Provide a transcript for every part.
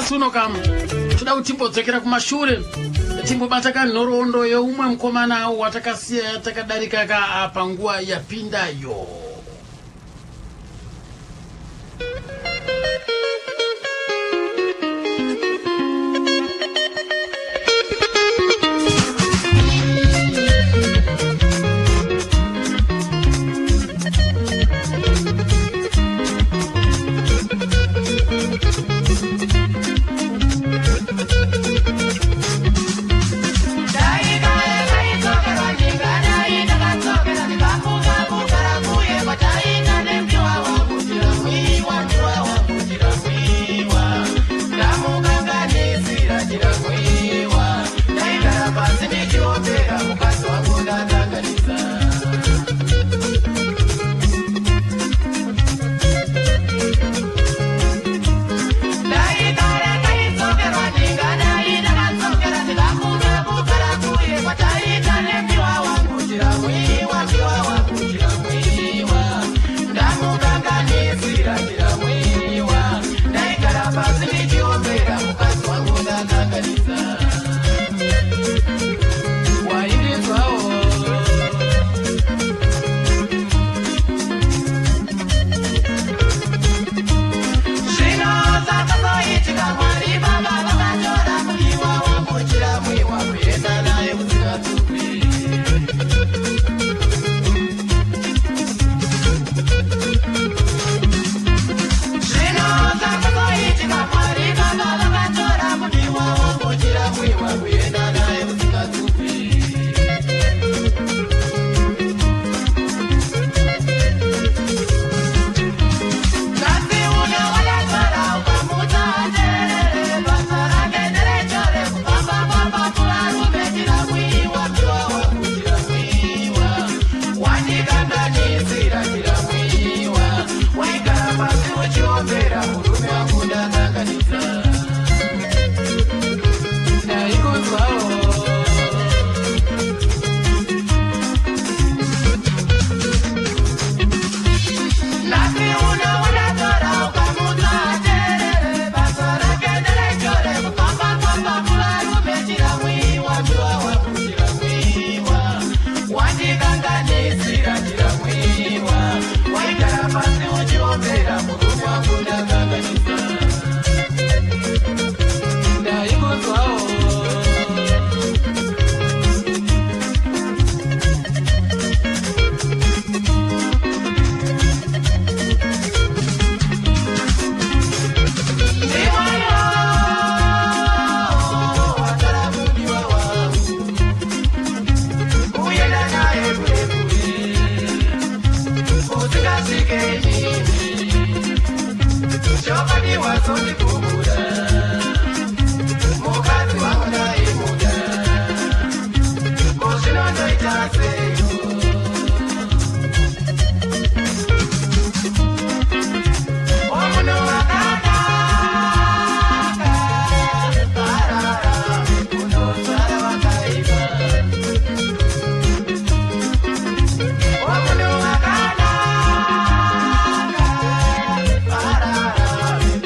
Nhasi uno kam toda kuti timbodzokera kumashure, timbobata kanhoroondo yeumwe mukomana watakasiya takadarika ka panguva yapindayo.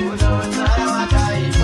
Unosara wakaipa.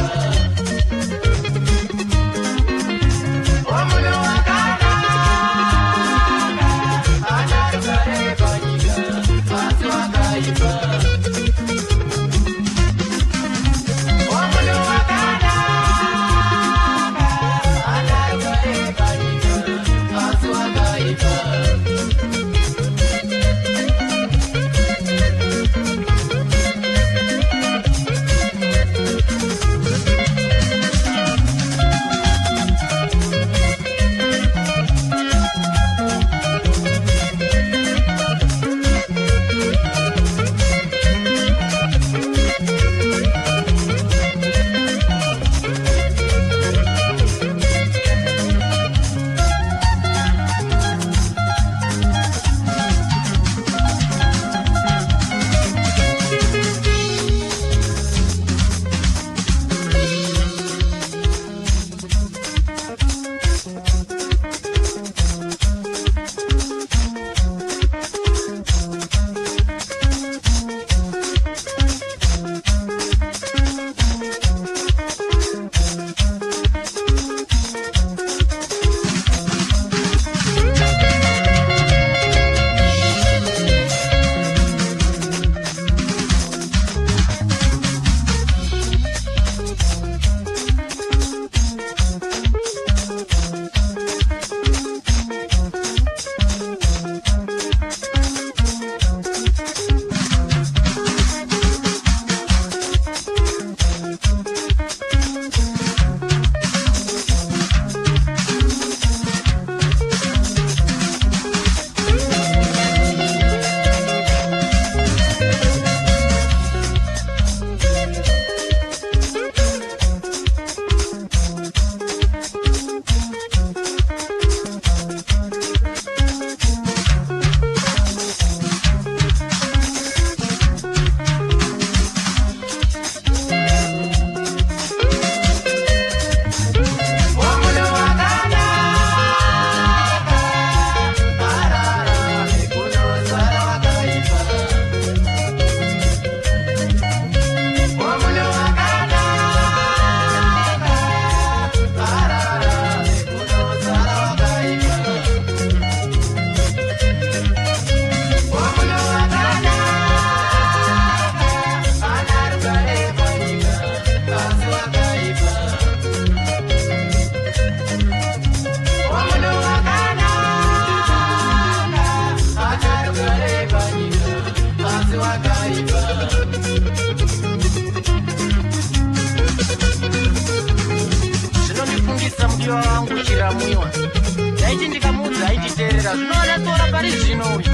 Kuteerera zvino anatora pari zvino uyu.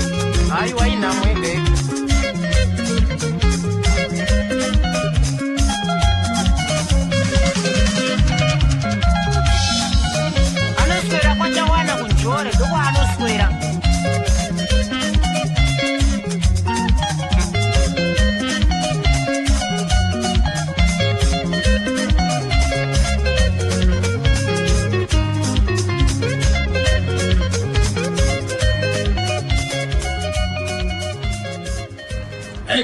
Haiwa, inhamo yega yega. Anoswera kwachawana kunjore, ndokwaanoswera.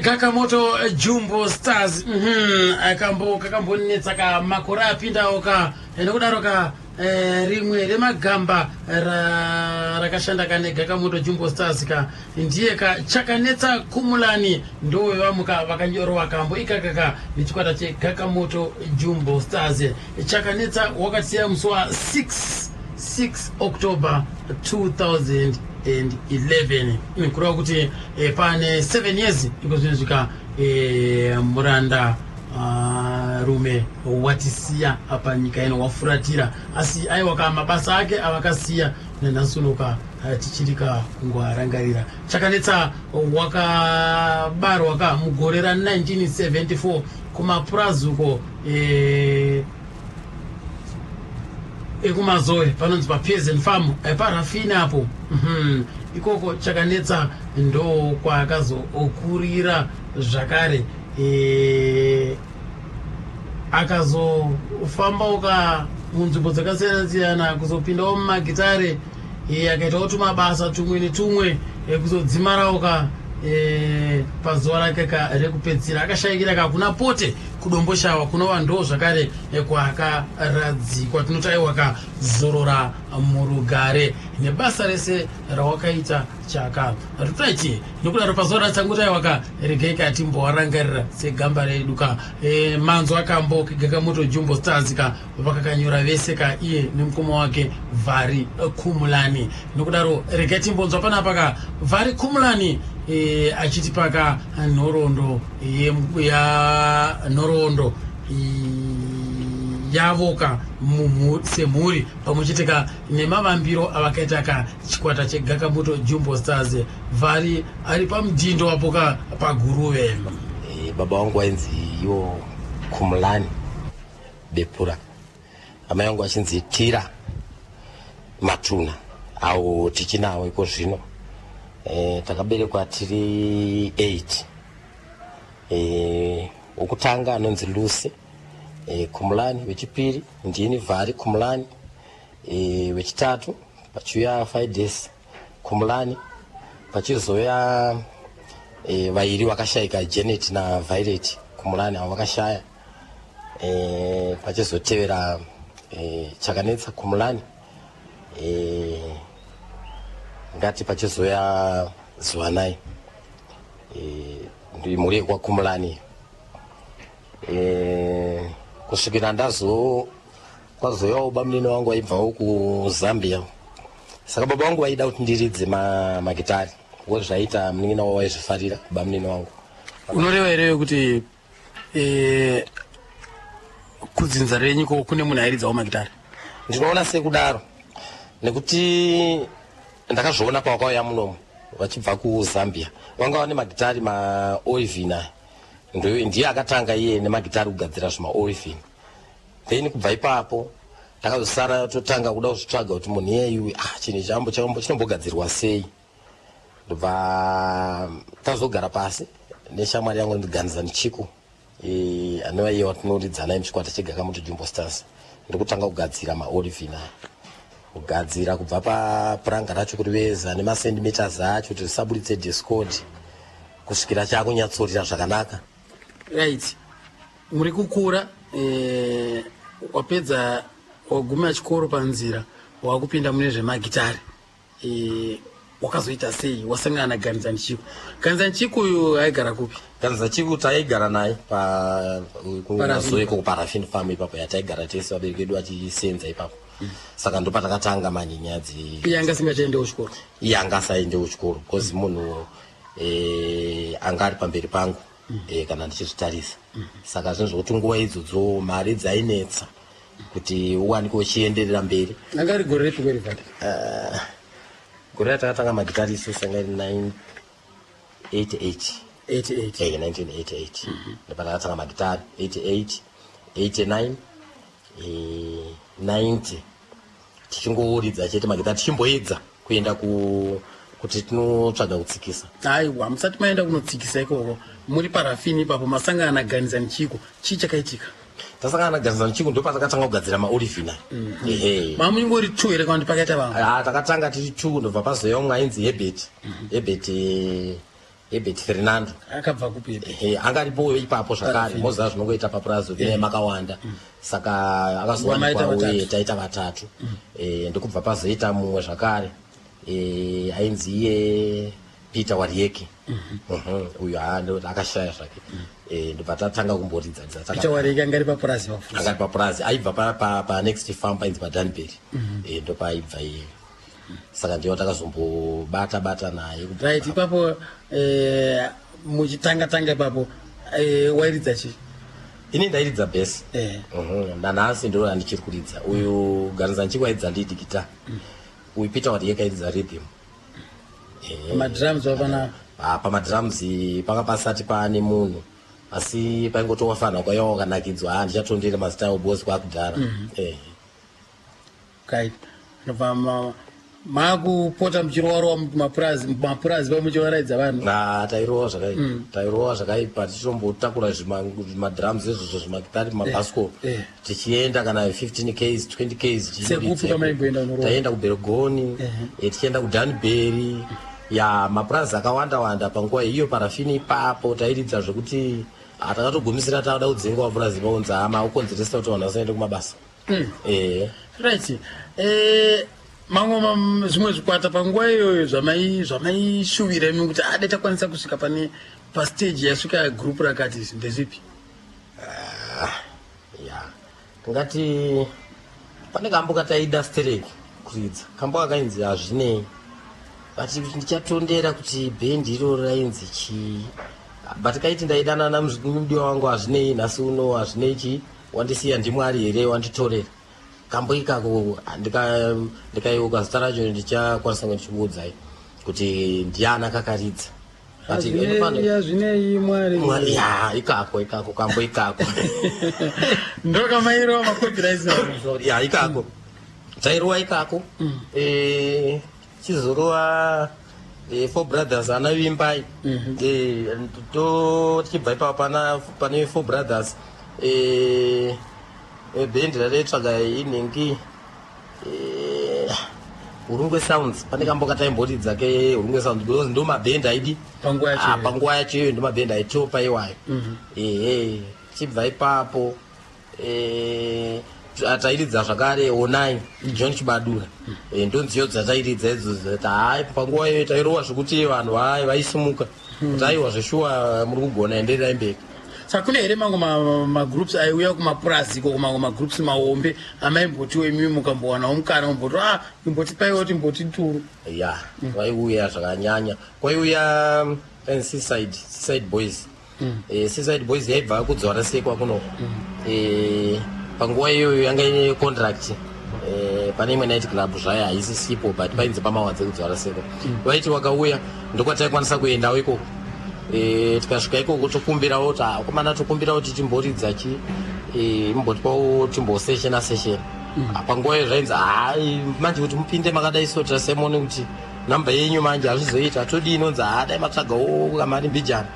Gakamoto Jumbo Stars, akambo kakambonetsa ka makore apindawo ka. Nokudaro ka rimwe remagamba rakashanda kane Gakamoto Jumbo Stars ka ndiye ka Chakanetsa Kumulani, ndowevamuka vakanyorwa kambo ikaka ka nechikwata cheGakamoto Jumbo Stars. Chakanetsa wakatisiya musi wa 6 6 October 2011, kureva kuti pane 7 years iko zvinozvika muranda rume watisiya panyika ino, wafuratira. Asi aiwa ka, mabasa ake avakasiya nanhasi unoka tichiri ka kungoarangarira. Chakanetsa wakabarwa ka mugore ra1974 kumapurazi uko ekuMazoe, panonzi paPeasant Farm, paRafina apo. Ikoko Chakanetsa ndo kwaakazokurira zvakare. Akazofambawo ka munzvimbo dzakasiyana siyana, kuzopindawo mumagitare, akaitawo tumabasa tumwe netumwe, kuzodzimarawo ka pazuva rake ka rekupedzisira. Akashayikira ka kuna Pote kuDomboshawa, kunova ndo zvakare kwaakaradzikwa. Tinoti aiwa ka, zorora murugare nebasa rese rawakaita, Chaka. Right, nokudaro pazuva ratsanguti, aiwa ka, regai ka timbowarangarira segamba redu ka. Manzwa kambo Gakamoto Jumbo Stars ka vakakanyora vese ka, iye nemukoma wake Vhari Kumulani. Nokudaro regai timbonzwa panapa ka Vhari Kumulani achiti paka nhoroondo ya nhoroondo yavo ka semhuri, pamwe chete ka nemavambiro avakaita ka chikwata cheGakamoto Jumbo Stars. Vhari ari pamudhindo wapo ka paGuruve. Baba vangu vainzi iwo Kumulani Bepura, amai vangu vachinzi Tira Matuna, avo tichinawo iko zvino. Takaberekwa tiri 8. Wokutanga anonzi Lucy Kumulani, wechipiri ndini Vhari Kumulani, wechitatu pachiuya Fides Kumulani, pachizoya vairi vakashayika, Janet naViolet Kumulani, avo vakashaya, pachizotevera Chakanetsa Kumulani, ngati pachizoya Zuvanai. Mhuri yekwaKumulani, kusvikira ndazo kwazoyawo bamunini wangu waibvawo kuZambia. Saka baba vangu vaida kuti ndiridze magitari because zvaita munin'ina wavo waizvifarira, bamunini wangu. Unoreva here kuti kudzinza renyu ko kune munhu airidzawo magitari? Ndinoona sekudaro, nekuti ndakazviona pavakauya munomu vachibva kuZambia, vanga vane magitari maOrivin aya. Ndiye akatanga iye nemagitari, kugadzira zvimaOrivin. Then kubva ipapo takazosara totanga kuda kuzvitsvaga kuti munhu iyeyu, ah, chinhu chambo chinombogadzirwa sei. Ndobva tazogara pasi neshamwari yangu Ganzani Chiku, anova iye watinoridzana muchikwata cheGakamoto Jumbo Stars, ndokutanga kugadzira maOrivin aya, kugadzira kubva papuranga racho, kuriveza nemacentimeters acho kuti zvisabuditse discord, kusvikira chakunyatsorira zvakanaka. Right, muri kukura, wapedza, waguma chikoro, panzira wakupinda mune zvemagitari, wakazoita sei wasangana naGanzani Chiku? Ganzani Chiku uyu aigara kupi? Ganza Chiku taigara naye kuMazoe kuParafin Farm ipapo, yataigara tese, vabereki vedu vachisenza ipapo. Saka ndopatakatanga manje nyaya dze Iye anga asingachaendewo chikoro? Iye anga asaendewo chikoro because munhu anga ari pamberi pangu, kana ndichizvitarisa. Saka zvinhu zvokuti nguva idzodzo mari dzainetsa kuti uwanike uchienderera mberi. Anga ari gore repi kwerivhati? Gore ratakatanga magitari isusu yanga iri 988. 88. 1988 ndopatakatanga magitari, 88, 89, 90, tichingoridza chete magitari, tichimboedza kuenda kuti tinotsvaga kutsikisa. Aiwa, musati maenda kunotsikisa ikoko, muri parafini ipapo, masangana naGanizani Chiko, chii chakaitika? Tasangana naGanizani Chiko, ndopatakatanga kugadzira maolivina, ehe. Mamuingori two here kana kuti pakaita vamwe? Ah, takatanga tiri two, ndobva pazoya umwe ainzi Hebert, Hebert Fernando. Akabva kupi Hebert? Ehe, angaripo ipapo zvakare. Parafini. Moziva zvinongoita papurazi ne makawanda, saka Wamaita akazowanikwa uye vatatu. taita vatatu. Ndokubva pazoita mumwe zvakare, ainzi iye Peter Warieki. Uyu haa akashaya zvake. Ndobva tatanga kumboridza ridza. Peter Warieki angari papurazi pafusi? Angari papurazi, aibva panext farm painzi paDanbury. Ndopaaibva iye, saka ndiyo takazombobata bata naye kubva. Right, ipapo muchitanga tanga ipapo, wairidza chii? Ini ndairidza bass. Nanhasi ndiro randichiri kuridza. Uyu Ganizani Chiko airidza lead guitar, uyu Peter Warieka airidza rhythm. Madrums wapana? Ah, pamadrums panga pasati paane munhu, asi paingotowafanha kwaiva wakanakidzwa. Ha, ndichatondera mazita avo bosi kwakudhara. Right, ndobva makupota muchirowarowa mapurazi mapurazi pa muchivaraidza vanhu. Ah, tairova zvakaipa, tairova zvakaipa, tichitombotakura zvimadrums izvozvo, zvimagitari, mabhasikoro, tichienda kana 15 ks, 20 ks. Sekupi kwamaimboenda unorova? Taienda kuBergoni, tichienda kuDanbury, ya, mapurazi akawanda wanda panguva iyo. Parafini ipapo tairidza zvekuti takatogumisira tauda kudzingwa purazi paunzi hama ukonzeresa kuti vanhu vasaende kumabasa. Right, mamwe zvimwe zvikwata panguva iyoyo zvamaishuvira imi kuti ade takwanisa kusvika pane pastage yasvika group rakati izvi, ndezvipi? Ya, tingati pane kambo kataida stereki kuridza, kambo kakainzi "Hazvinei", but ndichatondera kuti bhendi iroro rainzi chii, but kaiti ndaidanana mudiwa wangu, hazvinei nhasi uno, hazvinei chii, wandisiya, ndimwari here wanditorera. Kambo ikako ndikayeuka zita racho ndichakwanisa kunge ndichikuudzai kuti ndiana kakaridza. But "Hazvinei Mwari". Mwari, ya, ikako, ikako, kambo ikako. Ndokamairova macopyrights. Ya, ikako tairova ikako. Chizorova Four Brothers, ana Vimbai. To tichibva ipapo pane Four Brothers, bhendi rataitsvaga inhingi, Hurungwe Sounds. Pane kambo kataimboridza keHurungwe Sounds because ndo mabhendi aidi Panguva yacho Ah, iyoyo. panguva yacho iyoyo ndo mabhendi aitopa iwayo. Ehe, tichibva ipapo, tairidza zvakare Onai, John Chibadura. Ndo nziyo dzatairidza idzodzo. Hai, panguva iyoyo tairova zvekuti vanhu vaisimuka kuti aiwa, zveshuwa muri kugona, endererai mberi. Saka kune here mamwe magroups aiuya kumapurazi ikoko, mamwe magroups mahombe amaimbotiwo imimi mukambowanawo mukana mumboti a imbotipaiwo timboti turu? Ya, vaiuya zvakanyanya. Kwaiuya Seaside Boys. Seaside Boys yaibva kudzora sekwa kunoko. Panguva iyoyo yanga ine contract pane imwe night club zvayo, haisisipo, but painzi pamawadze kudzora sekwa. Vaiti vakauya ndokwataikwanisa kuendawo ikoko. Tikasvika ikoko tokumbirawo kuti akomana, tokumbirawo kuti timboridza chi, imbotipawo timboseshena seshena. Panguva iyo zvainzi hai, manje kuti mupinde makadai so, tasemone kuti namba yenyu manje hazvizoita, todii? Inonzi ha, dai matsvagawo kamari mbijana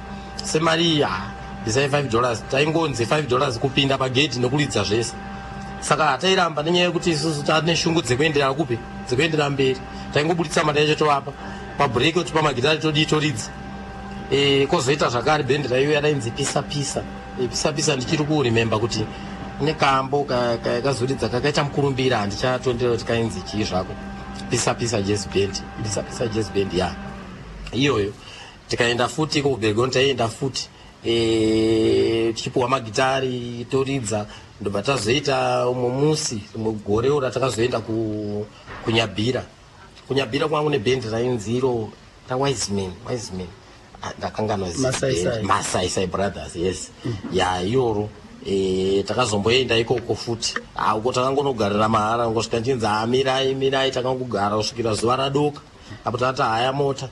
semari iyi, ha, bvisai $5. Taingonzi $5 kupinda pagedhi nekuridza zvese. Saka hatairamba nenyaya yekuti isusu tane shungu dzekuenderera kupi, dzekuenderera mberi. Taingobuditsa mari yacho tovapa pabreak, totipa magitari, todii, toridza. Kwozoita zvakare bhendi raiuya rainzi Pisa Pisa. Pisa Pisa ndichiri kuremember kuti kune kambo kazoridza kakaita mukurumbira, handichatondera kuti kainzi chii zvako. Pisa Pisa Jazz Band, Pisa Pisa Jazz Band, ya, iyoyo. Tikaenda futi iko kuBergoni, taienda futi, tichipiwa magitari toridza. Ndobva tazoita umwe musi, rimwe gorewo ratakazoenda kuNyabhira. Kunyabhira kwangu nebhendi rainzi iro raWiseman, Wiseman. Ah, ndakanganwa zita. Masaisai. Bhendi. Masaisai Brothers, yes, ya, iroro. Takazomboenda ikoko futi. Ah, uko takangonogarira mahara, ngosvika nchinzi, "Ah, mirai, mirai." Takangogara kusvikira zuva radoka. Apo tati haya mota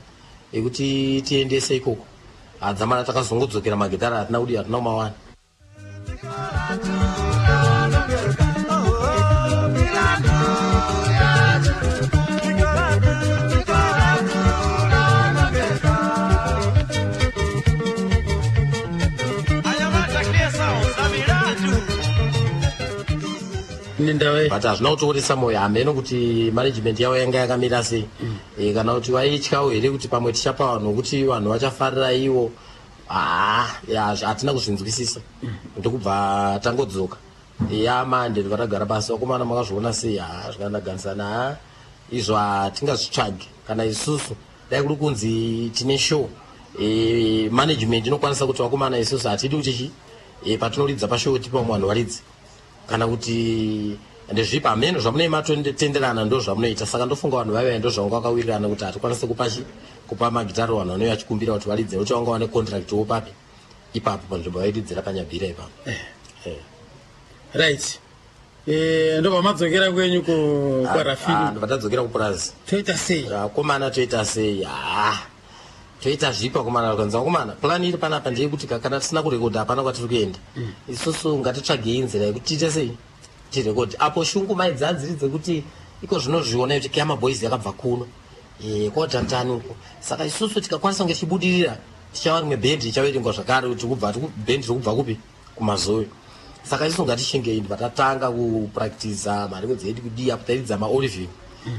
yekuti tiendese ikoko, hadzamana takazongodzokera magitare hatina kudi, hatina kumawana. Nendava But hazvina kutooresa mwoyo. Hameno kuti management yavo yanga yakamira sei, kana kuti vaityawo here kuti pamwe tichapa vanhu kuti vanhu vachafarira ivo. Haa, hatina kuzvinzwisisa, ndokubva tangodzoka. Yamande ndobva tagara pasi, "Vakomana, makazviona sei?" Ha, zvikandaganisana, ha, izvo hatingazvitsvagi kana isusu. Dai kuri kunzi tine show, management inokwanisa kuti, "Vakomana, isusu hatidi kuti chi patinoridza pashow tipa vamwe vanhu varidzi," kana kuti ndezvipi, hameno zvamunei matotenderana, ndo zvamunoita. Saka ndofunga vanhu vaiva ndo zvavanga vakawirirana kuti hatikwanisi kupa chi kupa magitari vanhu vanouya vachikumbira kuti varidze, nekuti vanga vane contract wo papi ipapo panzvimbo vairidzira paNyabhira ipapo. Right. Ndobva madzokera kwenyu kwaRafini. Ndobva tadzokera kupurazi. Toita sei? Vakomana, toita sei? Ha, toita zvipi vakomana? Kanzi, "Vakomana, plan iri panapa ndeyekuti kana tisina kurekodha hapana kwatiri kuenda. Isusu ngatitsvagei nzira yekuti tiite sei tirekodhi." Apo shungu mai dzadziri dzekuti iko zvinozviona kuti Khiama Boys yakabva kuno, kwatantani uko, saka isusu tikakwanisa kunge tichibudirira tichava rimwe bhendi richaverengwa zvakare kuti kubva bhendi rikubva kupi, kuMazowe. Saka isusu ngatishingei. Ndibva tatanga kupractiza mhariko dzedu kudii, apo tairidza maOlivin.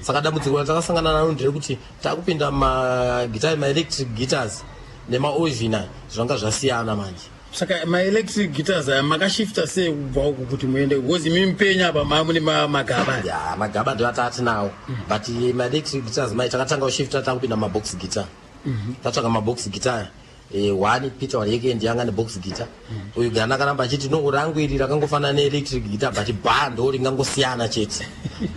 Saka dambudziko ratakasangana naro nderekuti takupinda magitari, maelectric guitars nemaOlivin aya zvanga zvasiyana manje. Saka maelectric guitars aya makashifta sei kubva uku kuti muende? Because imi mupenya apa mamune magaba. Ya, magaba ndo atatinawo, but maelectric guitars mai takatanga kushifta takupinda mabox guitar. Tatsvaka mabox guitar, one Peter Wareke ndiyanga nebox guitar. Uyu Gana akaramba achiti, "No, rangu iri rakangofanana neelectric guitar, but ba ndo ringangosiyana chete."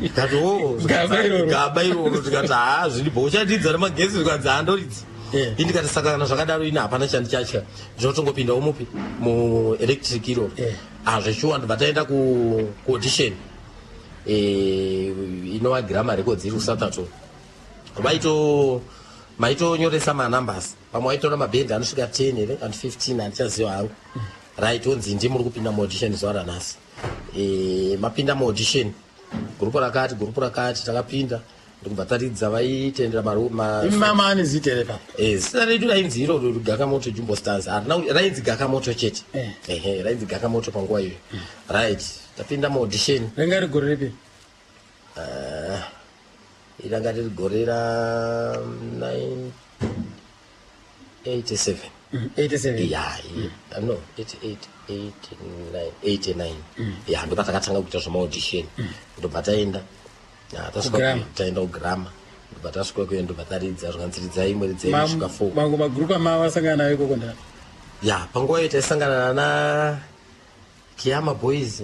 Tikati, "O." Gaba iroro. Gaba iroro. Tikati, "Ha, zviripo, uchatiridza nemagetsi?" Zvikanzi, "Handoridzi." Ini ndikati, "Saka kana zvakadaro, ini hapana chandichatya, ndinotongopindawo mupi, muelectric iroro." Hazvechuwa, ndobva taenda kuaudition, inova Gramma Records iri kuSoutherton. Vaito maitonyoresa manumbers, pamwe waitora mabhendi anosvika 10 here and 15, handichaziva hangu. Right, onzi ndi muri kupinda muaudition zuva ranhasi. Mapinda muaudition, gurupu rakati, gurupu rakati. Takapinda, ndikubva taridza. Vaitendera Imi mama ane zita here papa? Zita redu rainzi iroro Gakamoto Jumbo Stars. Rainzi Gakamoto chete. Ehe, rainzi Gakamoto panguva iyoyo. Right, tapinda muaudition. Ringa rigore ripi? Iranga riri gore ra 987. 87. Ya, no, 88, 89, 89. Ya, ndobva takatanga kuita zvemaaudition, ndobva taenda. Ya, tasvika KuGramma. Taenda kuGramma, ndobva tasvika kuyo, ndobva taridza. Zvikanzi, "Ridzai imwe, ridzai." Kusvika 4. Mamwe magurupu amavasangana nayo ikoko nda? Ya, panguva iyo taisangana nana Khiama Boys,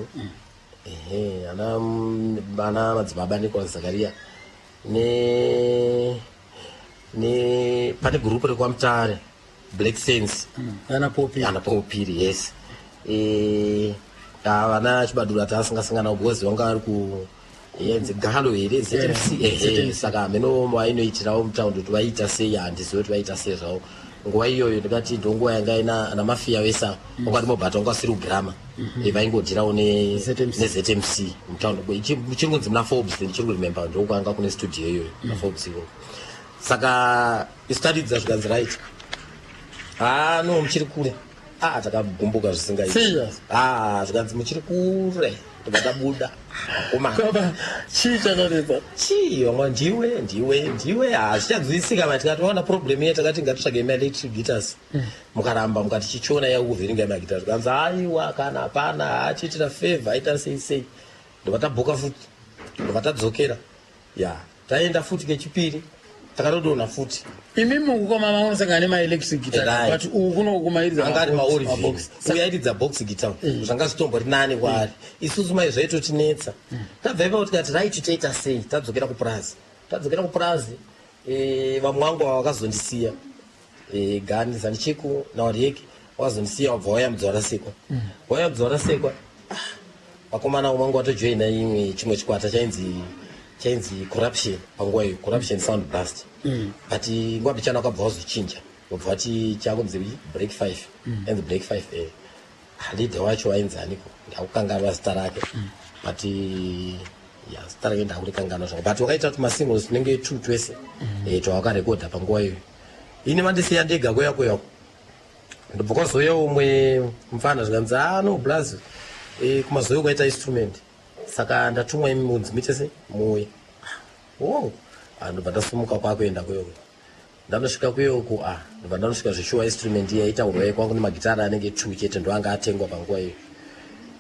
ehe, ana madzibaba Nicolas Zakaria, ne pane gurupu rekwaMutare, Black Sense. Ana Popi. Ana Popiri, yes. Vana Chibadura taasingasangana because vanga vari ku yenzi Galo here, ZMC. Yeah, Ehe. ZMC. Saka hameno vainoitirawo mutaundi kuti vaita sei, handizivi kuti vaita sei zvavo nguva iyoyo. Ndikati ndonguva yanga ina ana Mafia vese ava wakati mobhata wanga wasiri kuGramma. Vaingodhirawo ZMC. neZMC mutaundi. Chiri kunzi muna Forbes, ndichiri kuremember, ndokwanga kune studio iyoyo naForbes ikoko. Saka isu taridza, zvikanzi, "Right, ah, no, muchiri kure." Ah, takagumbuka zvisingaiti. Serious? Ah, zvikanzi, "Muchiri kure." Tobva tabuda, vakomana. Baba, chii chakanetsa? Chii, vamwe ndiwe, ndiwe, ndiwe, hazvichanzwisika ma. Tikati waona problem iye, takati ngatitsvage maelectric guitars, mukaramba mukati chichiona yakuvhiringa magitars. Zvikanzi, "Aiwa, kana hapana hachiitira favor, aita sei sei." Ndobva tabhuka futi, ndobva tadzokera. Ya, taenda futi kechipiri, takatodonha futi. Imi mukukoma unosangana nemaelectric guitar, Right. but uku kunokumairidza Anga ari maOlivin. mabox. Uyo airidza box guitar, zvanga zvitombori nani kwaari. Isusu mai zvaitotinetsa. Tabva ipapo tikati, "Right, toita sei?" Tadzokera kupurazi, tadzokera kupurazi, vamwe vangu ava vakazondisiya, Gani Zanichiku naWarieki wakazondisiya, wabva wauya Mudzwarasekwa, wauya Mudzwarasekwa. Vakomana vangu vatojoina imwe chimwe chikwata chainzi Chainzi Corruption panguva iyo, Corruption Sound Blast. But nguva bichana wakabva wazochinja, wabva wati chakunzi Break 5. Ainzi Break 5. Leader wacho ainzi aniko? Ndakukanganwa zita rake. But ya, zita rake ndakurikanganwa zvangu, but wakaita kuti masingles tinenge two twese twawakarekodha panguva iyoyo. Ini mandisiya ndega kuya kuya, ndobva kwazouya umwe mufana, zvikanzi, "Ah, no blaz, kumazoyo kwaita instrument, saka ndatumwa imi munzi muite se muuye." Oh, ah, ndobva ndasumuka kwakuenda kuyoko. Ndanosvika kuyoko, ah, ndobva ndanosvika zveshuwa instrument iya itaurwa kwangu nemagitara anenge two chete, ndo anga atengwa panguva iyo.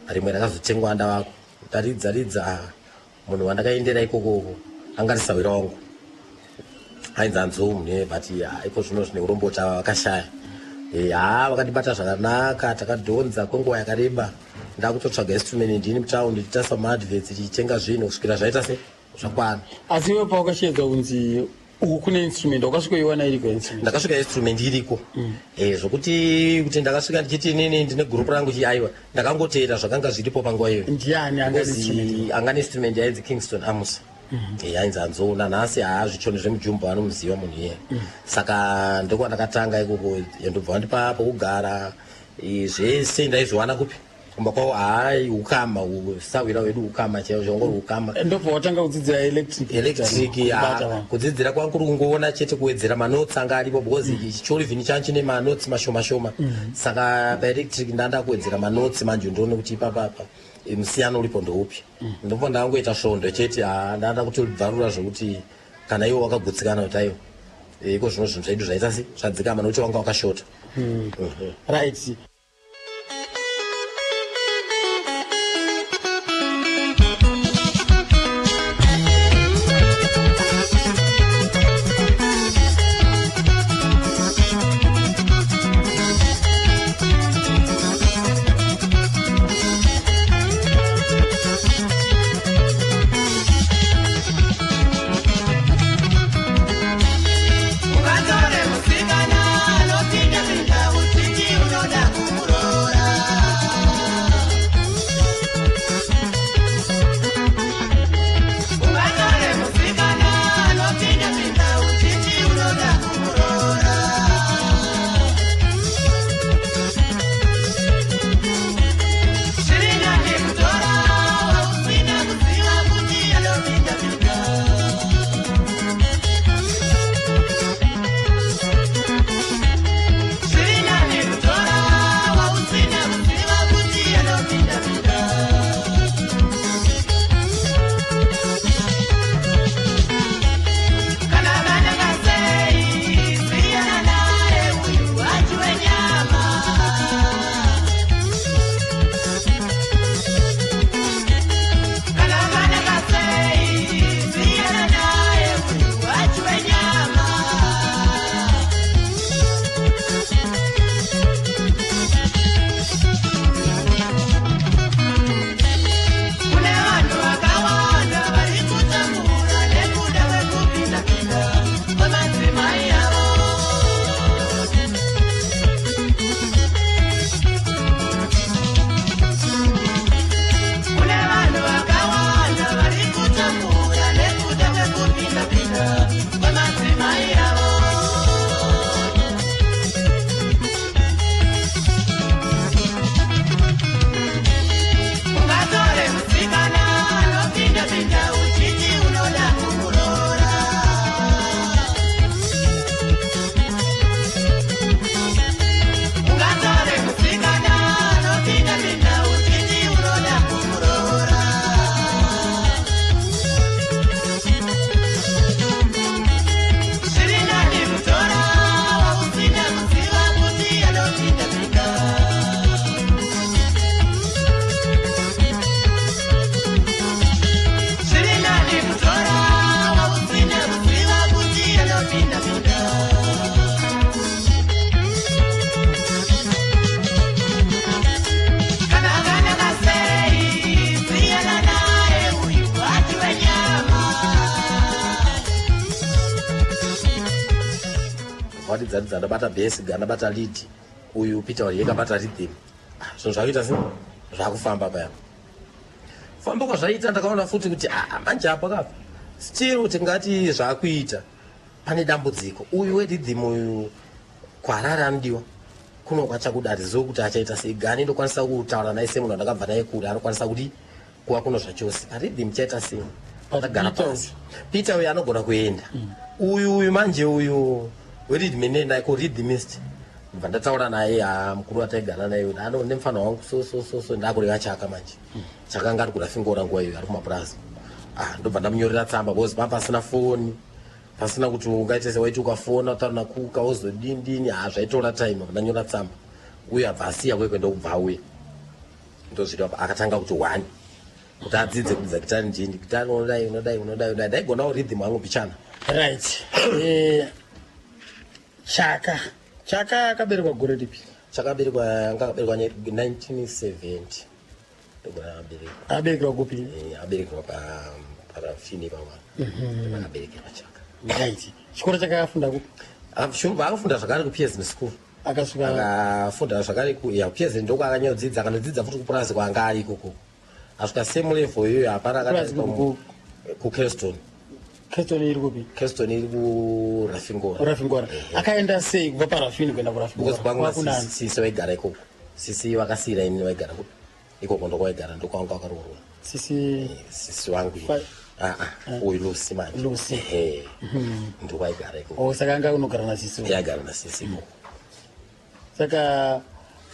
Rimwe rakazotengwa ndavako, ndaridza ridza. Ah, munhu wandakaendera ikokoko anga risawira wangu, ainzi anzou mune, but ah, iko zvino zvine urombo vakashaya. Ha, vakandibata zvakanaka, takadhonza kwenguva yakareba. Ndakutotsvaga instrument ndini mutaundi, tichiita maadverts, tichitenga zvinhu kusvikira zvaita se zvakwana. Asi iwe pawakashedza kunzi uku kune instrument, wakasvikoiwana iriko instrument? Ndakasvika instrument iriko. Zvokuti kuti ndakasvika ndichiti inini ndine gurupu rangu chi, aiwa, ndakangoteera zvakanga zviripo panguva iyoyo. Ndiani anga instrument? Because anga neinstrument yainzi Kingston Amos. Ainzi Anzou, nanhasi haa zvichoni zvemujumbo vanomuziva munhu iye. Saka ndokwandakatanga ikoko, ndobva vandipa pokugara. Zvese ndaizviwana kupi? Kumba kwavo. Hai, ukama, usawira wedu, ukama chaivo, zvangori ukama. Ndobva watanga kudzidzira electric? Electric. Kubata vanhu. Kudzidzira kwangu kuri kungoona chete, kuwedzera manotes anga aripo, because chiChollivin changu chine manotes mashoma shoma. Saka paelectric ndanda kuwedzera manotes manje, ndione kuti ipapapa musiyano uripo ndoupi. Ndobva ndangoita svondo chete, ha, ndanda kutobvarura zvokuti kana iwo wakagutsikana kuti aiwa, iko zvino zvinhu zvedu zvaita se zvadzikama, nokuti wanga wakashota. Right. Ukatore musikana anopinda-pinda uchiti unoda kumuroora. Ukatore musikana anopinda-pinda uchiti unoda kumuroora. Zviri nani kutora wausina kuziva kuti anopinda-pinda. Zviri nani kutora wausina kuziva kuti anopinda-pinda. Kana kanaka sei, siyana naye uyu adyiwe nyama. Kana kanaka sei, siyana naye uyu adyiwe nyama. Kune vanhu vakawanda vari kutambura nekuda kwekupinda-pinda kwemadzimai avo. Kune vanhu vakawanda vari kutambura nekuda kwekupinda-pinda kwemadzimai avo. Ungatore musikana anopinda-pinda uchiti unoda kumuroora. Ungatore musikana anopinda-pinda uchiti unoda kumuroora. Zviri nani kutora wausina kuziva kuti anopinda-pinda. Zviri nani kutora wausina kuziva kuti anopinda-pinda. Kana akanaka sei, siyana naye uyu adyiwe nyama. Waridza ridza, ndabata bass, ndabata lead, uyu Peter Wariyeka bata rhythm. Ah, zvinhu zvakuita se zvakufamba paya. Famba kwazvaita, ndakaona futi kuti, ah, manje apa kapa Still tingati zvaakuita, pane dambudziko. Uyu werhythm uyu kuHarare anodiwa, kuno kwachakuda hatizivi kuti achaita sei. Gani ndokwanisa kutaura naye semunhu andakabva naye kure, anokwanisa kuti kuva kuno zvachose. Parhythm chaita sei? Tagara Peter. pasi. Peter uyu anogona kuenda. Uyu manje, uyu werhythm, ine naye kurhythmist, ndibva ndataura naye. Ha, mukuru wataigara naye uyu, ano nemufana wangu, so so so so, ndakureva Chaka manje. Chaka anga ari kuRafingora nguva iyoyo, ari kumapurazi. Ah, ndobva ndamunyorera tsamba, because papa pasina foni, pasina kuti ungaite sewaiti ukafona utaura nakuka wozodini dini. Ha, zvaitora time. Ndanyora tsamba, uyo abva asiya kwekwe, ndokubva auya. Ndozviri akatanga kuti one kuti adzidze kuridza gitari. Ndini gitari, unodai, unodai, unodai, unodai. Ndaigonawo rhythm hangu mbichana. Right. Chaka akaberekwa gore ripi? Chakaberekwa, anga akaberekwa 1970, ndogona aberekwa. Aberekerwa kupi? Aberekerwa parafini papa, akaberekerwa Chaka. Right, chikoro chakafunda kupi? Shumba akafunda zvakare kuPearson School. Akasvika? Akafunda zvakare ya, Pearson ndoko akanyanyodzidza. Akanodzidza futi kupurazi kwaanga ari ikoko, asvika same level iyoyo, hapana. Kupurazi kupi? KuKeston. Keston iri kupi? Keston iri kuRafingora. Rafingora. Akaenda sei kubva paRafini kuenda Because kuRafingora? kwangu Kwakunani? sisi vaigara ikoko, sisi vakasiyira inini, vaigara kupi ikoko, ndokwaigara, ndokwanga wakaroorwa. Sisi? Sisi wangu. Ah, ah, uyu Lucy manje. Lucy. Ehe, ndokwaigara ikoko. O, saka anga unogara nasisi? Yaigara nasisi ikoko. Saka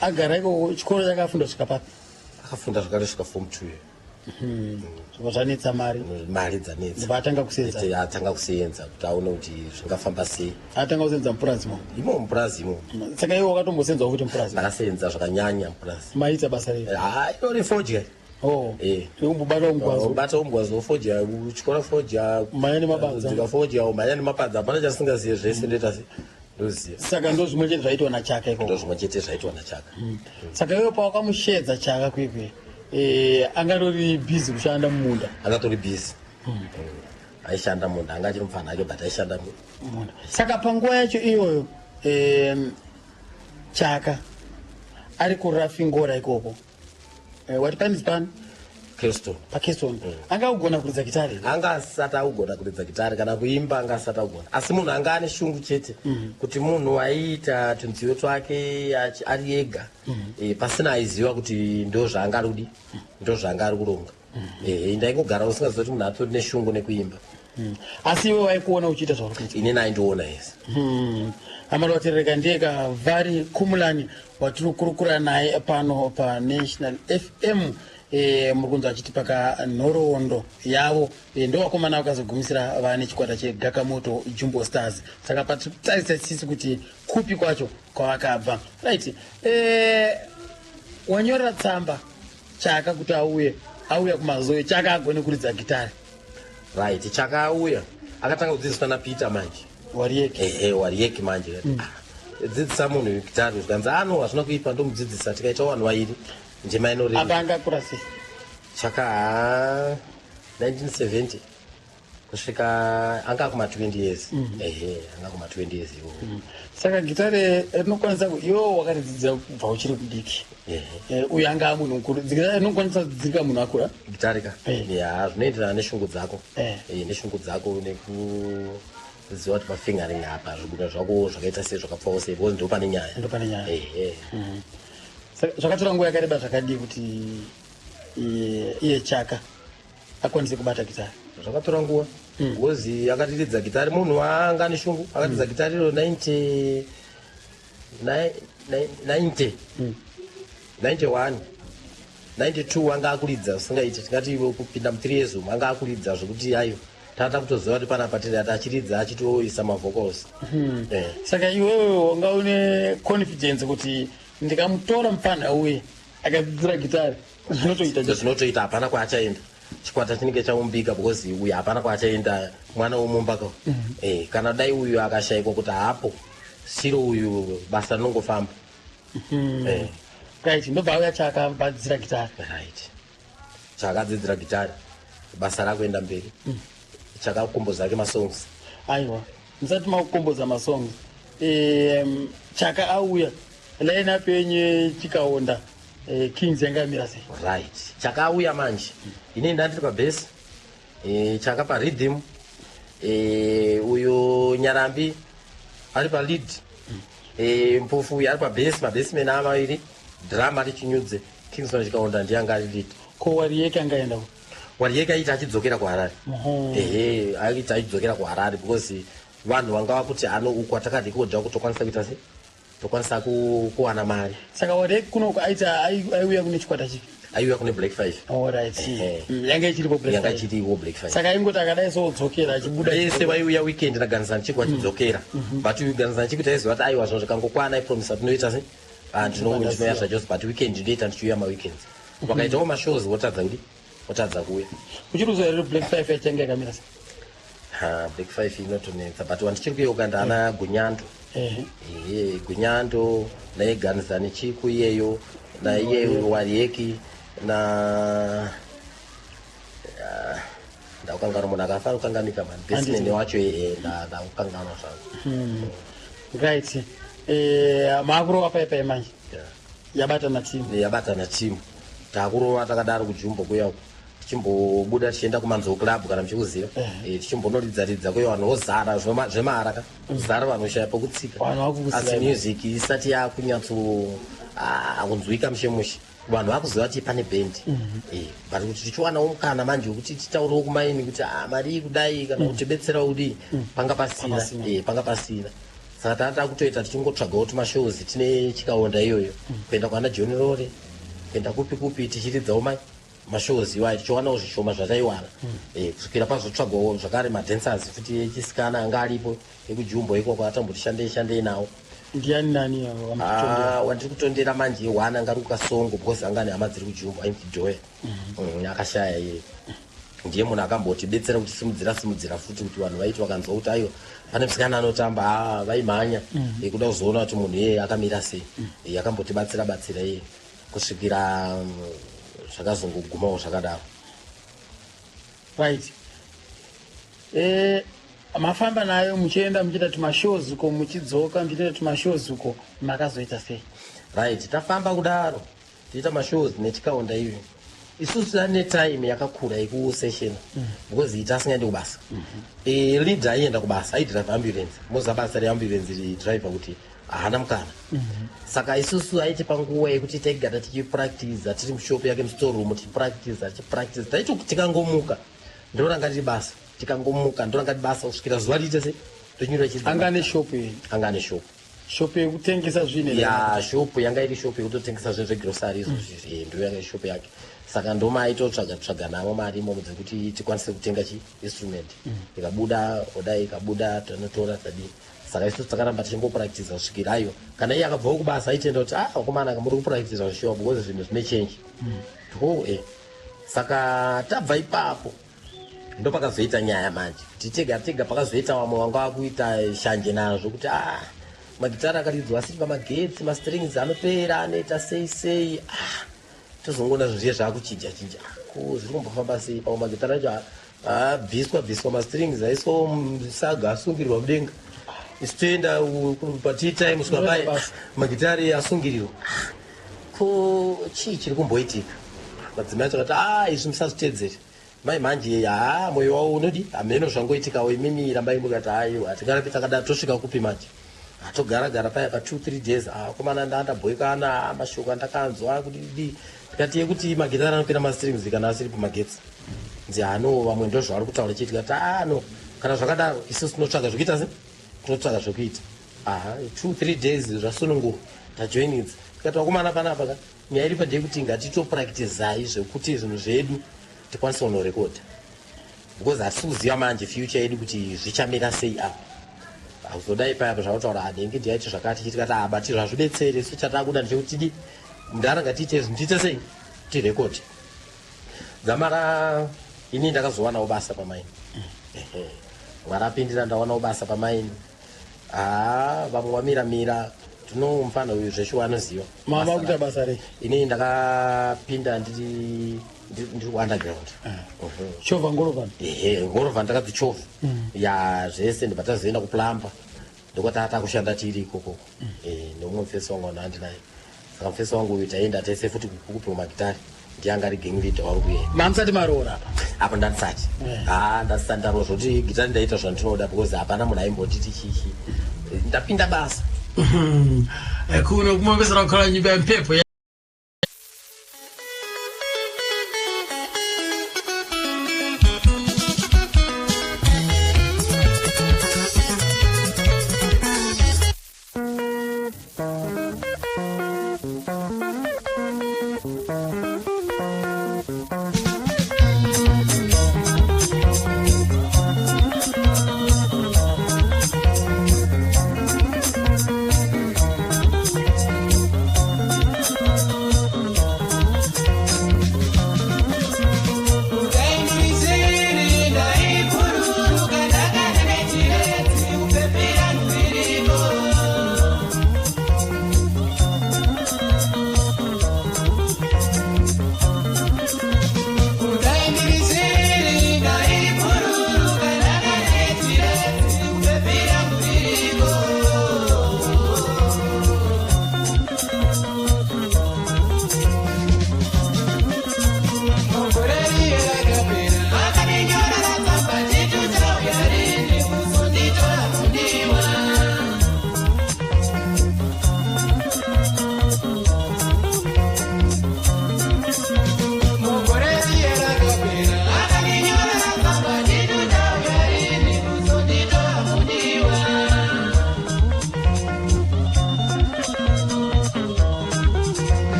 agara ikoko, chikoro chakafunda kusvika papi? Akafunda zvakare svika form 2. Zvobva zvanetsa mari. Mari dzanetsa. Ndobva atanga kusenza. Ete atanga kusenza kuti aone kuti zvingafamba sei. Atanga kusenza mupurazi mo? Imo mupurazi imo. Saka iwe wakatombosenzawo futi mupurazi? Ndakasenza zvakanyanya mupurazi. Maita basa rei? Ha, inori fodya. Oh. Eh. Nekumbobata mugwazo? Bata mugwazo wofodya, uchikora fodya. Mhanya nemapadza. Dzika fodya, umhanya nemapadza, hapana chasingaziye, zvese ndoita se ndoziva. Saka ndo zvimwe chete zvaitwa naChaka ikoko? Ndo zvimwe chete zvaitwa naChaka. Saka iwe pawakamushedza Chaka kwekwe, angatori busy kushanda mumunda? Angatori busy, aishanda munda, anga achiri mufana ake, but aishanda munda. Saka panguva yacho iyoyo, Chaka ari kuRafingora ikoko, wati panzi pani? Keston. PaKeston. Anga kugona kuridza gitari? Anga asati akugona kuridza gitari kana kuimba, anga asati akugona, asi munhu anga ane shungu chete, kuti munhu aiita tunziyo twake ari ega, pasina aiziva kuti ndo zvaanga ari kudi, ndo zvaanga ari kuronga. Ndaingogara usingaziva kuti munhu atori neshungu nekuimba. Asi iwe waikuona uchiita zvauri kuita? Inini aindiona yese. Amaloterereka ndiye Kavari Kumulani watiri kukurukura naye pano paNational FM. Muri kunzwa achiti paka nhoroondo yavo. Ndo vakomana vakazogumisira vane chikwata cheGakamoto Jumbo Stars. Saka patiri kutarisa tsitsi kuti kupi kwacho kwavakabva. Right, wanyorera tsamba Chaka kuti auye. Auya kuMazoe, Chaka agone kuridza gitari? Right, Chakauya, akatanga kudzidziswa naPeter manje. Warieki? Ehe, Warieki manje. Ah, dzidzisa munhu uyu gitari. Zvikanzi ano hazvina kuipa, ndomudzidzisa, tikaita vanhu vairi, ndima inorema. Apa anga akura sei? Chaka, ha, 1970 kusvika anga kuma 20 years. Ehe, anga kuma 20 years iwowo. Saka gitare rinokwanisa iwe wakaridzidzira kubva uchiri kudiki? Ehe. Uyu anga munhu mukuru, gitare rinokwanisa kudzidzirika munhu akura? Gitari ka? Ya, zvinoenderana neshungu dzako. Neshungu dzako, nekuziva kuti pafingering apa zvigunwe zvako zvakaita sei, zvakapfawo sei, because ndo pane nyaya. Ndo pane nyaya. Ehe. Saka zvakatora nguva yakareba zvakadii kuti iye Chaka akwanise kubata gitare? Zvakatora nguva, because akatiridza gitari, munhu anga neshungu, akatiridza gitari iro 90 90 91 92, anga akuridza usingaiti. Tingati kupinda mu3 years umu anga akuridza zvokuti ayo tata kutoziva kuti panapa tiri ati achiridza, achitoisa mavocals. Saka iwewe wanga une confidence kuti ndikamutora mufana uye akadzidzira gitari, zvinotoita chete? Zvinotoita, hapana kwaachaenda, chikwata chinenge chaumbika, because uyu hapana kwaachaenda, mwana womumba ka. Kana dai uyu akashayikwa kuti haapo, siro uyu basa rinongofamba. Right, ndobva auya Chaka, badzidzira gitari. Right, chakadzidzira gitari, basa rakuenda mberi, chakakomboza ake masongs. Aiwa, musati makukomboza masongs, Chaka auya, line up yenyu Chikaonda Kings yanga yamira sei? Right, chakauya manje, inini ndandiri pabass, chaka parhythm. Uyu Nyarambi ari palead, Mpofu uyu ari pabass, mabassman amaviri, drum ari Chinyudze, Kingston Chikaonda ndiye anga ari lead. Ko Wariyeke angaenda ku? Wariyeke aiti achidzokera kuHarare. Ehe, aiti achidzokera kuHarare because vanhu vanga vakuti ano uku atakarekodha kutokwanisa kuita sei, tokwanisa kuwana mari. Saka Wariyeke kunoko aiti aiuya kune chikwata chipi? Aiuya kune Black Five. Alright. Ehe. Yanga ichiripo Black Yanga Five. ichiriwo Black Five. Saka aingoti akadai sodzokera achibuda. Vese vaiuya weekend naGanizani Chiku vachidzokera, but Ganizani Chiku taiziva kuti aiwa, zvinhu zvikangokwana, ipromisa tinoita se. Ah, ndinouya zvachose, but weekend ndoita ndichiuya maweekends. Vakaitawo mashows votadza kudi, votadza kuuya. Uchiri kuziva rero Black Five yachange yakamira sei? Ha, Black Five inotonetsa, but wandichiri kuyeuka ndaana Gunyando. Ehe, Gunyando naye Ganizani Chiku iyeyo, naiye Wariyeki na Ah, ndakukanganwa munhu akafa kukanganika mani, bassman wacho. Ehe, ndakukanganwa zvangu. Right, maakurova paipai manje? Yabatana timu. Yabatana timu, takurova takadaro kujumbo kuya uku, tichimbobuda tichienda kuManzo Club, kana muchikuziva. Tichimbonoridza ridza kuya, vanhu vozara zvemahara ka, kuzara, vanhu voshaya pokutsika. Vanhu vakukusiya. Asi music isati yakunyatso kunzwika mushe mushe, vanhu vakuziva kuti pane bhendi. But kuti tichiwanawo mukana manje wekuti titaurewo kumaini kuti mari iyi kudai kana kuti betserawo kudii, panga pasina. Pasina. Panga pasina. Saka tanga takutoita tichingotsvagawo tumashows tine Chikaonda iyoyo, kuenda kwana John Rore, kuenda kupi kupi, tichiridzawo mashows iwayo, tichiwanawo zvishoma zvataiwana. Kusvikira pazotsvagwawo zvakare madancers futi echisikana anga aripo ekujumbo ikoko, atamboti shandei shandei nawo. Ndiani nani avo vamutondera? Ah, wandiri kutondera manje one anga ari kuKasongo, because anga ane hama dziri kujumbo, ainzi Joya. Akashaya iye. Ndiye munhu akambotibetsera kuti simudzira simudzira futi, kuti vanhu vaiti vakanzwa kuti aiwa, pane musikana anotamba, vaimhanya kuda kuzoona kuti munhu iyeye akamira sei. Akambotibatsira batsira iye kusvikira zvakazongogumawo zvakadaro. Right, mafamba nayo muchienda muchiita tumashows uko, muchidzoka muchiita tumashows uko, makazoita sei? Right, tafamba kudaro tiita mashows neChikaonda iyoyo, isusu ane time yakakura yekuseshena because ita asingaendi kubasa. Leader aienda kubasa, aidrive ambulance. Moziva basa reambulance driver kuti haana mukana. Saka isusu aitipa nguva yekuti taigara tichipractiza tiri mushopu yake, mustoreroom, tichipractiza tichipractiza. Taiti tikangomuka ndoranga riri basa, tikangomuka ndoranga riri basa kusvikira zuva riite se tonyura. Anga ane shopu iyi? Anga ane shopu. Shopu yekutengesa zvinhu? Ya, shopu yanga iri shopu yekutotengesa zvinhu zvegrocery izvozvi. Ndo yanga iri shopu yake. Saka ndomaaitotsvaga tsvaga navo mari imomo dzekuti tikwanise kutenga chi instrument. Ikabuda odai, ikabuda tanotora, tadii. Saka isusu takaramba tichingopractiza kusvikira ayo kana iye akabvawo kubasa aitenda kuti vakomana muri kupractiza zvishuwa, because zvinhu zvine change to. Saka tabva ipapo ndopakazoita nyaya manje kuti tega tega pakazoita vamwe vanga vakuita shanje nazvo kuti magitari akaridzwa asiri pamagetsi, mastrings anopera, anoita sei sei. Tozongoona zvinhu zviye zvaakuchinja chinja. Ko zviri kumbofamba sei? Pamwe magitari acho abviswa bviswa mastrings, aiswa musaga, asungirirwa mudenga. Isu toenda patea time, svika pai magitari asungirirwa. Ko chii chiri kumboitika? Madzimai acho akati izvi musazvitedzere mai manje. Ha, mwoyo wavo unodi hameno zvangoitikawo, imimi rambai mukati aiwa, tingarambe takadaro tosvika kupi manje? Togara gara paya pa 2 3 days, komana ndandabhoikana mashoko andakanzwa kudii. Tikati yekuti magitari anopera mastrings kana asiri pamagetsi, nzi hano vamwe ndo zvavari kutaura chii. Tikati no, kana zvakadaro isusu tinotsvaga zvekuita se tinotsvaga zvekuita. Aha, 2 3 days zvasunungurwa, tajoinidza. Tikati vakomana, panapa ka nyaya iripo ndeyekuti ngatitopractizai zvekuti zvinhu zvedu tikwanise kunorekodha, because hatisi kuziva manje future yedu kuti zvichamira sei apa. Hakuzodai paya zvakutaura anenge ndiaiti zvakati chiti tikati but zvazvibetsere, isu chatakuda ndechekuti tidi mudhara ngatiite zvinhu, tiite sei, tirekodhe. Dzamara ini ndakazowanawo basa pamaini. Ehe, Mwari apindira, ndawanawo basa pamaini. Ha, vamwe vamiramira tinomufana uyu zveshuwa anoziva. Mama Basa kuita rake. Basa rei? Ini ndakapinda ndiri kuunderground. Chovha ngorovani? Ehe, ngorovha ndakadzichovha ya zvese, ndibva tazoenda kuplumber, ndokwata takushanda tiri ikoko. Nomumwe mufesi wangu wandinaye. Saka mufesi wangu uyu taienda tese futi kupiwa magitari, ndiye anga ari gang leader wangu iye. Mamusati maroora apa? Apo ndandisati. Ha, ndasati ndarova zvoti gitari ndaita zvandinoda because hapana munhu aimbonditi chichi. Ndapinda basa. Kuno kumomesera kukhala nyumba ya mphepo.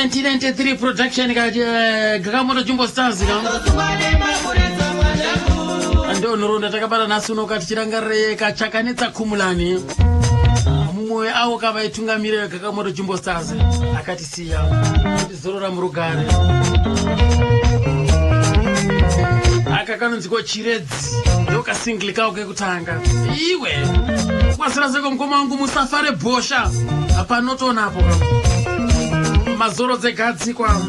1993 production ka Gakamoto Jumbo Stars ka ndo nhoroondo takabata nhasi uno tichirangarire kachakanetsa Khumulani, mumwe avo kavaitungamirira Gakamoto Jumbo Stars, akatisiya. Tizorora murugare. Aka kanonziko Chiredzi, ndokasingle kako kekutanga. Iwe kwasira seko mukoma wangu musafare bhosha panotonapo mazoro dzegadzikwa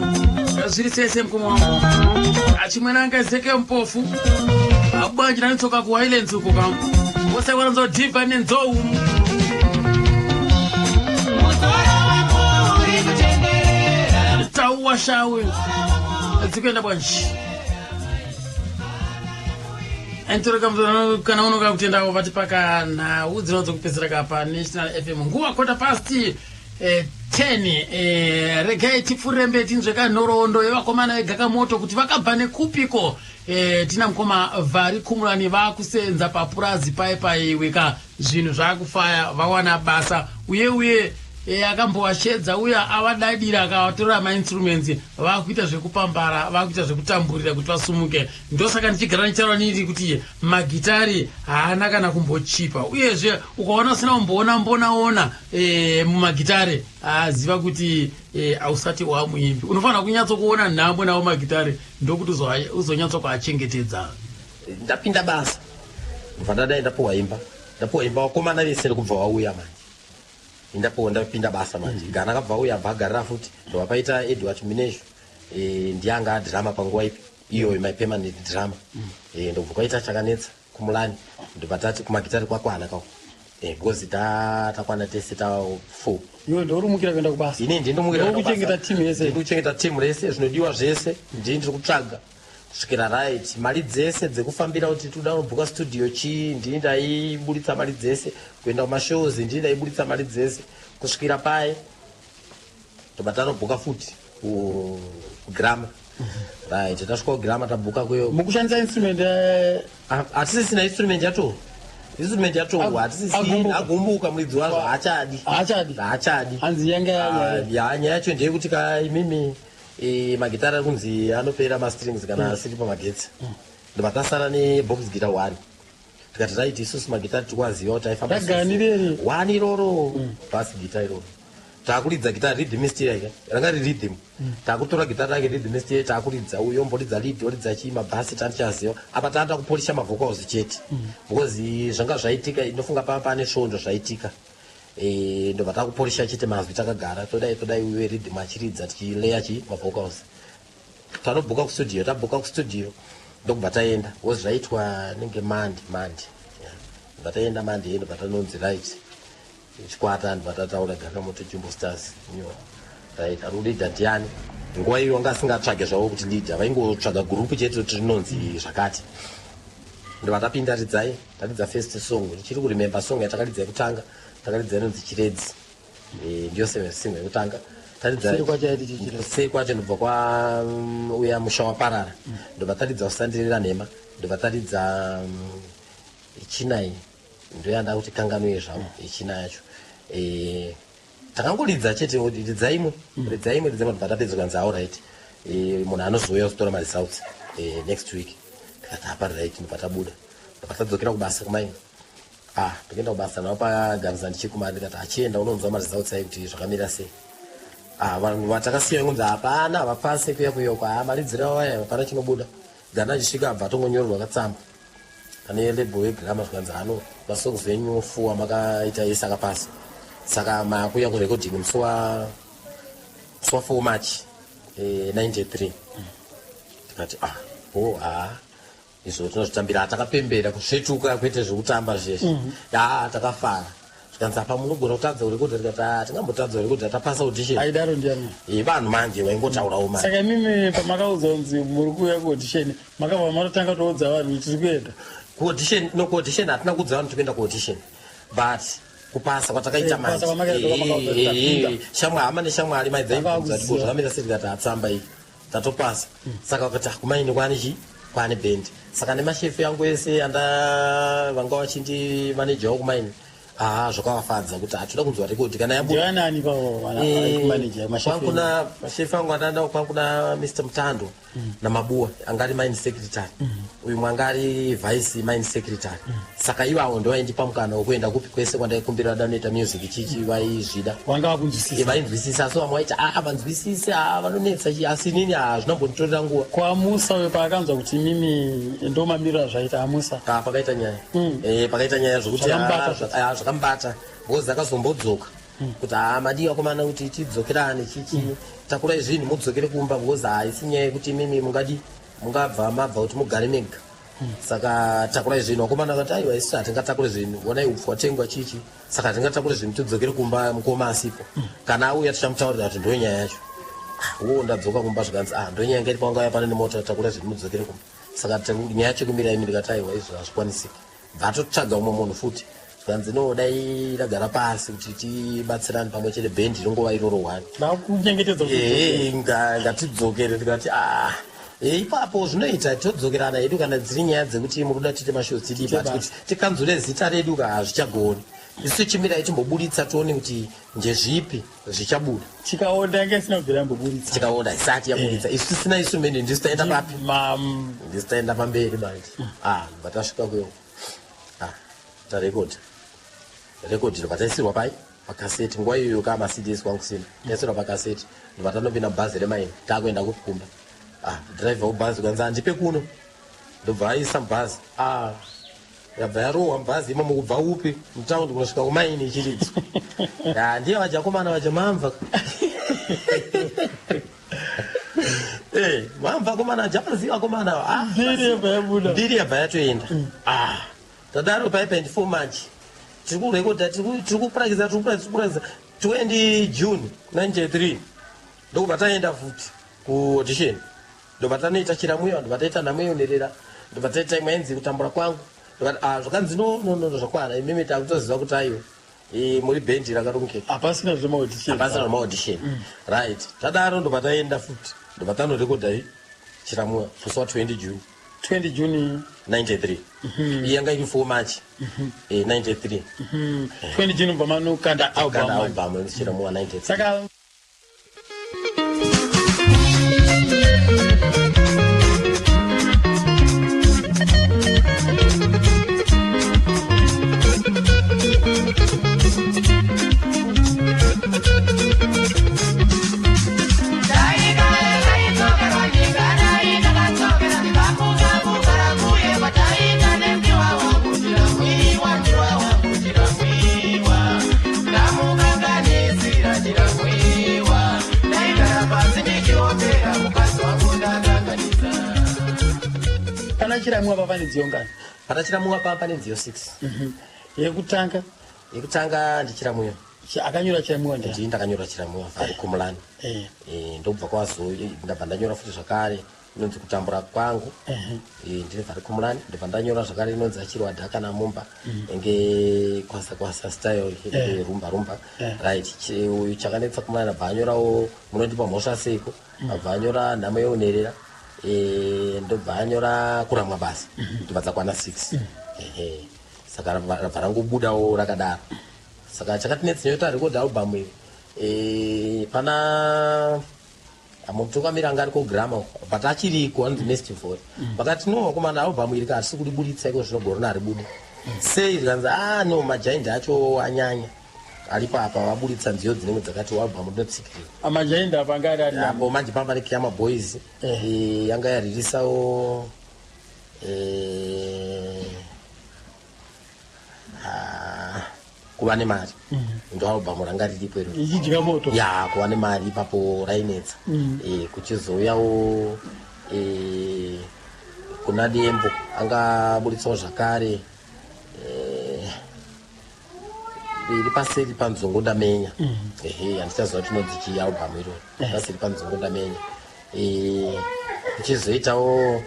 zviri sese mukoma wangu. Achimwena anga Ezeke Mpofu Abwanji nanitsoka kuHighlands uko kam. Vose vanozodhibha nenzou. Musoro wangu uri kutenderera. Tauwa shawe. Dzikuenda bwanji. Antoreka kana unoka kutendawo vati paka nhau dzino dzokupedzisira ka paNational FM nguva 10:15. Regai tipfuurire mberi tinzwe kanhoroondo yevakomana vegakamoto kuti vakabva nekupiko. Tina mukoma Vari Kumurani vakusenza papurazi pai paiweka zvinhu zvakufaya, vawana basa uye akambovashedza uye avadadira akavatorera mainstruments, vakuita zvekupambara, vakuita zvekutamburira kuti vasumuke. Ndosaka ndichigara ndichitaura niri kuti magitari haana kana kumbochipa, uyezve ukaona usina kumboona mbonaona mumagitare, aziva kuti hausati wamuimbi. Unofanira kunyatsokuona nhamo nawo magitare, ndokuti uzonyatsokuachengetedza. Ndapinda basa, ndobva ndadai ndapuwa imba, ndapuwa imba, vakomana vese ndikubva vauya manje. Ndapuwa, ndapinda basa manje. Gana akabva auya, abva agarira futi. Ndobva paita Edward Minesho, ndiye anga adhirama panguva ipi iyoyo, my permanent drummer. Ndobva kwaita Chakanetsa Kumulani. Ndobva tati kumagitari kwakwana kako, because takwana tese ta four. Iwe ndourumukira kuenda kubasa. Ini ndindomukira. Ndokuchengeta timu yese. Ndikuchengeta timu rese, zvinodiwa zvese ndini ndiri kutsvaga kusvikira right. Mari dzese dzekufambira kuti toda kunobhuka studio chii, ndini ndaiburitsa mari dzese. Kuenda kumashows, ndini ndaiburitsa mari dzese kusvikira paye. Tobva tanobhuka futi kuGramma. Right, tasvika kuGramma, tabhuka kuyo. Mukushandisa instrument? Hatisisina instrument yacho, instrument yacho hatisisina. Agumbuka. Agumbuka muridzi wazvo, haachadi. Haachadi. Haachadi. Hanzi yanga Ah, ya, nyaya yacho ndeyekuti ka imimi, magitari ari kunzi anopera mastrings kana asiri pamagetsi. Ndobva tasara nebox guitar one. Tikati right, isusu magitari tikuaziva kuti aifamba. Ragani reri. One iroro, bass guitar iroro. Taakuridza gitari rhythm rake ranga riri rhythm. Taakutora gitari rake rhythm, taakuridza, uyo omboridza lead, oridza chii, mabhasi tandichaziva. Apa taanda kupolisha mavocals chete, because zvanga zvaitika, inofunga pava pane svondo zvaitika. Ndobva takupolisha chete mazwi, takagara todai todai, uye rhythm achiridza, tichileya chi mavocals. Tanobhuka kustudio, tabhuka kustudio, ndokubva taenda, because zvaitwa nenge mandi. Yeah. Ndobva taenda mandi, ndobva tanonzi right, chikwata. Ndobva tataura Gakamoto Jumbo Stars nyo. Right, ari kuleader ndiani? Nguva iyo vanga asingatsvage zvavo kuti leader, vaingotsvaga gurupu chete kuti rinonzi zvakati. Ndobva tapinda, ridzai, taridza first song. Ndichiri kuremember song yatakaridza yekutanga, takaridza inonzi Chiredzi. Ndiyo single yekutanga taridza. Kuseri kwacho yaiti Chiredzi. Kuseri kwacho ndobva kwa uya Musha Waparara. Ndobva taridza Usandirira Nhema. Ndobva taridza Chinai, ndoyanda kuti kanganwe zvavo ichina yacho. Takangoridza chete, ridzai imwe, ridzai imwe, ridzai imwe. Ndobva tapedza, kanzi alright, munhu anozouya kuzotora maresults next week. Tikati apa right. Ndobva tabuda, ndobva tadzokera kubasa kumaini. Ah, ndikuenda kubasa navo paganza ndichikumari. Ndikati achienda unonzwa maresults ai kuti zvakamira sei. Ah, vanhu vatakasiya kunzi hapana, havapase kuya kuyoko. Ha, maridziro avo aya, hapana chinobuda. Gana achisvika, abva atongonyorerwa katsamba pane label yeGramma, zvikanzi hano masongs enyu four makaita ese akapasa, saka makuya kurecording musi wa 4 March 93. Tikati ah, oh, ha, izvo tinozvitambira. Takapembera kusvetuka, kwete zvekutamba zveshe. Ha, takafara. Zvikanzi apa munogona kutadza kurekodha. Tikati ah, tingambotadza kurekodha tapasa audition? Aidaro ndiani? Vanhu manje vaingotaurawo manje. Saka imimi pamakaudzwa kunzi muri kuuya kuaudition, makabva matotanga toudza vanhu kuti tiri kuenda? Kuaudition, no, kuaudition hatina kuudza vanhu tikuenda kuaudition, but kupasa kwatakaita. Kupasa kwamakaita, kwamakaudza kuti tapinda. Shamwa, hama neshamwari maidzaibvunza Vakakuziva. kuti zvakamira sei. Tikati hatsamba iyi, tatopasa. Saka vakati "Ah, kumaini kwani chi kwane bhendi." Saka nemashefu yangu ese anda vanga vachindi manejawo kumaini, haa, zvakavafadza kuti hatoda kunzwa rekodi kana yabuda. Ndivanani pavo manager, mashefu? Kwankuna mashefu angu andanda, kwankuna Mr Mutando naMabuwa angari mine secretary, uyu mwanga ari vice mine secretary. Saka ivavo ndo vaindipa mukana wekuenda kupi kwese kwandaikumbira danoita music chichi, vaizvida. Wanga vakunzwisisa? Vainzwisisa. So vamwe vaiti a vanzwisise, a vanonetsa chi, asi inini hazvinombonditorera nguva. Kwamusa uyo paakanzwa kuti imimi ndo mamiriro azvaita, amusa? Ah, pakaita nyaya. Pakaita nyaya zvokuti Zvakamubata. Ah, zvakamubata, because akazombodzoka kuti haa, madiwa akomana kuti tidzokerane chichi, takurai zvinhu mudzokere kumba, because haisi nyaya yekuti imimi mungadi mungabva mabva kuti mugare mega. Saka takurai zvinhu. Vakomana vakati, aiwa, isu hatingatakure zvinhu, onai upfu watengwa chichi, saka hatingatakure zvinhu tidzokere kumba mukoma asipo. Kana auya tichamutaurira kuti ndo nyaya yacho. Wo ndadzoka kumba, zvikanzi, ah, ndo nyaya ngati pangauya pane nemota, takura zvinhu mudzokere kumba. Saka nyaya yacho kumira imi. Ndikati, aiwa, izvo hazvikwanisiki. Bva totsvaga umwe munhu futi, zvikanzi, no, dai ragara pasi kuti tibatsirane pamwe chete, bhendi ringova iroro one. Vakunyengetedza. Ngatidzokere. Ndikati, ah, ipapo zvinoita, todzokerana hedu kana dziri nyaya dzekuti muri kuda tiite mashows tidii, but kuti tikanzure zita redu ka, hazvichagoni. Isu chimirai timboburitsa tione kuti ndezvipi zvichabuda. Chikaonda yanga isina kubvira yamboburitsa. Tikaona isati yaburitsa, isu tisina, isu mene ndisu taenda papi? Ndisu taenda pamberi manje. Ah, ndobva tasvika kuyo, ah, tarekodha rekodhi, ndobva taisirwa pai pakaseti. Nguva iyoyo ka maCDs kwangu kusina, taisirwa pakaseti, ndobva tanopinda mubhazi remaini, takuenda kukumba. Ah, dhiraivha webhazi kwanzi, "Handipe kuno." Ndobva aisa mubhazi. Ah, yabva yarohwa mubhazi imomo, kubva upi mutaundi kunosvika kumaini ichiridzwa. Ya, ndiye vajakomana vaja mamva. Mamva komana, jamaziva komana. Ah, mbiri yabva yabuda. Mbiri yabva yatoenda. Ah, tadaro paipa 24 March tiri kurekodha, tiri kupurakidza, tiri kupurakidza, tiri kupurakidza. 20 June 93 ndokubva taenda futi kuaudition, ndobva tanoita Chiramuyo, ndobva taita Nhamo Yeonerera, ndobva taita imwe yainzi Kutambura Kwangu. Ah, zvakanzi, no, no, no, zvakwana, imimi takutoziva kuti aiwa, muri bhendi rakarongeka. Hapasina zvemaaudition. Hapasina zvemaaudition, right. Tadaro ndobva taenda futi, ndobva tanorekodha Chiramuyo musi wa20 June. 20 June. 93. Iyi yanga iri 4 March 93. 20 June bva manokanda album. Kana album inonzi Chiramuwa 93. Saka Pana Chiramuwa pa pane nziyo ngani? Pana Chiramuwa pa pane nziyo 6. Yekutanga? Yekutanga ndiChiramuyo. Akanyora Chiramuwa ndi? Ndii ndakanyora Chiramuyo, ari Kumulani. Ndobva kwazo ndabva ndanyora futi zvakare inonzi Kutambura Kwangu. Ndine vari Kumulani. Ndobva ndanyora zvakare inonzi Achirwa Dhaka Namumba, enge kwasa kwasa style, rumba rumba. Right. Uyu Chakanetsa Kumulani abva anyorawo Munondipa Mhosva Seiko, abva anyora Nhamo Yeunerera, ndobva anyora Kuramwa Basa. Ndobva dzakwana 6. Ehe, saka rabva rangobudawo rakadaro. Saka chakatinetsa nyota record album iyi, pana mutungamiri anga ariko grama, but achiriko, anonzi Mestivor. Vakati, no, vakomana, album iri ka hatisi kuriburitsa iko zvino, gore rino. Sei? Zvikanzi, ah, no, majaindi acho anyanya aripo apa, vaburitsa nziyo dzinenge dzakati, album rinotsikirira. Amajaindi apa anga ari ari? Apo manje pamba neKiama Boys. Yanga yaririsawo Kuva Nemari, ndo album ranga riripo iro. Ichidya moto. Ya, Kuva Nemari ipapo rainetsa. Kuchizouyawo kuna Dembo angaburitsawo zvakare iri paseri paNzungu Ndamenya. Ehe, handichaziva kuti inonzi chii album iroro, paseri paNzungu Ndamenya. Kuchizoitawo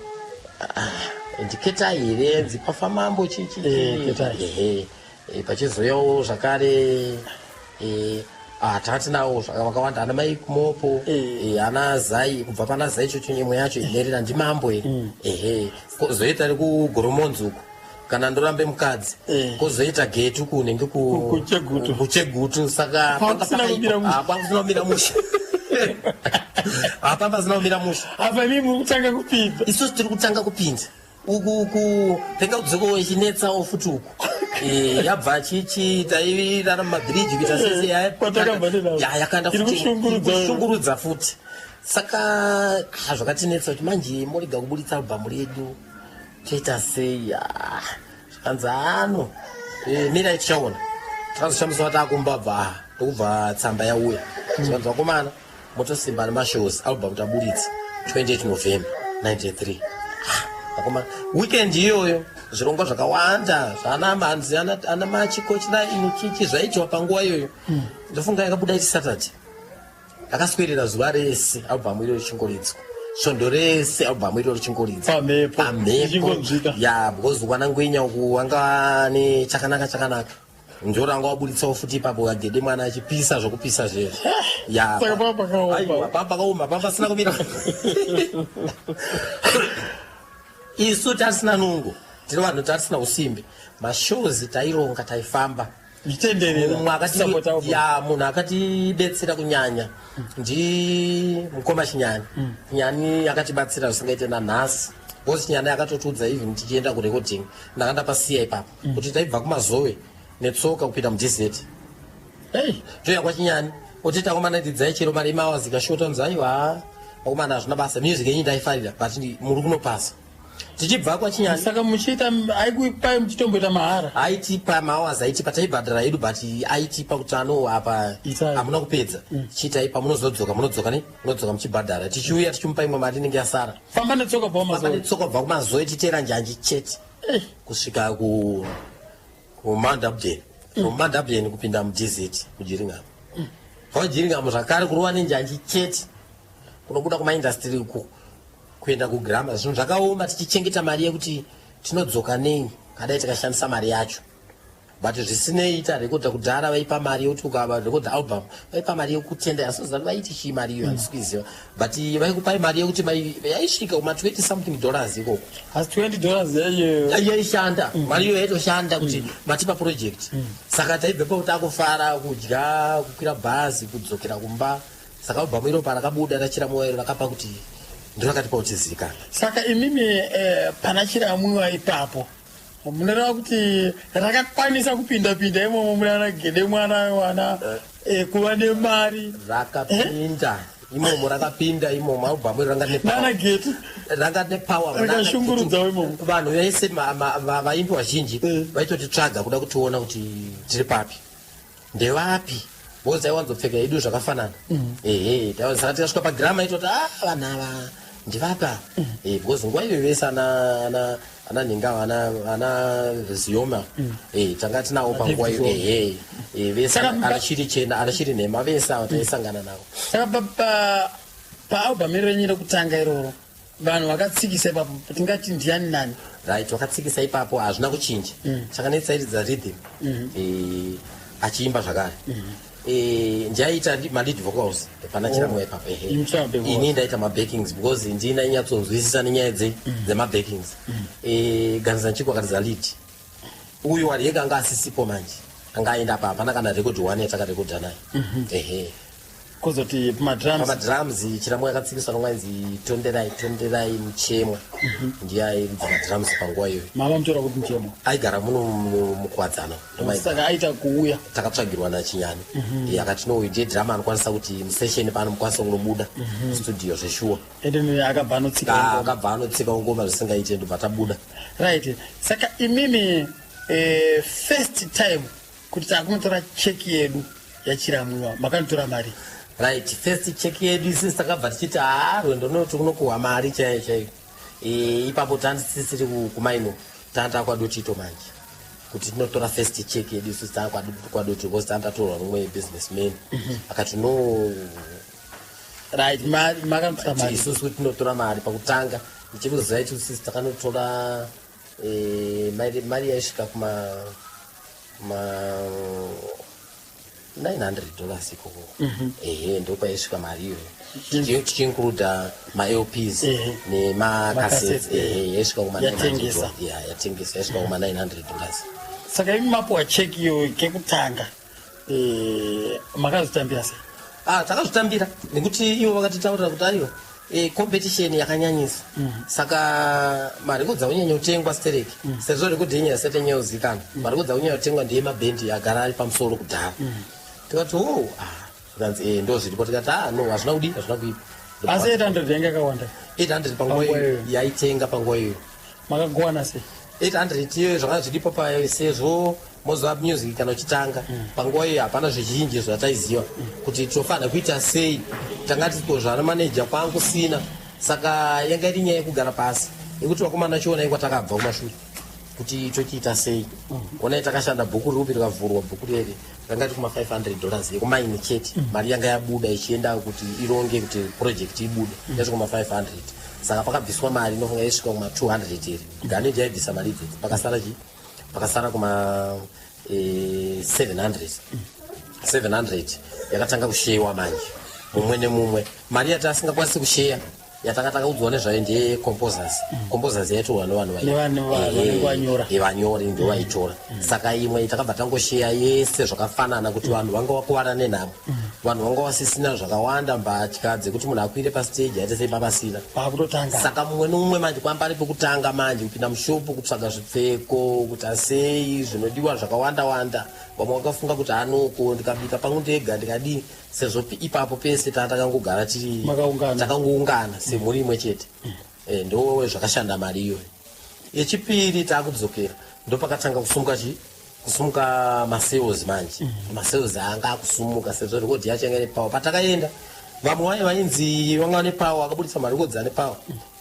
ndiketai here nzipafa mambo chichi. Ketai. Ehe. Pachizoyawo zvakare tatinawo vakawanda, ana mai Kumopo. Ana Zai, kubva pana Zai chocho imwe yacho inerera ndimambo here. Ehe, kozoita rekugoromonzi uku, kana Ndorambe Mukadzi. Kozoita Getu kunenge Kuchegutu. Kuchegutu. Saka Kwakusina kumira mushe. Ah, kwakusina kumira mushe apa, pasina kumira mushe. Apa imi muri kutanga kupinda. Isusu tiri kutanga kupinda uku ku tenga kudzoko ichinetsawo futi uku. Yabva chichi tairara mumabhiriji kuita sese. Kwatakabva nenhau. Ya, yakanda Iri futi kushungurudza. Iri kushungurudza futi. Saka zvakatinetsa kuti manje morega kuburitsa albhamu redu, toita sei? Ah, zvikanzi, ano mirai tichaona. Takazoshamisa takumbabva, ndokubva tsamba yauya, zvikanzi, vakomana, motosimba nemashows, album taburitsa 28 November 93. Akoma weekend iyoyo zvirongwa zvakawanda zvana manzi ana machikochina inichichi zvaitiwa panguva iyoyo. Ndofunga yakabuda iri Saturday, akaswerera zuva rese albhamu iro richingoridzwa, svondo rese albhamu iro richingoridzwa. Pamhepo. Pamhepo. Ichingonzwika. Ya, because kwana Ngwenya uku wanga nechakanaka chakanaka, ndoranga wabuditsawo futi ipapo agede mwana achipisa zvokupisa zvezvo, ya. Saka papa pakaoma. Aiwa, papa pakaoma, papa pasina kumira. Isu tasina nungo, tiri vanhu tasina usimbe. Mashows taironga, taifamba. Zvichitenderera. Mumwe akati Support album. Ya, munhu akatibetsera kunyanya ndi mukoma Chinyani. Chinyani akatibatsira zvisingaite nanhasi, because Chinyani akatotiudza even tichienda kurecording, ndanga ndapasiya ipapo, kuti taibva kuMazowe netsoka kupinda muDZ. Hey. Toya kwaChinyani, otiti, "Akomana, ndidzai chero mari yemahours ikashota." Nzi, "Aiwa akomana, hazvina basa, music yenyu ndaifarira, but muri kunopasa." Tichibva kwaChinyani. Saka muchiita, aikupai muchitomboita mahara? Aitipa mahours, aitipa, taibhadhara yedu, but aitipa kuti ano apa Itai. hamuna kupedza, chiitai, pamunozodzoka munodzoka ne munodzoka muchibhadhara. Tichiuya tichimupa imwe mari inenge yasara. Famba netsoka bva Famba Mazowe. netsoka kubva kuMazoe, tichiteera njanji chete kusvika kuMount Hampden, from Mount Hampden kupinda muDZ kuJiringamu, kwaJiringamu zvakare kurova nenjanji chete kunobuda kumaindustry uku kuenda kugrama. Zvinhu zvakaoma, tichichengeta mari yekuti tinodzoka nei kadai tikashandisa mari yacho. But zvisinei, tarekodha kudhara vaipa mari yekuti ukarekodha album vaipa mari yekutenda. Asi vaiti chii mari iyo, handisi kuiziva, but vaikupai mari yekuti yaisvika kuma 20 something dollars ikoko. Asi $20 yaiyo? Yaishanda mari iyo, yaitoshanda kuti matipa project. Saka taibvepo takufara, kudya, kukwira bhazi kudzokera kumba. Saka album iro parakabuda raChiramwiwa iro rakapa kuti ndiro rakatipa kuti tizivikanwe. Saka imimi pana Chiramwiwa ipapo, munoreva kuti rakakwanisa kupinda pinda imomo munana Gede mwana wana kuva nemari? Rakapinda imomo, rakapinda imomo album iro, ranga rine Nana power. Geti. Ranga rine power. Rakashungurudzawo imomo. Vanhu vese vaimbi vazhinji vaitotitsvaga kuda kutiona kuti tiri papi, ndevapi, because taiwanzopfeka yedu zvakafanana. Ehe, saka tikasvika pagrama itoti, "A, vanhu ava ndivapa." Because nguva iyo vese ana nhinga, ana Zioma, tanga tinawo panguva iyo. Ehe, vese. Ana Shiri Chena, ana Shiri Nhema, vese ava taisangana navo. Saka paalbum iro renyu rekutanga iroro, vanhu vakatsikisa ipapo tingati ndiani nani? Right, wakatsikisa ipapo hazvina kuchinja. Chakanetsairidza rhythm, achiimba zvakare. Ndiaita malead vocals pana Chiramwa ipapo, ehe. Imi muchiita maback vocals. Ini ndaita mabackings because ndina nyatsonzwisisa nenyaya dzemabackings. Ganza Nchiko akaridza lead. Uyu wariyeka anga asisipo manje, anga aenda pa, hapana kana record one yatakarekodha naye, ehe. Kuzoti pamadrums? Pamadrums Chiramwa yakatsikiswa nomwainzi Tonderai, Tonderai Muchemwa, ndiye airidza madrums panguva iyoyo. Mama mutora kuti Muchemwa? Aigara muno muKuwadzana. Saka aita kuuya? Takatsvagirwa naChinyani. Akati, "No, uyu ndiye drummer anokwanisa kuti musession pano mukwanisa kunobuda studio zveshuwa." Ende akabva anotsika ingoma. Akabva anotsika ngoma zvisingaite, ndobva tabuda. Right, saka imimi first time kuti takunotora cheki yedu yaChiramwiwa, makanotora mari? Right, first check yedu isisi takabva tichiti, "Haa, rwendo runoti kunokuhwa mari chaiyo chaiyo." Ipapo tandisisiri kumaino, tanda kwaDotito manje kuti tinotora first check yedu isusu. Taa kwaDotito because tandatorwa nomwe businessman, akati, "No." Right, makanotora mari? Isusu tinotora mari pakutanga, ndichikuziva ichi, sisi takanotora mari yaisvika kuma $900 ikoko. Ehe, ndokwaisvika mari iyoyo, tichiincluda maLPs nemacassettes. Macassettes, Ehe, yaisvika kuma Yatengesa. 900. Yeah, yatengesa, yaisvika kuma $900. Saka imi mapuwa cheki iyo kekutanga, makazvitambira sei? Ah, takazvitambira nekuti ivo vakatitaurira kuti aiwa, competition yakanyanyisa, saka marekodzi akunyanya kutengwa stereki, sezvo rekodhi yenyu yasati yanyanya kuzikanwa, marekodzi akunyanya kutengwa ndeyemabhendi agara ari pamusoro kudhara. Tikati, "O, ah," tikanzi, "Ndo zviripo." Tikati, "Ah, no, hazvina kudi, hazvina kuipa." Asi 800 yange yakawanda? 800 panguva Panguva iyoyo iyoyo. yaitenga panguva iyoyo. Makagowana sei? 800 iyoyo zvakanga zviripo sezvo moziva music kana uchitanga panguva iyoyo hapana zvizhinji zvataiziva kuti tofanira kuita sei. Tanga tiko zvana maneja kwangu sina, saka yanga iri nyaya yekugara pasi. Ekuti vakomana, chionai kwatakabva kumashure, kuti tochiita sei. Onai takashanda bhuku riupi, rikavhurwa bhuku reri ranga riri kuma $500 yekumaini chete. Mari yanga yabuda ichienda kuti ironge kuti project ibude yasvika kuma 500. Saka pakabviswa mari inofunga isvika kuma 200 here. Ganeti yaibvisa mari idzodzi, pakasara chi pakasara kuma 700. 700 yakatanga kushewa manje mumwe nemumwe. Mari yati asingakwanisi kusheya yatanga takaudzwa nezvayo ndeyecomposers. Composers yaitorwa nevanhu Nevanhu vanenge vanyora. Vanyori ndo vaitora. Saka imwe takabva tangosheya yese zvakafanana, kuti vanhu vanga vakuvara nenhamo, vanhu vanga vasisina zvakawanda, mbatya dzekuti munhu akwire pastage aite sei papasina. Pakutotanga. Saka mumwe nomumwe manje kwamba ari pekutanga manje kupinda mushopu kutsvaga zvipfeko, kuti asei zvinodiwa zvakawanda wanda. Vamwe vakafunga kuti anoko ndikabika pangu ndega ndikadii, sezvo ipapo pese takangogara tiri Makaungana. Takangoungana semhuri imwe chete. Ndo zvakashanda mari iyoyo. Yechipiri taakudzokera, ndopakatanga kusumuka chi kusumuka masales manje. Masales anga akusumuka sezvo rekodhi yacho yanga ine power. Patakaenda vamwe vaye vainzi vanga vane power, akabudisa marekodzi ane power,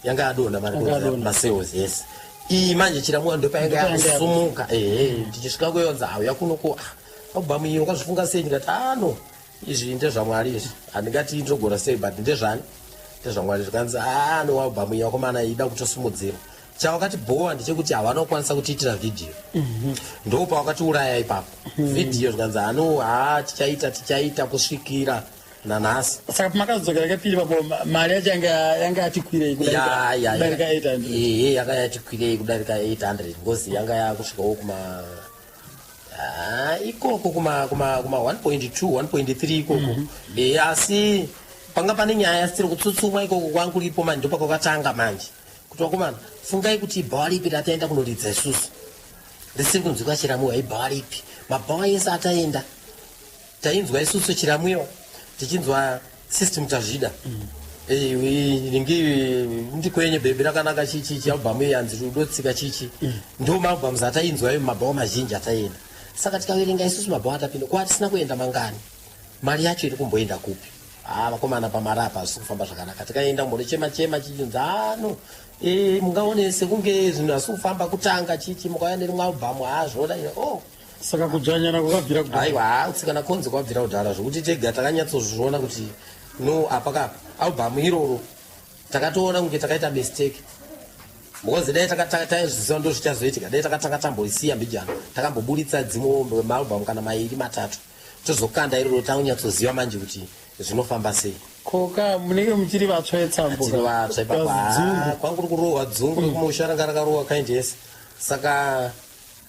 yanga yadonha marekodzi. Yadonha. Masales yes. Iyi manje Chiramuwa ndopainga Ndopainga yakusumuka. Ehe, tichisvika kuyonza auya kunoko, album iyi wakazvifunga sei? Ndikati ano izvi ndezvaMwari izvi, handingati ndinogona sei, but ndezvani, ndezvaMwari. Zvikanzi ano album iyi wakomana ida kutosimudzira. Chawakati bhowa ndechekuti havana kukwanisa kutiitira vhidhiyo, ndo pawakatiuraya ipapo vhidhiyo. Zvikanzi ano ha, tichaita, tichaita kusvikira nanhasi. Saka pamakazodzokera kepiri papo mari yacho yanga yatikwirei kudarika 800? Ehe, yanga yatikwirei kudarika 800 because yanga yakusvikawo kuma ikoko kuma 1.2, 1.3 ikoko. Asi panga pane nyaya sitiri kutsutsumwa ikoko kwangu ripo manje. Ndopakwakatanga manje kuti vakomana, fungai kuti bhawa ripi rataenda kunoridza isusu risiri kunzwikwa Chiramuwa? Ibhawa ripi? Mabhawa ese ataenda tainzwa isusu Chiramuwa, tichinzwa System Tazvida, ringi ndikwenye bhebhi rakanaka chichi album yanzi Rudotsika chichi. Ndo maalbums atainzwa iyo mabhawa mazhinji ataenda. Saka tikaverenga isusu mabhawa atapinda, kwa tisina kuenda mangani, mari yacho iri kumboenda kupi? Ah, vakomana, pamari apa hazvisi kufamba zvakanaka. Tikaenda kumbonochema chema chichinzi ano mungaone sekunge zvinhu hazisi kufamba kutanga chichi, mukauya nerimwe album hazvoda oh. Saka kudzvanyana kwakabvira kudhara. Aiwa, kutsikana konzi kwabvira kudhara, zvokuti tega takanyatsozviona kuti no, apa kapa album iroro takatoona kunge takaita mistake, because dai taizviziva ndo zvichazoitika, dai takatanga tamboisiya mbijana, takamboburitsa dzimwe maalbum kana mairi matatu, tozokanda iroro tanyatsoziva manje kuti zvinofamba sei. Koka munenge muchiri vatsva vetsambo. Tiri vatsva ipapo. Dzungu. Ah, kwangu kuri kurohwa dzungu rekumusha ranga rakarohwa kind yese. Saka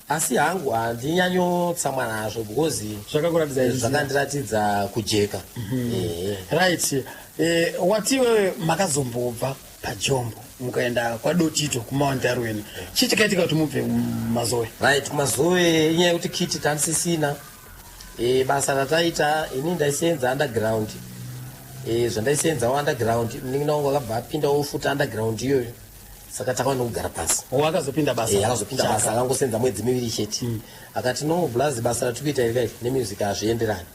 asi hangu handinyanyotsamwa nazvo because Zvakakuratidza izvi. Zvakandiratidza kujeka. Ehe. Right, wati iwewe makazombobva paJombo mukaenda kwaDotito kuMount Darwin. Chii chakaitika kuti mubve muMazowe? Right, kuMazowe inyaya yekuti kiti tanisisina. Basa rataita, ini ndaisenza underground. Zvandaisenzawo underground, munin'ina wangu akabva apindawo futi underground iyoyo, saka takaona kugara pasi. Wakazopinda basa? Akazopinda basa, akangosenza mwedzi 2 chete. Akati no blazi, basa ratiri kuita iri kai nemusic hazvienderani.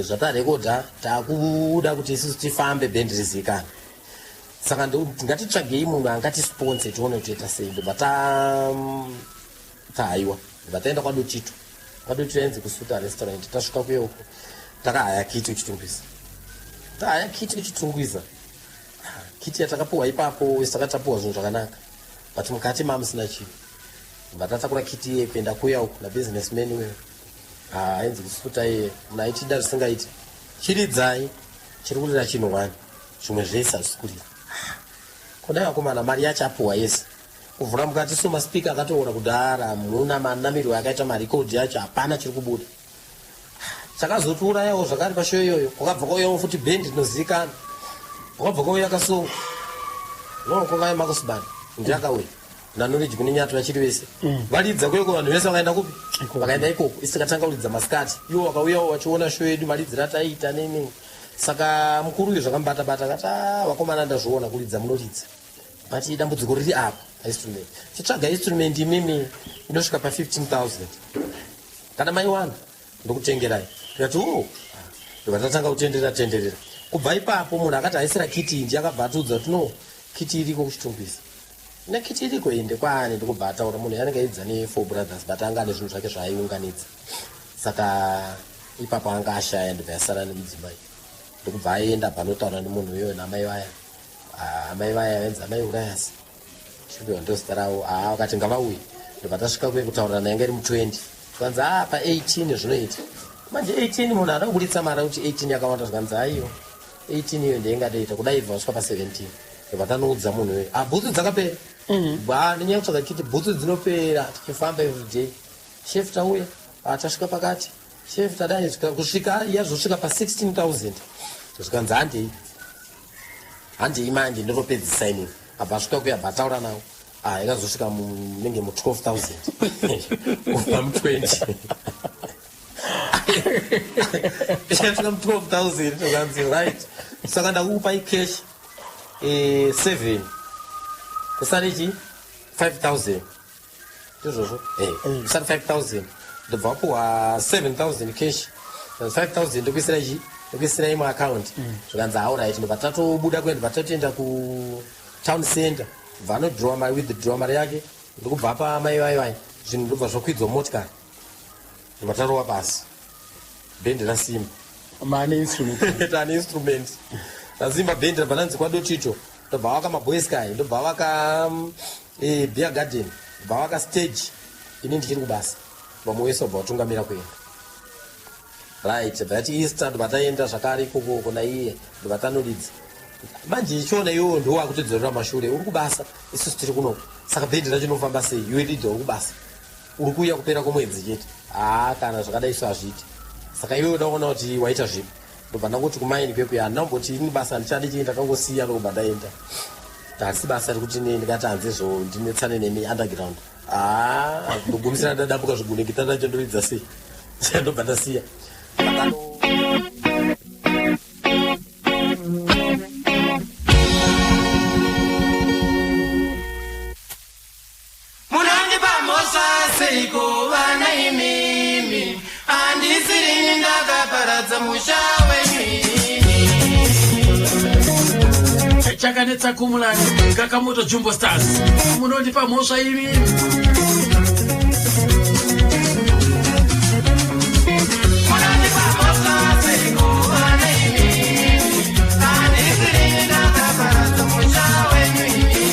Zvatarekodha takuda kuti isusu tifambe, bhendi rizikanwe, saka ngatitsvagei munhu angatisponsor tione kuti toita sei. Ndobva tahaiwa, ndobva taenda kwaDotito. KwaDotito yainzi kuSuta Restaurant. Tasvika kuyoko takahaya kiti kuChitungwiza. Tahaya kiti kuChitungwiza, kiti yatakapiwa ipapo isi takatapiwa zvinhu zvakanaka, but mukati mamusina chinhu. Bva tatakura kiti iye kuenda kuya uku nabusinessman uyo ainzi kuSuta iye, munhu aitida zvisingaiti. Chiridzai, chiri kurira chinhu one, zvimwe zvese hazvisi kurira. Kudai vakomana mari yacho apuhwa yese, kuvhura mukati so maspeaker akatoora kudhara, muna manamirwo akaita marekodhi acho hapana chiri kubuda. Chakazotiurayawo zvakare pashow iyoyo, kwakabva kwauyawo futi bhendi rinozivikanwa, kwakabva kwauya Kasongo. No, kwakauya Makusibani, ndiakauya naKnowledge kune Nyato, vachiri vese varidza kuyoko. Vanhu vese vakaenda kupi? Vakaenda ikoko. Isi tikatanga kuridza masikati, ivo vakauyawo vachiona show yedu, maridziro ataiita nene. Saka mukuru uyu zvakamubata-bata, akati "Ah, vakomana, ndazviona kuridza munoridza, but dambudziko riri apa instrument. Chitsvaga instrument imimi inosvika pa15 000, kana maiwana ndokutengerai." Tikati o, ndobva tatanga kutenderera tenderera. Kubva ipapo munhu akati aisira kiti inji akabva atiudza kuti no, kiti iriko kuChitungwiza. Nekiti iriko iyi ndekwaani? Ndikubva ataura munhu yanenge aidza nefour brothers, but anga ane zvinhu zvake zvaaiunganidza. Saka ipapo anga ashaya, ndobva yasara nemudzimai. Ndokubva aenda panotaura nemunhu uyoyo namai vaya. Ah, amai vaya vainzi amai Urayasi, shupiwa ndozita ravo. Haa, vakati ngavauye. Ndobva tasvika kuye kutaurirana, yanga iri mu20. Zvikanzi a pa18 zvinoita manje 18, munhu ada kuburitsa mari kuti 18 yakawanda. Zvikanzi aiwa, 18 iyo ndeingadoita kudai. Ibva vasvika pa17, ndobva tanoudza munhu uyoyo. Ah, bhutsu dzakapera ba nenyaya yekutsvaga kiti, bhutsu dzinopera tichifamba everyday. Chef, tauya. Ah, tasvika pakati, chef, tadai kusvika yazosvika pa16 000. Zvikanzi handei, handei manje, ndinopedzisa inini. Abva asvika kuya, bva ataura navo. Ah, yakazosvika munenge mu12 000 kubva mu20, yakasvika mu12 000. Zvikanzi right, saka ndakukupai cash 7, kusare chi 5000. Ndizvozvo, kusare 5000. Ndobva wapuhwa 7000 cash, 5000 ndokuisira chi, ndokuisira imwe account. Zvikanzi alright. Ndobva tatobuda kuenda, ndobva tatoenda kutown center. Bva anodhirowa mari, withdraw mari yake, ndokubva apa mai vai vai zvinhu, ndobva zvokwidzwa motikari, ndobva tarova pasi bhendi rasimba. Mane instrument. Tane instrument rasimba, bhendi rabva ranzi kwaDotito. Ndobva vaka maboysky, ndobva vaka beer garden, ndobva vaka stage. Ini ndichiri kubasa, vamwe wese vabva vatungamira kuenda. Right, bva yati Easter, ndobva taenda zvakare ikoko kuna iye, ndobva tanoridza. Manje ichiona iwewo ndiwo akutodzorera mashure, uri kubasa, isusu tiri kunoku. Saka bhendi racho inofamba sei? Iwe leader uri kubasa, uri kuuya kupera kwomwedzi chete. Haa, kana zvakadai so hazviiti. Saka iwe uda kuona kuti waita zvipi? Ndobva ndangoti kumaini kwekuya, handinamboti ini basa handichadi chii, ndakangosiya, ndokubva ndaenda. Hasi basa rekuti nei ndingati hanzizvo ndinetsane nemi underground. Haa, ndogumisira ndadambuka zvigune, gita racho ndoridza sei? Ndobva ndasiya. Munandipa mhosva seiko vana imimi? Handisirini ndakaparadza musha wenyu ini. Chakanetsa kumulani kakamoto Jumbo Stars, munondipa mhosva imimi. Munandipa mhosva seiko vana imimi? Handisirini ndakaparadza musha wenyu imimi.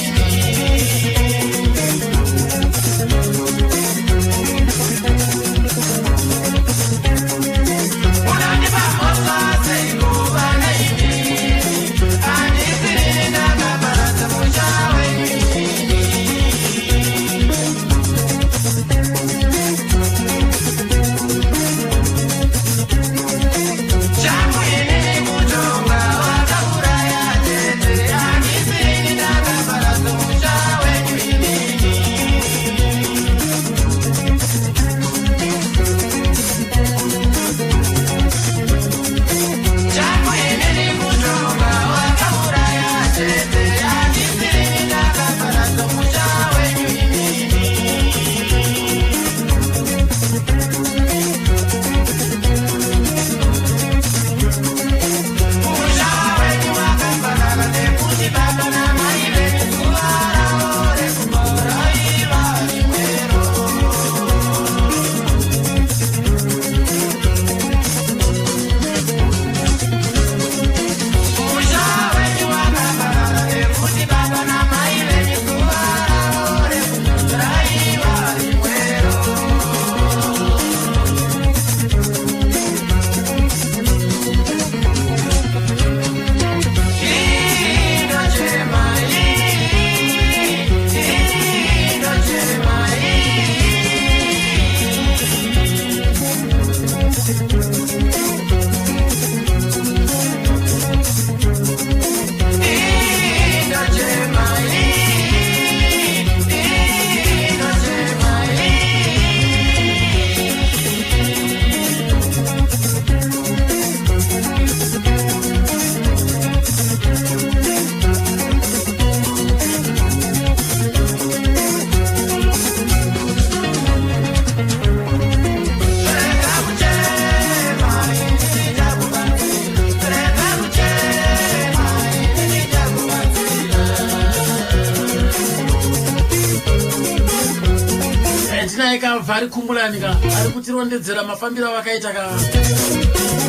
Munandipa mhosva seiko vana imimi? Handisirini ndakaparadza musha wenyu imimi. Ndinaye kaVhari Khumbulani ka, ari kutirondedzera mafambiro avakaita ka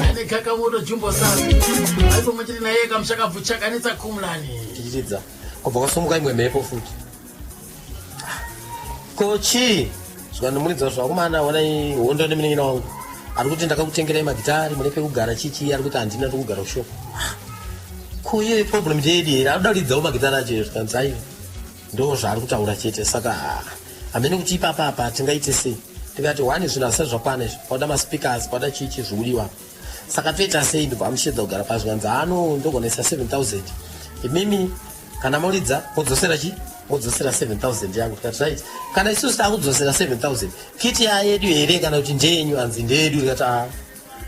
ane kakamoto Jumbo Stars, ari pamwe chete naye kamushakabvu Chakanetsa Khumbulani. Tichiridza, kwabva kwasumuka imwe mhepo futi. Ko chii? Zvikandimuridza zvakomana, onai hondo nemunin'ina wangu ari kuti ndakakutengerai magitari, mune pekugara chichi. Ari kuti handina pekugara kushopo. Ko iye problem ndeyedi here? Anoda kuridzawo magitari acho. Zvikanzi aiwa, ndo zvaari kutaura chete. Saka hamene kuti ipapa apa tingaite sei. Tikati one, zvinhu hazvisati zvakwana izvi, pauda maspeakers, pauda chichi zviudiwa, saka toita sei? Ndobva amushedza kugara pasi. Zvikanzi ano ndogonesa 7000, imimi kana moridza modzosera chi modzosera 7000 yangu. Tikati right, kana isusu takudzosera 7000, kit yayedu here kana kuti ndeyenyu? Hanzi ndeyedu. Tikati a,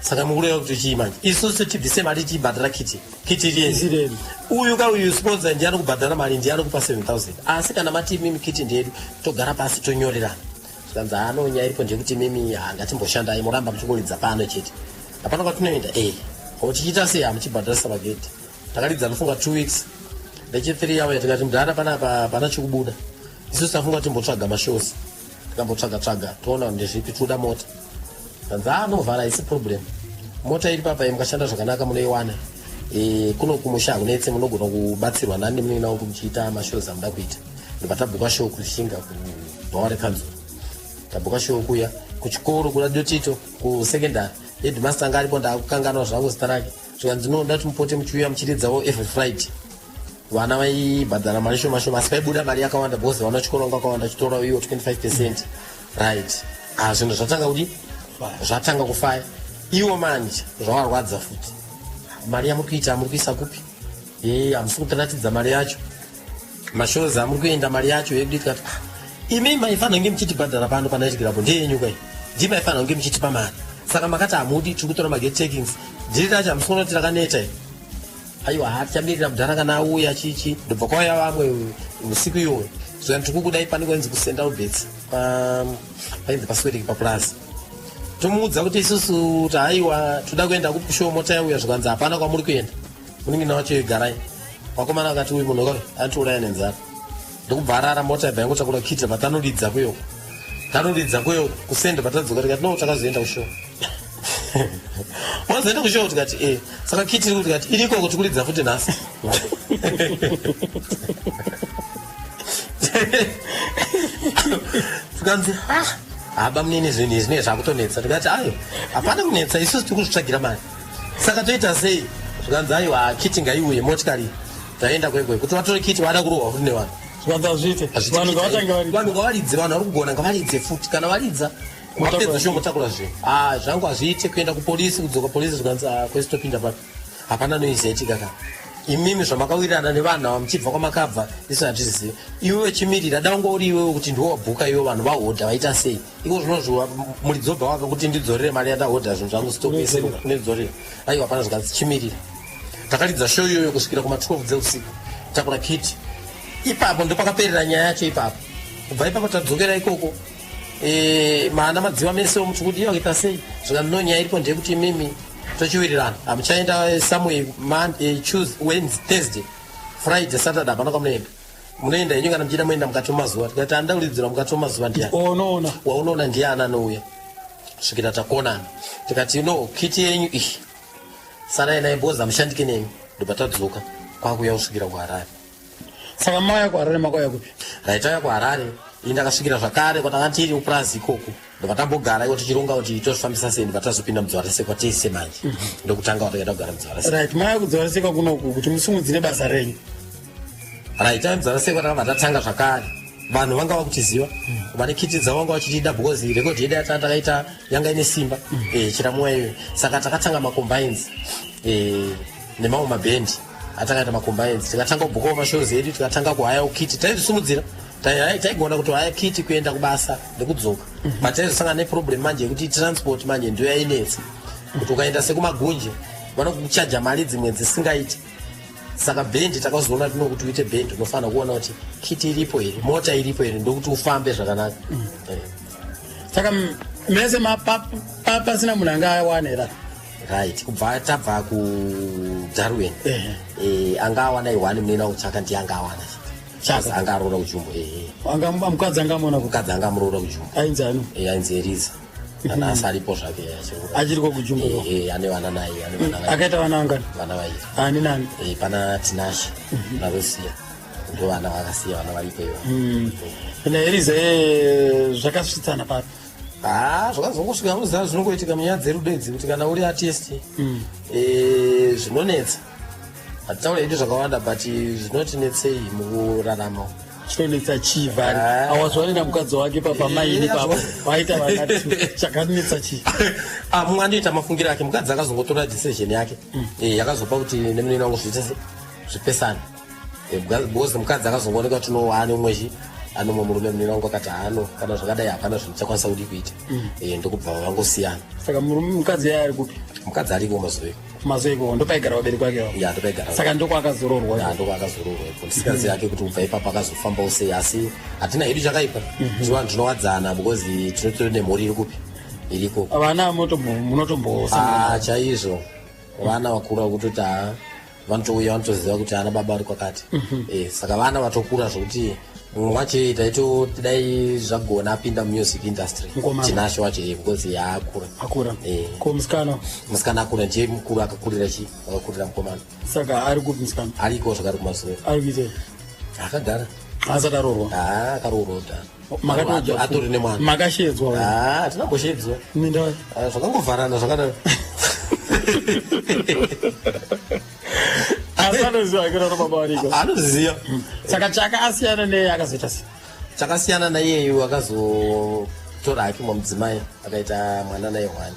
saka mukureva kuti chii manje? Isusu tibvise mari tiibhadhara kit, kit iri yedu. Uyu ka uyu sponsor ndiye anokubhadhara mari, ndiye anokupa 7000, asi kana mati mimi kit ndeyedu, togara pasi tonyorerana. Zvikanzi ano nyaya iripo ndeyekuti mimi hangatimboshandai, muramba muchingoridza pano chete, hapana kwatinoenda. E tichiita sei? Hamuchibhadharisa magedhi. Takaridza nofunga 2 weeks, rechi3 yauya tikati mudhara, panapa pana chikubuda. Isusu tafunga timbotsvaga mashows, tikambotsvaga tsvaga toona ndezvipi, toda mota. Kanzi anovhara isi problem, mota iri papa, mukashanda zvakanaka munoiwana. Kuno kumusha hakunetse, munogona kubatsirwa nani nemunoina wangu muchiita mashows amuda kuita. Ndobva tabhuka show kuShinga, kubhawa rekanzuro. Tabhuka show kuya kuchikoro kuna Dotito kusekendary, headmaster anga aripo, ndakukanganwa zvangu zita rake. Zvikanzi ndinoda kuti mupote muchiuya muchiridzawo every Friday. Vana vaibhadhara mari shoma shoma, asi vaibuda mari yakawanda because vana chikoro vanga vakawanda, chitora iwo 25%, right? Ah, zvinhu zvatanga kudi, zvatanga kufaya. Iwo manje zvawarwadza futi, mari yamuri kuita muri kuisa kupi? E, hamusi kutiratidza mari yacho, mashows amuri kuenda mari yacho yedu. Tikati ah, imi maifanira kunge muchitibhadhara pano panight club, ndeyenyu kai, ndii maifanira kunge muchitipa mari. Saka makati hamudi, tiri kutora magate takings, dhiri racho hamusi kuona kuti rakaneta here? Aiwa, hatichamirira mudhara kana auya chichi. Ndobva kwauya vamwe usiku iyoyo. Zvikani tiri kukudai pane kwainzi kuSt Alberts, painzi paswereki paplaza. Tomuudza kuti isusu taaiwa toda kuenda kupishow, mota yauya. Zvikanzi hapana kwamuri kuenda, munin'ina wacho igarai. Vakomana vakati uyu munhu kai anotiuraya nenzara. Ndokubva arara, mota yabva yangotakura kit, patanoridza kuyoko, tanoridza kuyoko kusende. Patadzoka tikati no, takazoenda kushow. Wazoenda kushow? Tikati e. Saka kit iri? Tikati iriko kuti kuridza futi nhasi. Tikanzi haba munini, zvinhu izvi zvinenge zvakutonetsa. Tikati ayo hapana kunetsa, isusu tiri kuzvitsvagira mari, saka toita sei? Zvikanzi aiwa, kit ngaiuye motikari. Taenda kwekwe kuti vatore kit, vada kurohwa futi nevanhu. Zvikanzi hazviite, vanhu ngavatange vari Vanhu ngavaridze, vanhu vari kugona ngavaridze futi. Kana varidza vapedza sho motakura zvinhu. Ah, zvangu hazviite, kuenda kupolisi, kudzoka polisi. Zvikanzi ah, kwese topinda papi? Hapana noizoitika ka imimi zvamakawirirana nevanhu ava muchibva kwamakabva, isu hatizivi. Iwe wechimirira daunga uri iwewe kuti ndiwe wabhuka iwe, vanhu vahodha vaita sei? Iko zvinozvo muridzi wobva waka kuti ndidzorere mari yandahodha, zvinhu zvangu stop nedidzorere. Aiwa, hapana. Zvikanzi chimirira. Takaridza show iyoyo kusvikira kuma12 dzeusiku, takura kit. Ipapo ndopakaperera nyaya yacho ipapo. Kubva ipapo tadzokera ikoko, mana madziva mese muti kuti iyo kuita sei? Zvikanzi no, nyaya iripo ndeyekuti imimi tochiwirirana, hamuchaenda somewhere Monday, Tuesday, Wednesday, Thursday, Friday, Saturday, hapana kwamunoenda. Munoenda henyu kana muchida muenda mukati memazuva. Tikati handa kuridzira mukati memazuva ndiani? Unoona. Waunoona ndiani anouya kusvikira takonana. Tikati no, kit yenyu iyi sarai naye bhozi, hamushandike nemi. Ndobva tadzoka kwakuya kusvikira kuHarare. Saka mauya kuHarare, makauya kupi? Right, tauya kuHarare, ini ndakasvikira zvakare kwatanga tiri kupurazi ikoko. Ndobva tambogara iko tichironga kuti tozvifambisa sei. Ndobva tazopinda muDzivarasekwa tese manje, ndokutanga watakaita kugara muDzivarasekwa. Right, mauya kuDzivarasekwa kunoku kuti musimudzire basa renyu. Right, tauya muDzivarasekwa, takabva tatanga zvakare. Vanhu vanga vakutiziva, vane kit dzavo vanga vachitida because record yedu yatanga takaita yanga ine simba, chiramuwa iyoyo. Saka takatanga macombines nemamwe mabhendi atakaita macombines. Tikatanga kubhukawo mashows edu, tikatanga kuhayawo kit. Taizvisimudzira, taigona kuti haya kit kuenda kubasa nekudzoka, but taizosangana neproblem manje yekuti transport manje ndiyo yainetsa, kuti ukaenda sekumagunje vanokuchaja mari dzimwe dzisingaiti. Saka bhendi takazoona tino kuti uite bhendi unofanira kuona kuti kit iripo here, mota iripo here, ndokuti ufambe zvakanaka. Saka mese pasina munhu anga awana here? Right, kubva tabva kuDarwin, Ehe. Anga awana ione munena kutsvaka, ndiye anga awana. Chaka. Anga aroora kujumbo, ehe. Anga mukadzi anga amuona ku Mukadzi anga amuroora kujumbo. Ainzi ani? Ainzi Eliza. Nanhasi aripo zvake achiri. Achiriko kujumbo ko? Ehe, ane vana naye, ane vana vairi. Akaita vana vangani? Vana vairi. Ani nani? Pana Tinashe naRosia, ndo vana vakasiya, vana varipo ivo. NaEliza zvakasvitsana papi? Ha, zvakazongosvika, unoziva zvinongoitika munyaya dzerudo idzi, kuti kana uri artist zvinonetsa. Hatitaura hedu zvakawanda, but zvinotinetsei mukurarama. Chinonetsa chii, Vhari? Ah. Awazwanira mukadzi wake papa maini papa vaita vana two. Chakanetsa chii? Ah, mumwe anoita mafungiro ake. Mukadzi akazongotora decision yake yakazopa kuti nemunini wangu zviite se zvipesane. Because mukadzi akazongooneka kuti no, ane umwe chi, ane umwe murume. Munini wangu akati haano, kana zvakadai hapana zvindichakwanisa kudi kuita. Ndokubva vangosiyana. Saka murume, mukadzi yaye ari kupi? Mukadzi ariko mazuva. Mazuva ikoko ndopaigara vabereki vake vavo? Ya, ndopaigara. Saka ndokwaakazororwa? Ya, ndokwaakazororwa ipo. Ndisikazi yake kuti kubva ipapo akazofambawo sei, asi hatina hedu chakaipa. Tivanhu tinowadzana because tinotori nemhuri iri kupi, iriko. Vana munotombosangana? Ah, chaizvo. Vana vakura kutoti ha, vanotouya, vanotoziva kuti ana baba vari kwakati. Saka vana vatokura zvokuti mumwe wacho taitoti dai zvagona apinda music industry. Mukomana. Tinashe wacho, because yaakura. Akura? Eh. Ko musikana? Musikana akura, ndiye mukuru, akakurira chi, akakurira mukomana. Saka ari kupi musikana? Ariko zvakari kumazuva. Ari kuitei? Akagara. Asati aroorwa? Ha, akaroorwa kudhara. Makatoja? Atori nemwana. Makashedzwa? Ha, hatina kushedzwa. Minda? Ah, zvakangovharana zvakadaro. Asi anoziva ake kuti baba variko? Anoziva. Saka Chaka asiyana neye akazoita sei? Chakasiyana naiyeyu, akazotora hake mumwe mudzimai, akaita mwana naye one.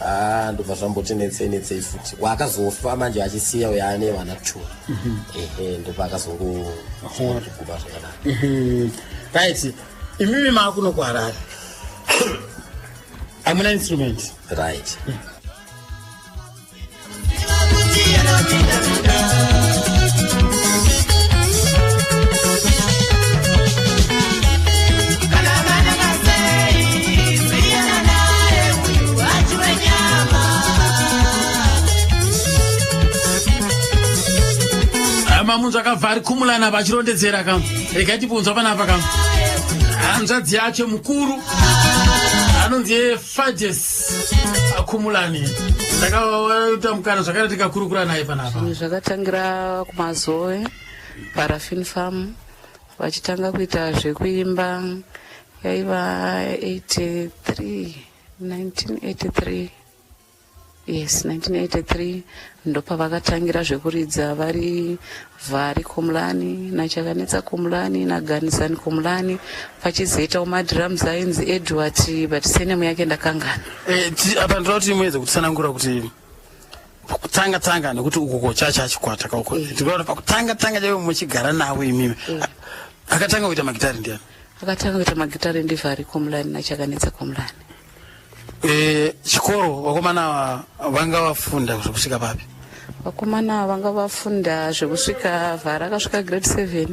Ah, ndobva zvamboti netsei netsei futi. Wakazofa manje achisiya uyo ane vana two. Ehe, ndobva akazongoguma zvakadaro. Right, imimi maakuno kuHarare, hamuna instrument. Right. Kuti anopinda. Kana kanaka sei, siyana naye uyu achiwe nyama. Mamunzwa kaVhari Khumulana vachirondedzera kam. Regai tibvunzwa panapa kam hanzvadzi yacho mukuru anonzi Fades Khumulani. Ndakaita mukana zvakare tikakurukura naye panapa. Zvinhu zvakatangira kuMazoe Paraffin Farm, vachitanga kuita zvekuimba yaiva 83, 1983, yes, 1983 ndopavakatangira zvekuridza vari Vhari Komulani naChakanetsa Komulani naGanisani Komulani, pachizoitawo madrums ainzi Edward, but surname yake ndakangana. Apa ndoda kuti muedze kutsanangura kuti pakutanga tanga, nekuti ukoko chacha chikwata kauko, ndikuda kuti pakutanga tanga chaivo muchigara navo imimi, akatanga kuita magitari ndiani? Akatanga kuita magitari ndiVhari Komulani naChakanetsa Komulani. Chikoro vakomana ava vanga vafunda zvekusvika papi? Vakomana vanga vafunda zvekusvika, Vhara akasvika grade 7,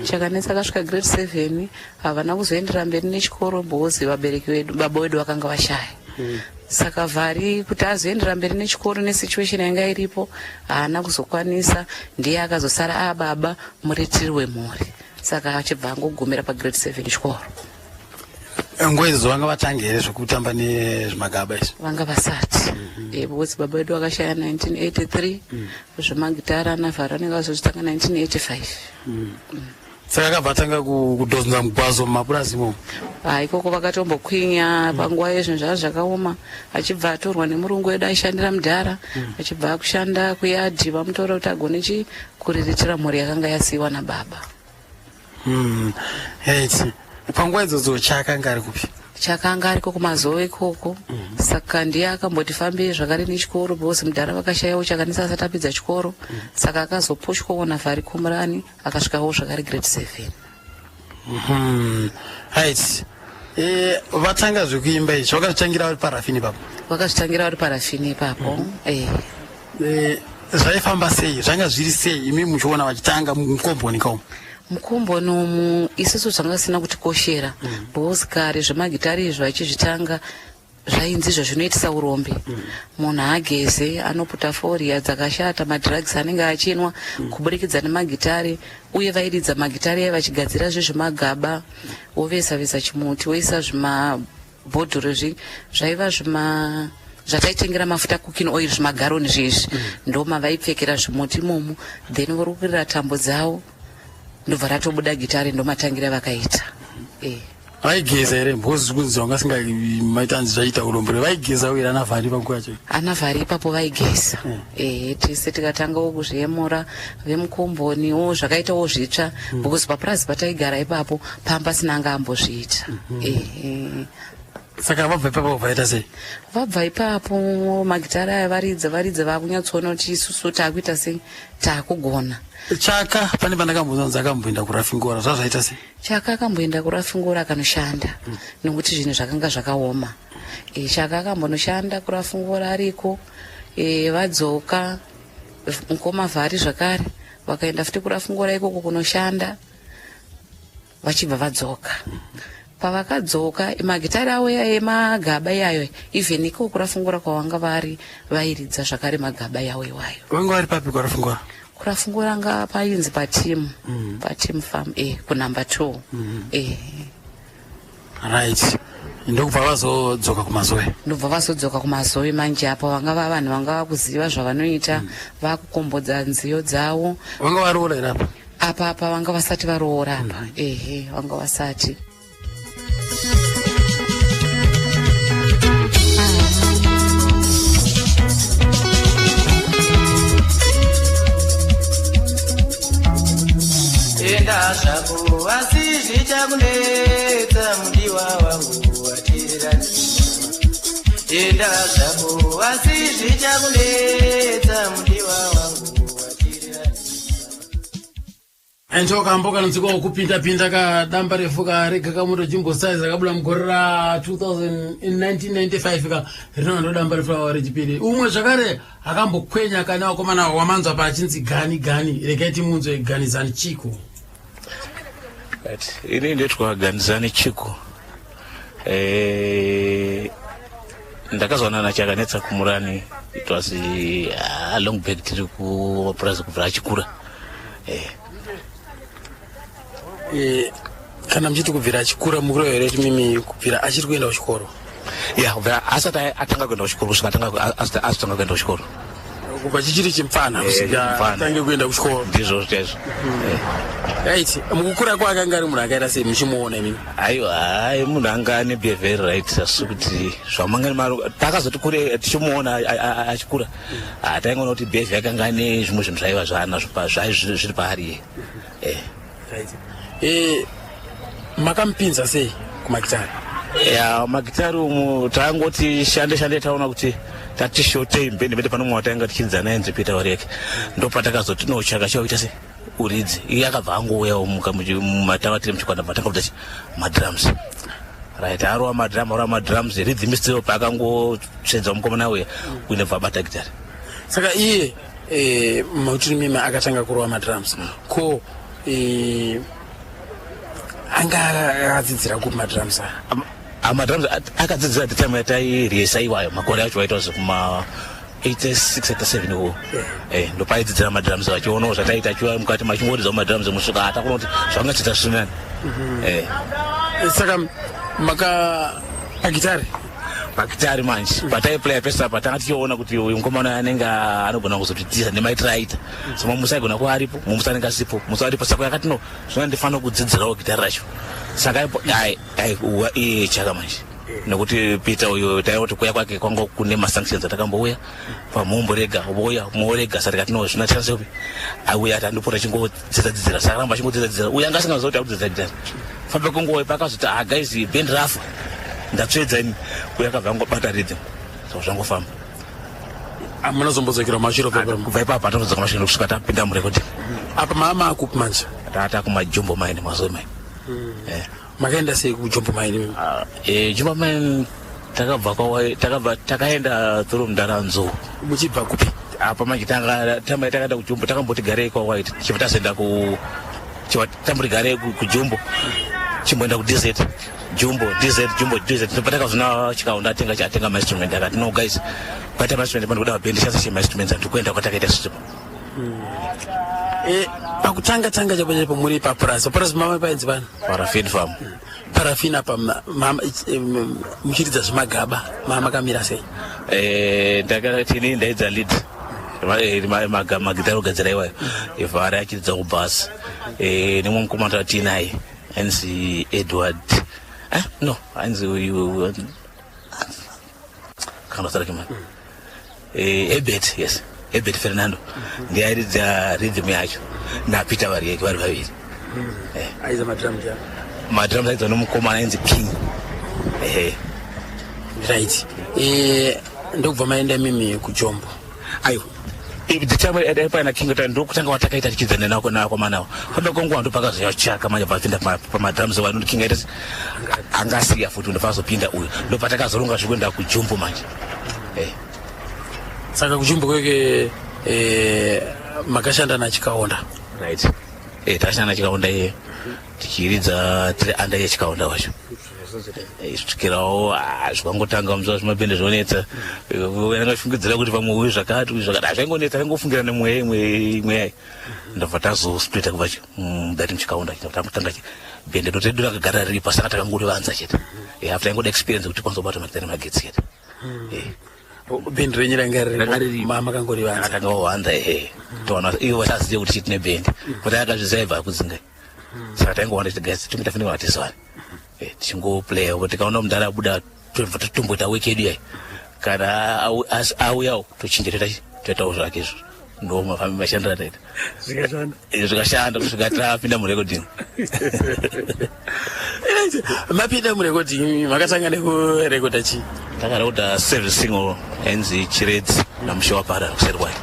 Chakanetsa akasvika grade 7. Havana kuzoendera mberi nechikoro because vabereki vedu, baba vedu vakanga vashaya. Saka Vhari kuti azoendera mberi nechikoro nesituation yanga iripo haana kuzokwanisa. Ndiye akazosara ababa muretiri wemhuri, saka achibva angogumira pagrade 7 chikoro. Nguva idzodzo vanga vatanga here zvekutamba nezvimagaba izvi? Vanga vasati, because baba vedu vakashaya 1983. Zvemagitara naVhari anenge vazozvitanga 1985. Saka akabva atanga kudhonza mugwazo mumapurazi imomo? Ha, ikoko vakatombokwinya panguva yezvinhu zvava zvakaoma, achibva atorwa nemurungu wedu aishandira mudhara, achibva akushanda kuyadhi, vamutora kuti agone chi kuriritira mhuri yakanga yasiyiwa nababa. Right, panguva idzodzo Chakanga ari kupi? Chakanga ariko kuMazowe ikoko. Saka ndiye akamboti fambei zvakare nechikoro because mudhara vakashayawo Chakanisa asati apedza chikoro. Saka akazopushwawo naVhari Kumurani, akasvikawo zvakare grade 7. Right, vatanga zvekuimba izvi vakazvitangira vari parafini ipapo? Vakazvitangira vari parafini ipapo. Zvaifamba sei, zvanga zviri sei imi muchiona vachitanga mukomboni kaumu? Mukomboni umu isusu zvanga zvisina kutikoshera because kare zvemagitari izvi vachizvitanga. Zvainzi izvo zvinoitisa urombe. Munhu ageze anoputa foria dzakashata, madrugs anenge achinwa kuburikidza nemagitare. Uye vairidza magitare ai vachigadzira zvezvimagaba, wovesa vesa chimuti, woisa zvimabhodhoro zvaiva zvima zvataitengera mafuta, cooking oil, zvimagaroni zvezvi, ndo mavaipfekera zvimuti imomo, then vorukirira tambo dzavo, ndobva ratobuda gitare. Ndomatangira vakaita e. Vaigeza here? Because kunzi vanga singamaitanzi zvaita urombo, vaigeza uye ana Vhari panguva yacho? Ana Vhari ipapo vaigeza. Ehe, tese tikatangawo kuzviyemura vemukomboniwo, zvakaitawo zvitsva because papurazi pataigara ipapo pamba pasina anga ambozviita. Ehe. Saka vabva ipapo vaita sei? Vabva ipapo, magitare aya varidza varidza, vakunyatsoona kuti isusu taakuita sei, taakugona. Chaka pane pandakambonzanzi akamboenda kuRafingora, zvazvaita sei? Chaka akamboenda kuRafingora akanoshanda nokuti zvinhu zvakanga zvakaoma. Chaka akambonoshanda kuRafingora ariko. Vadzoka mukoma Vhari zvakare vakaenda futi kuRafingora ikoko kunoshanda, vachibva vadzoka. Pavakadzoka, magitare avo emagaba iyayo, even iko kuRafungura kwavanga vari, vairidza zvakare magaba yavo iwayo. Vanga vari papi kwaRafungora? KuRafungura nga painzi pateam, pateam farm, kunumber 2. Right, ndokubva vazodzoka kuMazoe? Ndobva vazodzoka kuMazoe manje. Apo vanga va vanhu vanga vakuziva zvavanoita, vakukombodza nziyo dzavo. Vanga varoora here apa? Apa vanga vasati varoora apa. Ehe, vanga vasati. Enda zvako, asi zvichakunetsa, mudiwa wangu, watirani. Enda zvako, asi zvichakunetsa, mudiwa wangu, watirani. Enjo kambo kanonzikwa kupinda-pinda kadamba refu karega kamoto Jumbo Size, akabuda mugore ra 1995 ka, rinova ndo damba refu rava rechipiri. Umwe zvakare akambokwenya kane vakomana wamanzwa pachinzi Gani Gani, regai timunzwe Ganizani Chiko. Right. Ini ndetwa Ganizani Chiko. Ndakazoonana Chakanetsa Kumurani. It was long back, tiri kupurazi kubvira achikura. Kana muchiti kubvira achikura, mukureva here kuti mimi kubvira achiri kuenda kuchikoro? Ya, kubvira asati atanga kuenda kuchikoro kusvika azotanga kuenda kuchikoro. Kubva chichiri chimfana kusvika Chimfana. atange kuenda kuchikoro? Ndizvo chaizvo. Right, mukukura kwake anga ari munhu akaita sei muchimuona imimi? Aiwa, hai, munhu anga ane behavior, right, asi kuti zvamanga takazoti kure tichimuona achikura, taingoona kuti behavior yake anga ane zvimwe zvinhu zvaiva zvaanazvo zviri paari iye. Right. Makamupinza sei kumagitari? Ya, magitari umu tangoti shande shande, taona kuti tati shotei mbende mbende pane mumwe watainga tichiridza naye nzipita wareke, ndopatakazoti no, chaka chaita se uridzi. Iye akabva angouyawo mumatava tiri muchikwanda, matanga kuita madrums. Right, arova madrum, arova madrums, rhythm still, paakangotsvedza mukomana uya uinobva abata gitari. Saka iye mautiri mimi akatanga kurova madrums, ko anga akadzidzira kupi madrums aya? Madrums akadzidzira the time yatairiyesa iwayo, makore acho waita kuma 86 87 iwo. Ndopaidzidzira madrums, achionawo zvataita, achiuya mukati machingoridzawo madrums musvika atakuona kuti zvangachiita zvisinani. Saka maka pagitari? Pagitari manje pataiplaya pese apa, tanga tichiona kuti uyu mukomana anenge anogona kuzotitiza nemaitiro aita. So mamusi aigona kuva aripo, mumusi anenge asipo, musi aripo. Saka yakati no, zvona ndifanira kudzidzirawo gitari racho. Saka iye Chaka manje, nekuti Peter uyu taiona kuti kuya kwake kwanga kune masanctions atakambouya pamumborega voya morega. Saka tikati no, zvina chance upi auya ati andipota chingodzidza dzidzira. Saka ramba achingodzidza dzidzira, uyu anga asingaziva kuti akudzidza gitari. Fambe kunguva pakazoti, "Ah guys, band rafa, ndatsvedza ini." Uyu akabva angobata rhythm, so zvangofamba. Munozombodzokera mumashure pepa? Kubva ipapo atozodzoka mashure kusvika tapinda murecording. Apa maama akupi manje? Tata kumaJumbo Mine, Mazoe Mine. Makaenda sei kuJumbo Mine? Jumbo Mine takabva takabva takaenda through Mundaranzo. Muchibva kupi? Apa manje tanga tamba takaenda kuJumbo, takamboti garei kwaWhite, chibva tazoenda ku chibva tamboti garei kuJumbo. Chimboenda kuDZ Jumbo, DZ Jumbo, DZ. Patakazona Chikaunda atenga atenga mainstrument, akati, "No guys, kwaita mainstrument pano, kuda mabhendi, shandisa chemainstruments." Andikuenda kwatakaita sisipo. Pakutanga tanga chaipo chaipo muri papurasi, papurasi mama painzi pani? Parafin Farm. Parafin apa muchiridza zvemagaba, makamira sei? Ndakatini ndaidza lead, magitari kugadzira iwayo, ivhari achiridza kubhasi, nemwe mukomana tatinaye ainzi Edward, no, ainzi uyu kana mani, Ebert, yes, Ebert Fernando, ndiye airidza rhythm yacho naPeter Varieki, vari vaviri. Aiza madrums? Madrums aidza nomukomana ainzi King, ehe. Right, ndokubva maenda mimi kuJombo? Aiwa, paina King ndokutanga watakaita tichidzana nako nakomanawo. Famba kwenguva ndopakazoyachaka manje, papinda pamadrums wanu King aita angasiya futi, ndopazopinda uyu, ndopatakazoronga zvekuenda kuJombo manje. Saka kuJombo kweke makashanda naChikaonda? Right, takashanda naChikaonda iye, tichiridza tiri under yeChikaonda wacho, svikirawo zvikangotanga muzuva zvimabhende zvonetsa. Angafungidzira kuti pamwe uyu zvakati, uyu zvakati, hazvaingonetsa, aingofungira nemweya imweya. Ndobva tazosplita kubva that muChikaonda, tangotanga bhende redu rakagara riripo, saka takangorivanza chete after aingoda experience kuti tikwanisa kubata magitari magetsi chete. Bhendi renyu ranga riripo, makangorivanza? Takangovanza, ehe, toona ivo vasazive kuti chitine bhendi, kuti akazviziva ibva akudzingai. Saka taingowana kuti guys, tinge tafanira vatizwani, tichingoplaya, tikaona mudhara abuda tomboita weki yedu yai, kana auyawo tochinja, toitawo zvake. Izvo ndo mashandiro ataita. Zvikashanda? Zvikashanda kusvika tapinda murecording. Mapinda murecording, makatanga nekurekodha chii? Takarekodha service single ainzi Chiredzi naMushe Waparara kuseri kwayo.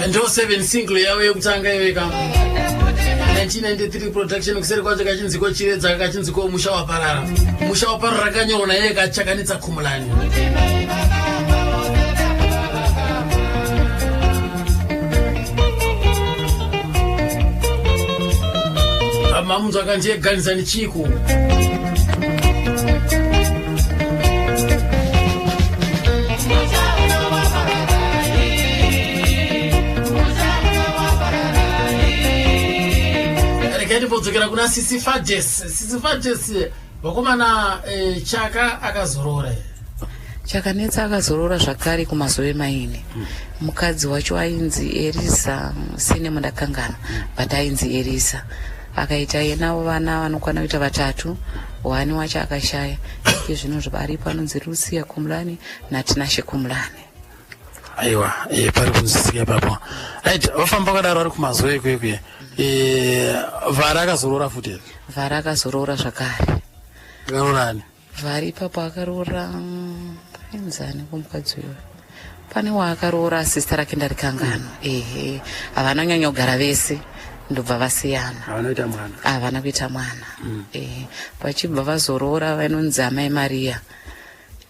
Ndo 7 single yavo yekutanga iweka 1993 production. Kuseri kwacho kachinziko Chiredza, kachinziko Musha Waparara. Musha Waparara kanyorwa naiye kachakanitsa Khumulani. Mamunzwa kandiye Ganisani Chiku. Regai timbodzokera kuna Sisi Fajes. Sisi Fajes, vakomana, Chaka akazorora here? Chakanetsa akazorora zvakare kumazuva emaini. Mukadzi wacho ainzi Erisa, surname ndakangana, but ainzi Erisa. Akaita yenavo vana vanokwana kuita vatatu, wani wacho akashaya. Izvino zvaripo anonzi Lucia Kumulani naTinashe Kumulani. Aiwa, pari kunzwisika ipapo. Right, vafamba kadaro vari kumazuva ikwekwe, Vhara akazorora futi here? Vhara akazorora zvakare. Akarorani? Vhari ipapo akaroora, ainzani kumukadzi uyoyo? Pane waakaroora, sista rake ndarikangano. Ehe, havana kunyanya kugara vese, ndobva vasiyana. Havanoita mwana? Havana kuita mwana. Ehe, vachibva vazoroora vanonzi Amai Maria,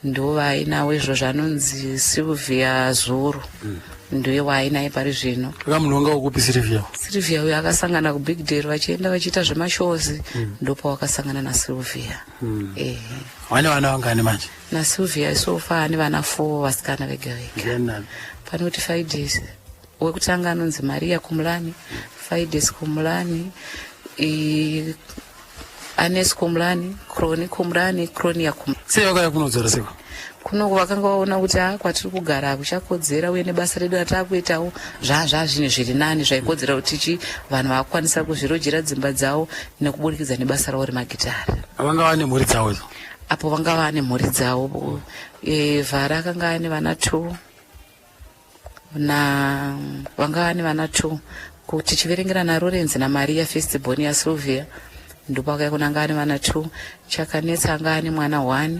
ndo vainawo izvozvo, anonzi Silvia Zuru, ndiye waainaye pari zvino. Akamunhu wanga wokupi Silvia? Silvia uyo akasangana kuBig Dale, vachienda vachiita zvemashows, ndopawakasangana naSilvia, ehe. Vane vana vangani manje? NaSilvia so far ane vana 4, vasikana vega vega. Ndiani nani? Panoti Fides, wekutanga anonzi Maria Kumulani, Fides Kumulani, Anes Kumulani, Croni Kumulani, Cronia Kum Sei vakauya kunodzora seko? Kunoku vakanga vaona kuti a kwatiri kugara hakuchakodzera, uye nebasa redu rataakuitawo zvaa zvinhu zviri nani zvaikodzera kuti chi vanhu vakukwanisa kuzvirojera dzimba dzavo nekuburikidza nebasa ravo remagitare. Vanga vane mhuri dzavo idzo? Apo vanga vane mhuri dzavo. Vhara akanga ane vana 2 na vanga vane vana 2, kuti tichiverengera naLawrence naMaria, first born yaSylvia, ndopakauya kuna anga ane vana 2. Chakanetsa anga ane mwana 1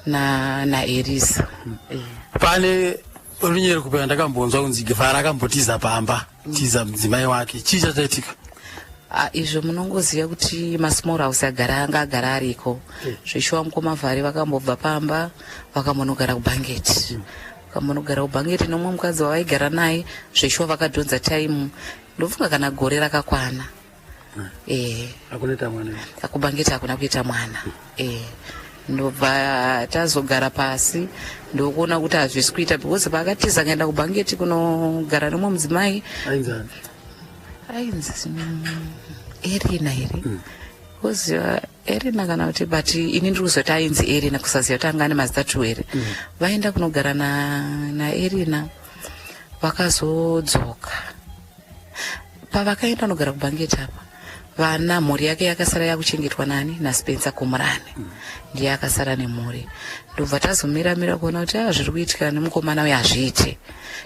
naErisa. Pane runyero kupera ndakambonzwa kunzi Vhara akambotiza pamba, tiza mudzimai wake. Chii chachaitika? Ah, izvo munongoziva kuti masmall house agara anga agara ariko. Zveshuwa mukoma Vhari vakambobva pamba, vakambonogara kuBhangeti. Vakambonogara kuBhangeti nomumwe mukadzi wavaigara naye. Zveshuwa vakadhonza time, ndofunga kana gore rakakwana. Akunoita mwana? KuBhangeti hakuna kuita mwana. Ndobva tazogara pasi, ndokuona kuti hazvisi kuita, because paakatiza akaenda kuBhangeti kunogara nomumwe mudzimai. Ainzani? Ainzi Erina here? Kuziva Erina kana kuti, but ini ndiri kuzoti ainzi Erina, kusaziva kuti anga ane mazita two here. Vaenda kunogara naErina, vakazodzoka. Pavakaenda kunogara kuBhangeti apa, vana, mhuri yake yakasara yakuchengetwa nani? NaSpencer Kumurani. Ndiye akasara nemhuri. Ndobva tazomiramira kuona kuti a zviri kuitika nemukomana uyo hazviite.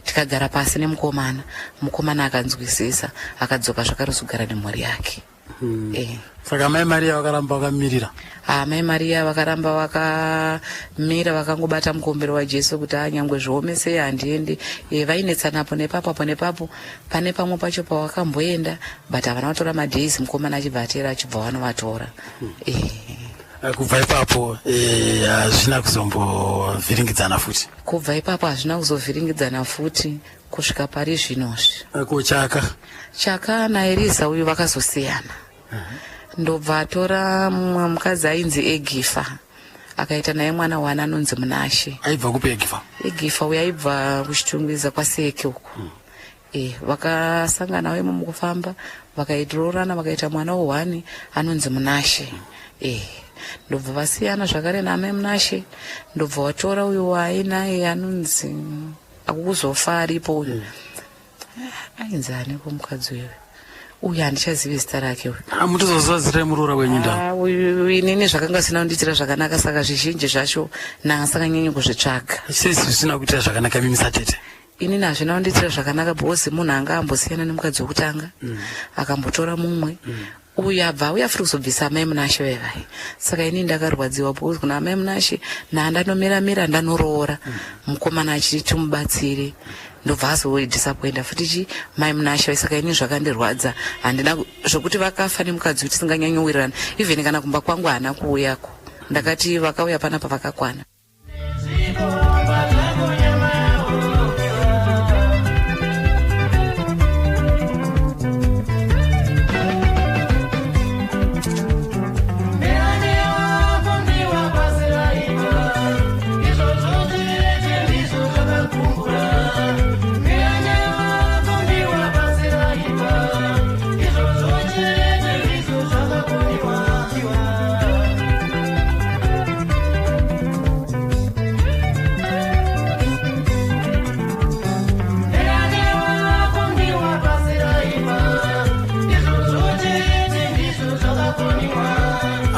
Tikagara pasi nemukomana, mukomana akanzwisisa, akadzoka zvakare kuzogara nemhuri yake. Saka mai Mariya vakaramba vakamirira? Amai Mariya vakaramba vakamira, vakangobata mukombero waJesu kuti anyangwe zviomesei handiendi. Vainetsana apo nepapo, apo nepapo. Pane pamwe pacho pavakamboenda, but havana kutora madays, mukomana achibva ateera, achibva vanovatora. Kubva ipapo hazvina kuzombovhiringidzana futi? Kubva ipapo hazvina kuzovhiringidzana futi kusvika pari zvinozvi. Kuchaka? Chaka naEriza uyu vakazosiyana. Ndobva atora mumwe mukadzi ainzi Egifa, akaita naye mwana wana anonzi Munashe. Aibva kupi Egifa? Egifa uyu aibva kuChitungwiza, kwaSeke uko. Vakasangana imo mukufamba, vakairoorana, vakaita mwana wehwani anonzi Munashe. Ndobva vasiyana zvakare naamai Munashe. Ndobva watora uyu waainaye anonzi, akukuzofa aripo uyu. Ainzi aniko mukadzi uyu? Uyu handichazivi zita rake uyu. Mutozoziva zita remuroora wenyu nda? Ah, uyu inini zvakanga zvisina kundiitira zvakanaka, saka zvizhinji zvacho ndanga kuzvitsvaga. Sei zvisina kuitira zvakanaka mimi satete? Inini hazvina kundiitira zvakanaka because munhu anga ambosiyana nemukadzi wekutanga, akambotora mumwe uyu, abva auya futi kuzobvisa amai Munashe vevai. Saka inini ndakarwadziwa because kuna amai Munashe nhandanomiramira, ndanoroora mukomana achiti timubatsire, ndobva azodisappointa futi chi mai Munashe vai. Saka inini zvakandirwadza, handina zvokuti vakafa nemukadzi uyu tisinganyanyowirirana. Even kana kumba kwangu haana kuuyako. Ndakati vakauya panapa vakakwana.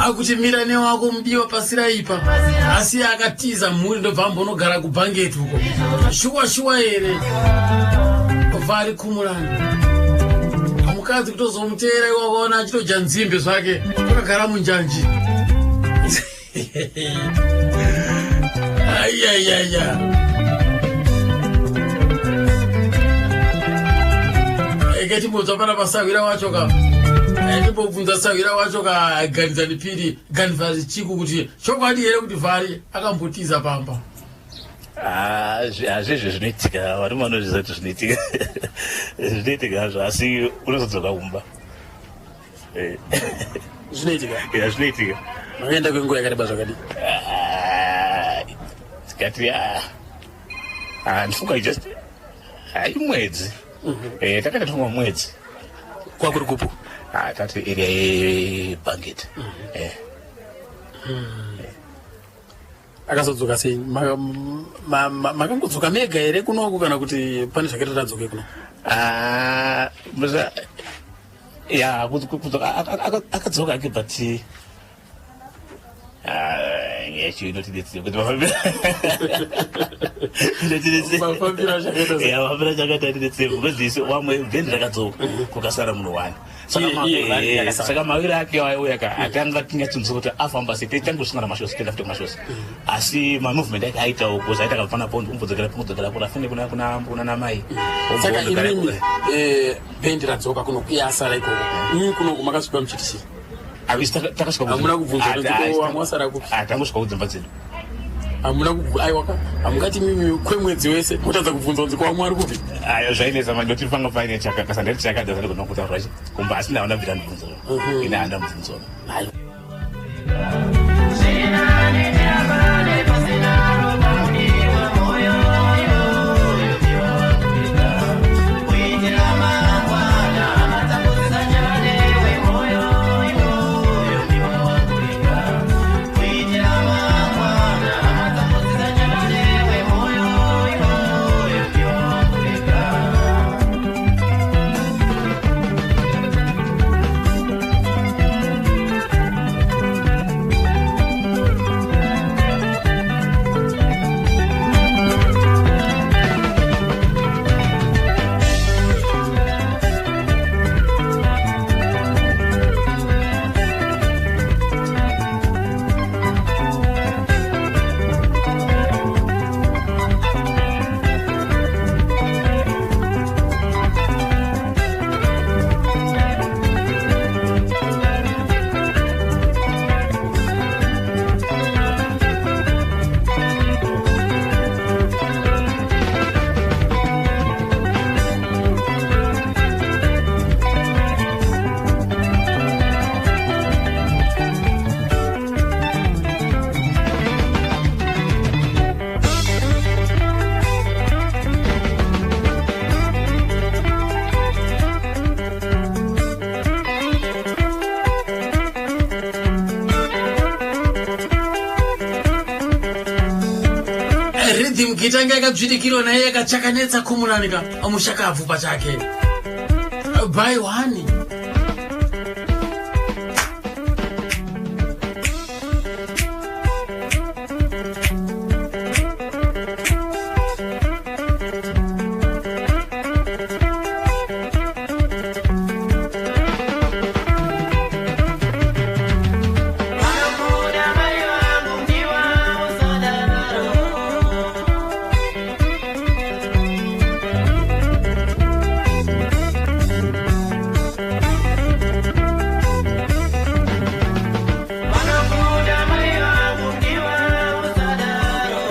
Akuti mira newako mudiwa pasiraipa, asi akatiza mhuri, ndobva ambonogara kuBhangeti uko. Shuwa shuwa here Vhari Kumurani? Mukadzi kutozomuteera iwakaona achitoja nzimbe zvake, akagara munjanji. Aiyaiyaia, eke timbobva pana pasahwira wacho ka. Timbobvunza sahwira wacho ka, Ganidzani Piri, Ganivhari Chiku, kuti chokwadi here kuti Vhari akambotiza pamba? Ah, hazvizvo zvinoitika. Varume vanozviziva kuti zvinoitika, zvinoitika hazvo, asi unozodzoka kumba. Zvinoitika? Ya, zvinoitika. Makaenda kwenguva yakareba zvakadii? Ah, tikati ndifunga just hai mwedzi. Takaita tifunga mwedzi. Kwakuri kupo? Ah, tati area yeBanket. Akazodzoka sei? Makangodzoka mega here kunoku kana kuti pane zvakaita kuti adzoke kuno? Ah, ya, kudzoka akadzoka ake, but ah, yacho inotidetsera kuti mafambiro inotidetsera. Mafambiro acho akaita sei? Ya, mafambiro acho akaita atidetsera because isu vamwe bhendi rakadzoka kukasara munhu one. Saka Iye bhendi yakasara. Saka maviri ake aiuya ka atanga tingatsonzwa kuti afamba sei, tangosangana mashows, tenda futi kumashows, asi mamovement ake aitawo because aita akafana pondo umbodzokera kumbodzokera kura afane kuna namai. Saka imimi, bhendi radzoka kunoku, iye asara ikoko, imimi kunoku makasvika muchiti chii? Hamuna kubvunza kuti ko vamwe vasara kupi? Tangosvika kudzimba dzedu. Hamuna aiwaka, hamungati mimi kwemwedzi wese motadza kubvunza kunzi ko vamwe vari kupi? Ayo, zvainetsa manje kuti panga paine chakakasa ndati chakadza ndigona kutaura chi kumba, asi ndaona bvira ndibvunza, ine handa mubvunzo. Hayi. Rhythm guitar inga yakadzvirikirwa naye yakachakanetsa Khumulani ka mushakabvu pachake by one. Vanobuda mai vangu ndiwa usadaro. Vanobuda mai vangu ndiwa usadaro.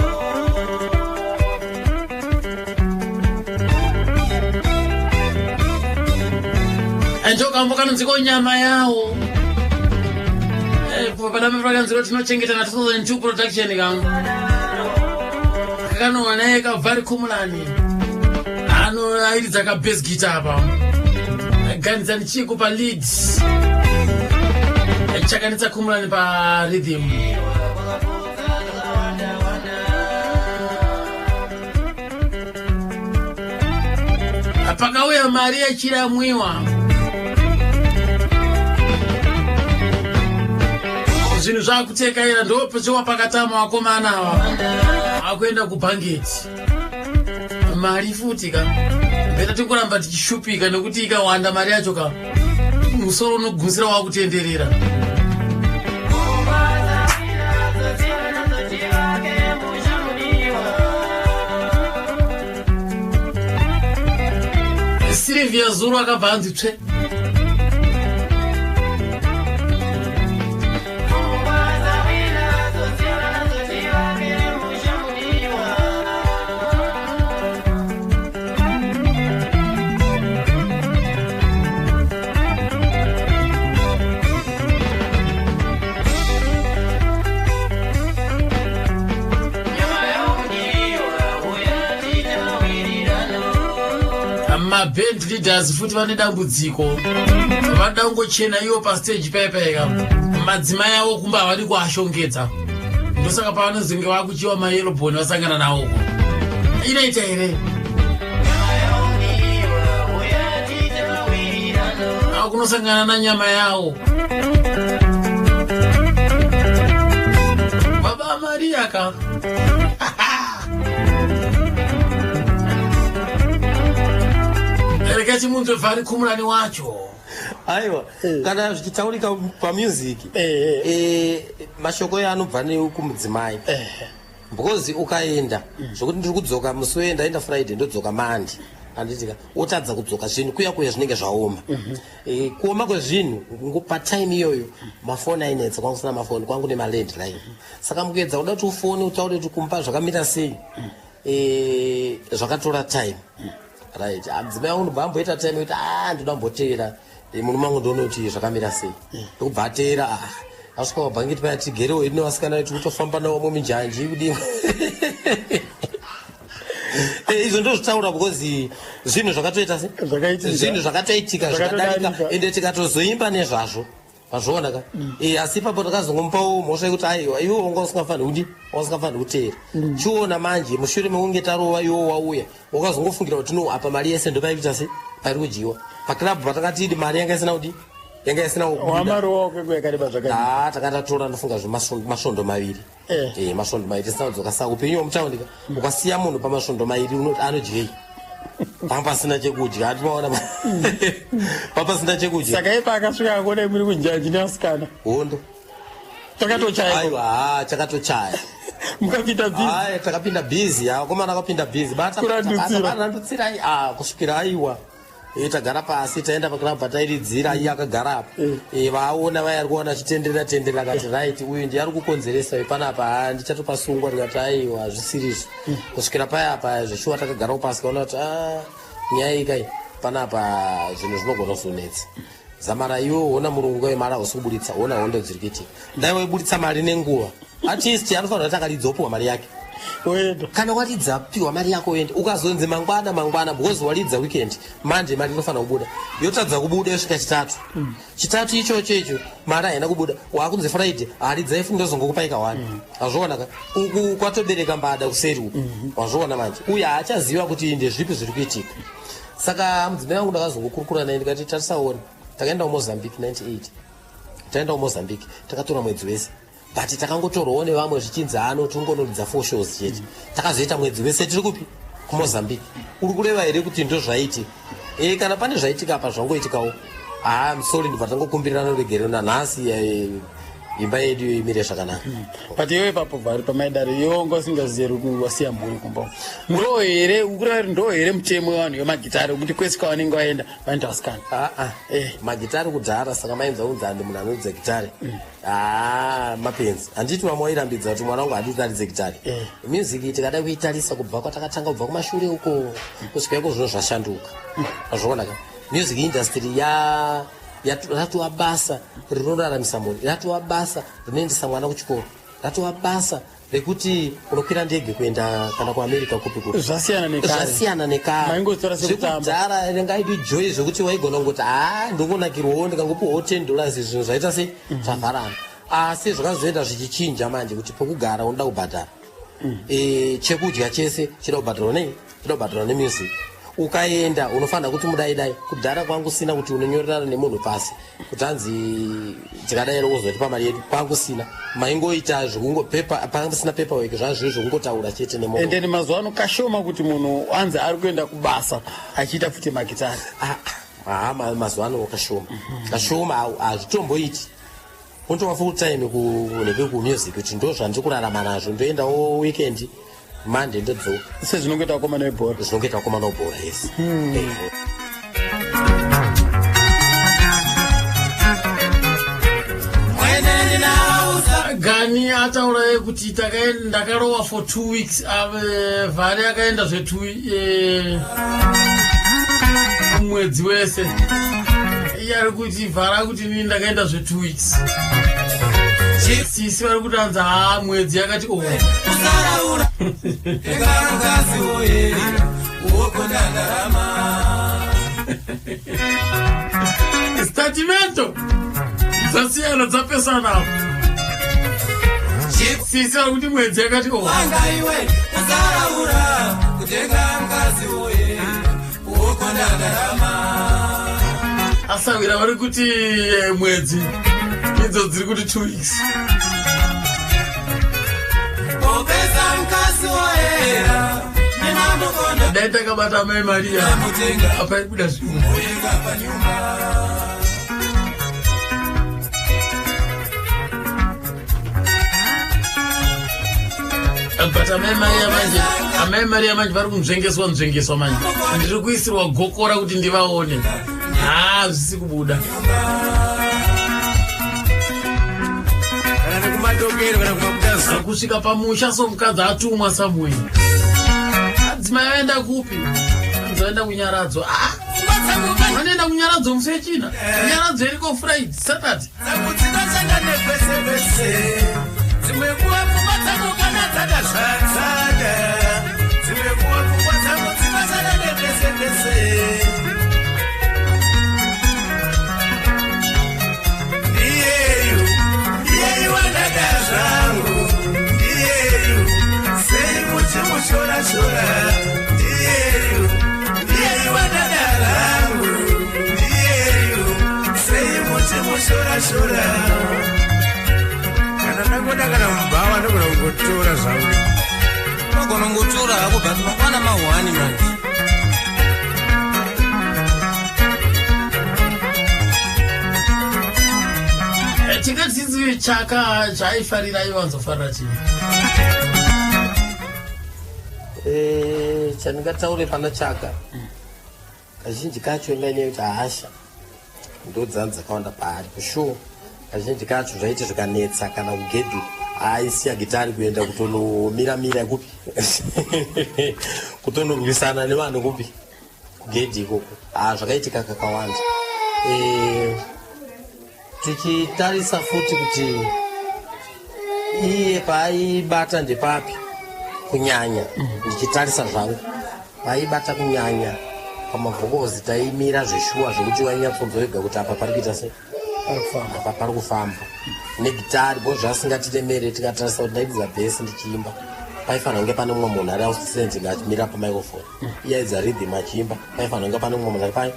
Njokambo kanonziko nyama yawo. Padambe pakanziro tinochengeta na 2002 production kangu kakanoona kabvari Khumulani anoairidza kabass guitar apa, Ganizani Chiko palead, Chakanetsa Khumulani parhythm. Pakauya mari yechiramwiwa, zvinhu zvakutekaira, ndopechiwa pakatama vakomana ava akuenda kubhangeti mari futi ka beta tikuramba tichishupika nekuti ikawanda mari yacho ka musoro unogumisira wakutenderera. Nadzo tivake musha mudiwa. Silvia Zuru akabva anzi tsve. Pfungwa dzawinadzo dzinadzo tivake musha mudiwa. Nyama yamudiwa uya tichawirirana. Maband leaders futi vane dambudziko, vanoda kungochena iwo pastage paipaika, madzimai avo kumba havadi kuashongedza. Ndosaka pavanozenge vakuchiwa mayelobhoni vasangana nawo uko. Inoita here? Akunosangana nanyama yawo. Baba Maria ka. Rega chimunzwe Vhari Khumulani wacho. Aiwa, kana zvichitaurika pamusic, mashoko eyo anobva nekumudzimai, because ukaenda zvokuti ndiri kudzoka musi wee ndaenda Friday, ndodzoka Mandi, handitika? Wotadza kudzoka, zvinhu kuya kuya zvinenge zvaoma. Kuoma kwezvinhu patime iyoyo mafoni ainetsa, kwangu kusina mafoni, kwangu nemalandline. Saka mukuedza kuda kuti ufoni utaure kuti kumba zvakamira sei, zvakatora time, right? Mudzimai wangu ndobva amboita time yekuti a ndoda kumboteera murume wangu, ndione kuti zvakamira sei. Ndokubva ateera. Asvika pabhangeti paya, tigerewo ino vasikana vetu kutofamba navo muminjanji kudii. Izvo ndozvitaura because zvinhu zvakatoita se Zvakaitika. Zvinhu zvakatoitika zvikadarika. Zvakatodarika. Ende tikatozoimba nezvazvo, pazviona ka. Asi ipapo takazongomupawo mhosva yekuti aiwa, iwe wanga usingafaniri kudi, wanga usingafaniri kuteera. Chiona manje, mushure mekunge tarova, iwo wauya wakazongofungira kuti no, apa mari yese ndopaikuita se pairi kudyiwa paclub patakatidi, mari yanga isina kudi, yanga isina kubuda. Wamarowa kwenguva yakareba zvakadii? Ah, takatatora ndofunga zvemasvondo 2. Masvondo 2 tisina kudzoka. Saka upenyu hwemutaundi ka, ukasiya munhu pamasvondo 2 unoti anodyei? Panga pasina chekudya, atimaona papasina chekudya. Saka ipa akasvika akona muri kunjanji nevasikana? Hondo. Takatochaya. Aiwa, ha, chakatochaya. Mukapinda busy. Aya, takapinda busy, akomana akapinda busy. Kurandutsira. Randutsirai, kusvikira aiwa, tagara pasi, taenda paclub patairidzira, iye akagara apa. Vaona vaya ari kuona achitenderera tenderera, akati right, uyu ndiye ari kukonzeresa uyu panapa. Ha, ndichatopasungwa. Ndikati aiwa, hazvisirizvo. Kusvikira paya apa zveshuwa takagarawo pasi, kaona kuti nyaya iyi kai panapa zvinhu zvinogona kuzonetsa. Zamara iwe ona murungu kai, mari hausi kuburitsa, ona hondo dziri kuitika. Dai waiburitsa mari nenguva, artist anofanira kuti akaridza opiwa mari yake. Oenda. Kana waridza, piwa mari yako uende. Ukazonzi mangwana mangwana because waridza weekend, manje mari inofanira kubuda, yotadza kubuda, yosvika Chitatu. Chitatu ichocho icho mari haina kubuda, waakunzi Friday haridzai futi, ndozongokupai kawani. Wazviona ka, uku kwatobereka mbada kuseri uku. Wazviona manje, uyu haachaziva kuti ndezvipi zviri kuitika. Saka mudzimai wangu ndakazongokurukura naye, ndikati tarisaona, takaenda kuMozambique 98, taenda kuMozambique takatora mwedzi wese, but takangotorwawo nevamwe zvichinzi ano tingonoridza four shows chete. Takazoita mwedzi wese tiri kupi? KuMozambique. Uri kureva here kuti ndo zvaitika? Kana pane zvaitika apa, zvangoitikawo. Haa, sorry, ndibva tangokumbirirana ruregerero. Nanhasi imba yedu imire zvakanaka. But iwe ipapo Vhari, pamaidaro, iwe wanga usingazivi kuti wasiya mhuri kumba. Ndo here ukureva kuti ndo here mutemo wevanhu vemagitari wekuti kwese kwavanenge vaenda vanoita vasikana? Aa. Magitari kudhara, saka mainzwa kunzi handi munhu anoridza gitari, haa, mapenzi. Handiti vamwe wairambidza kuti mwana wangu hadi kuti aridze gitari. Music tikada kuitarisa kubva kwatakatanga, kubva kumashure uko kusvika iko zvino, zvashanduka. Azviona ka, music industry ratova basa rinoraramisa mhuri, ratova basa rinoendesa mwana kuchikoro, ratova basa rekuti unokwira ndege kuenda kana kuAmerica, kupi kupi. Zvasiyana nekare. Zvasiyana nekare. Maingotora sekutamba. Zvekudhara ringaidi joy zvekuti waigona kungoti ha, ndongonakirwawo, ndikangopiwawo $10, zvinhu zvaita sei, zvavharana. Asi zvakazoenda zvichichinja manje, kuti pokugara unoda kubhadhara, chekudya chese chida kubhadharwa nei, chida kubhadharwa nemusic. Ukaenda unofanira kuti mudai dai. Kudhara kwangu sina kuti unonyorerana nemunhu pasi kuti hanzi tikadai uzotipa mari yedu, kwangu sina. Maingoita zvekungo pepa, pasina paperwork, zvazviri zvekungotaura chete nemunhu. And then mazuva ano kashoma kuti munhu anzi ari kuenda kubasa achiita futi magitari. Ah, mazuva ano kashoma, kashoma, hazvitomboiti. Unotova full time kunenge kumusic, kuti ndo zvandiri kurarama nazvo, ndoendawo weekend, Monday ndodzoka. Sezvinongoita vakomana vebhora. Zvinongoita vakomana vebhora, yes. Gani ataura kuti ndakarowa for 2 weeks. Vhari akaenda zvetu mwedzi wese. Iye ari kuti, Vhara kuti inini ndakaenda zve2 weeks. Sisi vari kuti anzi haa, mwedzi yakati o. Usaraura engarukazi woye uokonda ndarama. Statement dzasiyana, dzapesana apo. Sisi vari kuti mwedzi yakati o. Anga iwe usaraura kutenga mukadzi uye uokonda ndarama. Asawira vari kuti mwedzi idzo dziri kuti 2 weeks. Popeza mukadzi woyera ndinamukonda. Dai takabata mai Maria Ndamutenga. apa ibuda zvimwe. Muinga panyumba. But amai Maria manje, amai Maria manje vari kunzvengeswa nzvengeswa manje. Ndiri kuisirwa gokora kuti ndivaone. Haa, zvisi kubuda. Kana nekumadokero kana kumabuda zuva. Kusvika pamusha so mukadzi atumwa somewhere. Adzimai vaenda kupi? Anzi vaenda kunyaradzo. Ah! Vanoenda kunyaradzo musi wechina. Nyaradzo iriko Friday, Saturday. Dzangu dzinoshanda nepese pese. Dzimwe nguva pfungwa dzangu kana dzakazvadzana. Dzimwe nguva pfungwa dzangu dzinoshanda nepese pese. Ndiyeyu, ndiyeyu wandada zvangu. Ndiyeyu, sei muchimushora-shora. Ndiyeyu, ndiyeyu wandada rangu. Ndiyeyu, sei muchimushora-shora. Kana ndangoda kana mubhawa ndogona kungotora zvangu. Unogona kungotora hako but mangwana mahwani manje. Tingati chaka chaaifarira aiwanzofarira chii? Chandingataure pana Chaka, kazhinji kacho inga inyaya yekuti hasha ndo dzanzi dzakawanda paari kusure. Kazhinji kacho zvaiti zvikanetsa kana kugedhu aisiya gitari kuenda kutonomiramira kupi, kutonorwisana nevanhu kupi, kugedhi ikoko. Ha, zvakaitika kakawanda. Tichitarisa futi kuti iye paaibata ndepapi kunyanya, ndichitarisa zvangu paaibata kunyanya pamavhokozi, taimira zveshuwa zvekuti wainyatsonzwa wega kuti apa pari kuita sei, apa pari kufamba negitari bo zvasingatiremere. Tikatarisa kuti ndairidza bass ndichiimba, paifanira kunge pane mumwe munhu ari outstanding achimira pamicrophone. Iye aidza rhythm achiimba, paifanira kunge pane mumwe munhu ari pai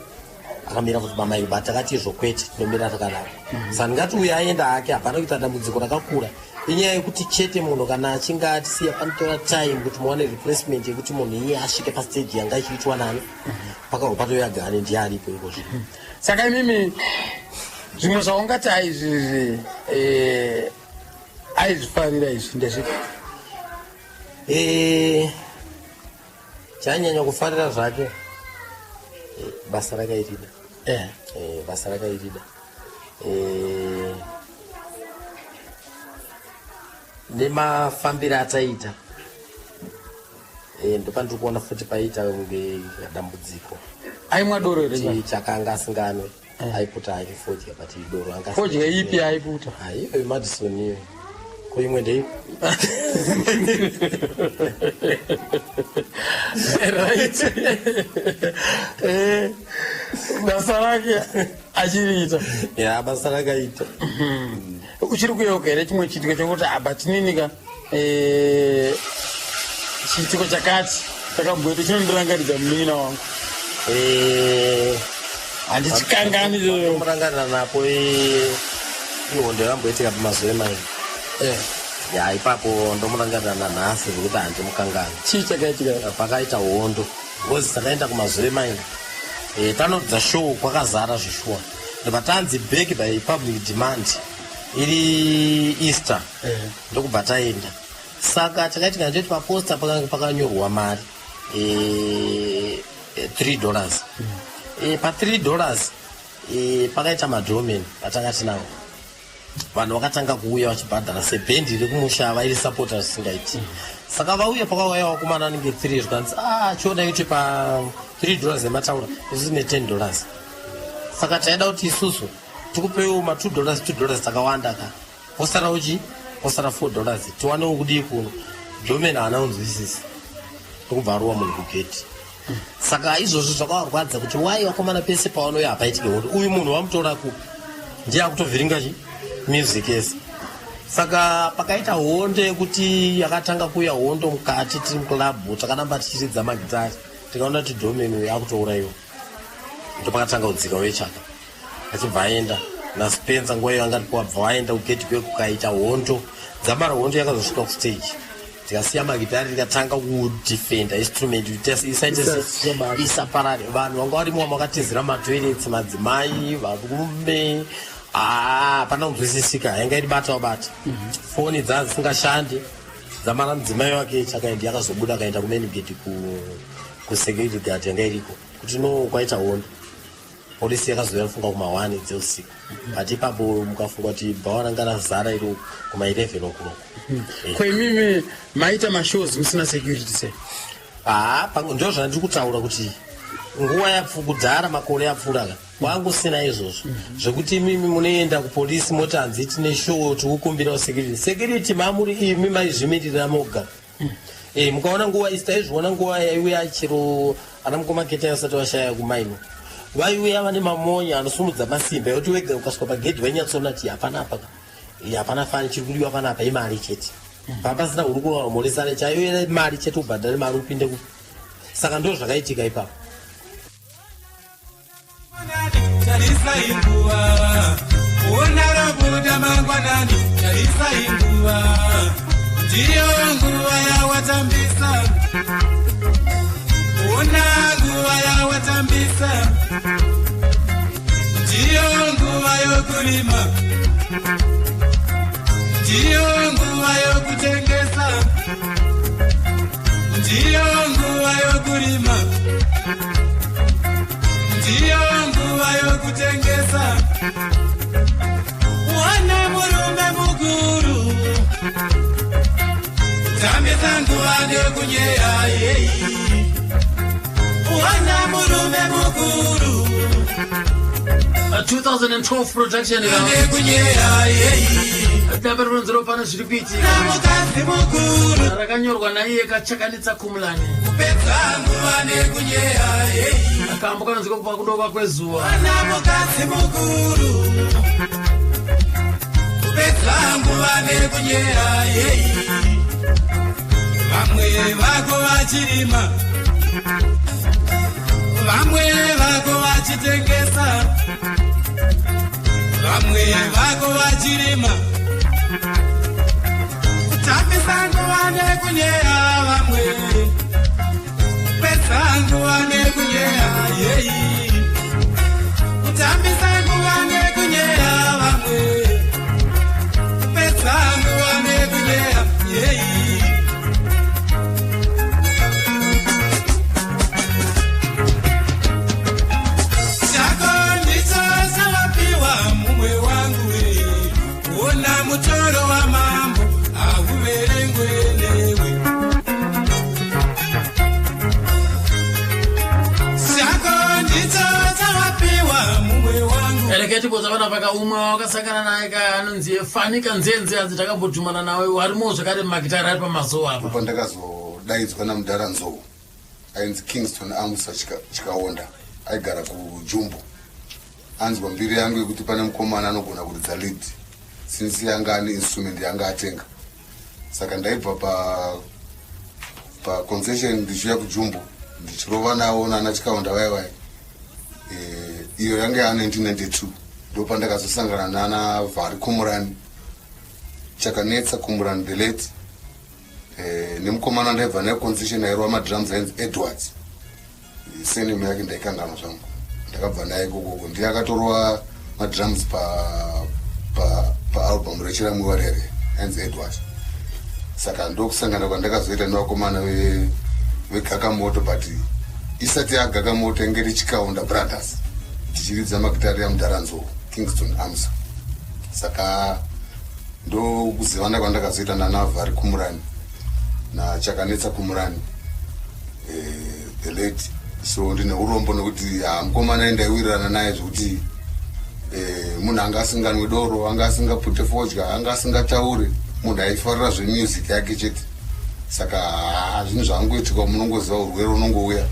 akamira kuti pamic, but takati izvo kwete, tinomira takadaro. Saka ndingati uyo aenda hake hapana kuita dambudziko rakakura. Inyaya yekuti chete munhu kana achinge atisiya panotora time kuti muwane replacement yekuti munhu iye asvike pastage yanga ichiitwa nani pakabva patoyagane ndiye aripo ikozvo. Saka imimi zvimwe zvaungati aizvizvi aizvifarira izvi ndezvipi? Chanyanya kufarira zvake basa rakairida. Basa rakairida nemafambiro ataita, ndopandiri kuona futi paita kunge dambudziko. Aimwa doro here? Kuti chakanga asinganwe, aiputa hake fodya, but doro anga Fodya ipi aiputa? Iyoyo Madison iyo, ko imwe ndeipi? Right. Basa rake achiriita. Ya, basa rakaita. Uchiri kuyeuka here chimwe chiitiko chokuti apa tininika chiitiko chakati chakamboita chinondirangaridza munin'ina wangu? Handichikangani ichocho. Murangarira napo ihondo yamboitika pamazuva emaini. Ya, ipapo ndomurangarira nanhasi zvekuti handimukangani. Chii chakaitika? Pakaita hondo because takaenda kumazuva emaini, tanobva show kwakazara zvishuwa, ndobva tanzi back by public demand iri Easter, ndokubva taenda. Saka chakaitika ndechoti paposter pakanga pakanyorwa mari $3. Pa $3 pakaita madoorman atanga tinawo, vanhu vakatanga kuuya vachibhadhara sebhendi riri kumusha vairisapota zvisingaiti. Saka vauya, pakauya vakomana anenge 3, zvikanzi a chiona kuti pa $3 emataura isusu ne$10, saka taida kuti isusu tikupewo ma$2 $2 takawanda ka, posara uchi posara $4 tiwanewo kudii kuno. Doorman haana kunzwisisa, ndokubva arowa munhu kugeti. Saka izvozvo zvakavarwadza kuti wai vakomana pese pavanouya hapaitike hondo, uyu munhu vamutora kupi, ndiye akutovhiringa chi music yese. Saka pakaita hondo yekuti yakatanga kuuya hondo mukati tiri muclub, takaramba tichiridza magitari, tikaona kuti domen uyu akutourayiwa. Ndopakatanga kudzika wechaka achibva aenda naSpencer, nguva iyo anga wabva waenda kugedhi kwe, kukaita hondo dzamara hondo yakazosvika kustage, tikasiya magitari, tikatanga kudefenda instrument kuti isaite isaparare. Vanhu vanga varimo vakatizira matoilets, madzimai, varume. Hapana kunzwisisika, yanga iri bata wabata. Foni dzaa dzisingashandi dzamara mudzimai wake chakaendi yakazobuda, akaenda kumain gate kusecurity guard yanga iriko kuti no, kwaita hondo. Polisi yakazouya kufunga kuma1 dzeusiku, but ipapo mukafunga kuti bhawa ranga razara iro kuma11 o'clock. Ko imimi maita mashows musina security sei? Haa, ndo zvandiri kutaura kuti nguva yapfukudhara, makore apfuura ka, kwangusina izvozvo zvekuti imimi munoenda kupolisi moti hanzi tine show, tikukumbirawo security. Security mamuri imi maizvimirira moga. Mukaona nguva isi taizviona, nguva yaiuya chero ana mukomaketa vasati vashaya kumaino, vaiuya vane mamonya anosumudza masimba ekuti wega ukasvika pagedhi vainyatsoona kuti hapana apa, hapana fani, chiri kudiwa panapa imari chete. Papasina hurukuro, moresana, chaiuya mari chete, ubhadhare mari upinde ku. Saka ndo zvakaitika ipapo. Tarisai nguva, ona robuda mangwanani. Tarisai nguva, ndiyo nguva yawatambisa. Ona nguva yawatambisa, ndiyo nguva yokurima, ndiyo nguva yokutengesa, ndiyo nguva yokurima, ndiyo nguva yokutengesa. Wane murume mukuru, kutambisa nguva nekunyeya yei. Wane murume mukuru. 2012 production. Nekunyeya yei. Damba rinonzero pano zviri kuitika. Mukadzi mukuru. Rakanyorwa naiye kachakanitsa Kumulani. Kupedza nguva nekunyeya yei. Kambo kanonzwika kubva kudoka kwezuva. Wana mukadzi mukuru, kupedza nguva nekunyeya yei. Vamwe vako vachirima, vamwe vako vachitengesa, vamwe vako vachirima. Kutambisa nguva nekunyeya vamwe, kupedza nguva nekunyeya yei. Kutambisa nguva nekunyeya vamwe, kupedza nguva nekunyeya yei. Chako ndicho chavapiwa mumwe wangu we. Ona mutoro wamambo hauverengwe newe. Chako ndicho chavapiwa mumwe wangu. Reketibodza vana paka umwe wakasangana naye ka anonzi Fanika Nzenze, anzi takambodhumana nawe warimo zvakare mumagitari ari pamazuva apa. Pandakazodaidzwa namudhara Nzou ainzi Kingston Amusa Chikaonda, aigara kuJumbo, anzwa mbiri yangu yekuti pane mukomana anogona kuridza lead, since yanga ane instrument yanga atenga. Saka ndaibva pa paconcession ndichiuya kuJumbo, ndichirova navo nana Chikaonda vai vai. Iyo yanga ya 1992, ndo pandakazosangana nana Vhari Kumurani, Chakanetsa Kumurani the late, nemukomana ndaibva naye concession airova madrums ainzi Edwards, surname yake ndaikanganwa zvangu. Ndakabva naye ikokoko, ndiye akatorova madrums paalbum pa rechiramwiwa rere, ainzi Edwards. Saka ndokusangana kwandakazoita nevakomana veGakamoto, but isati yaGakamoto inge riChikaonda Brothers, tichiridza magitari yamudharanzo Kingston Amsa. Saka ndokuzivana kwandakazoita nanaVhari Kumurani naChakanetsa Kumurani, the late. So ndine urombo nekuti mukomana ndaiwirirana naye zvekuti munhu anga asinganwe doro, anga asingapute fodya, anga asingatauri, munhu aifarira zvemusic yake chete. Saka zvinhu zvaangoitika, munongoziva urwere unongouya.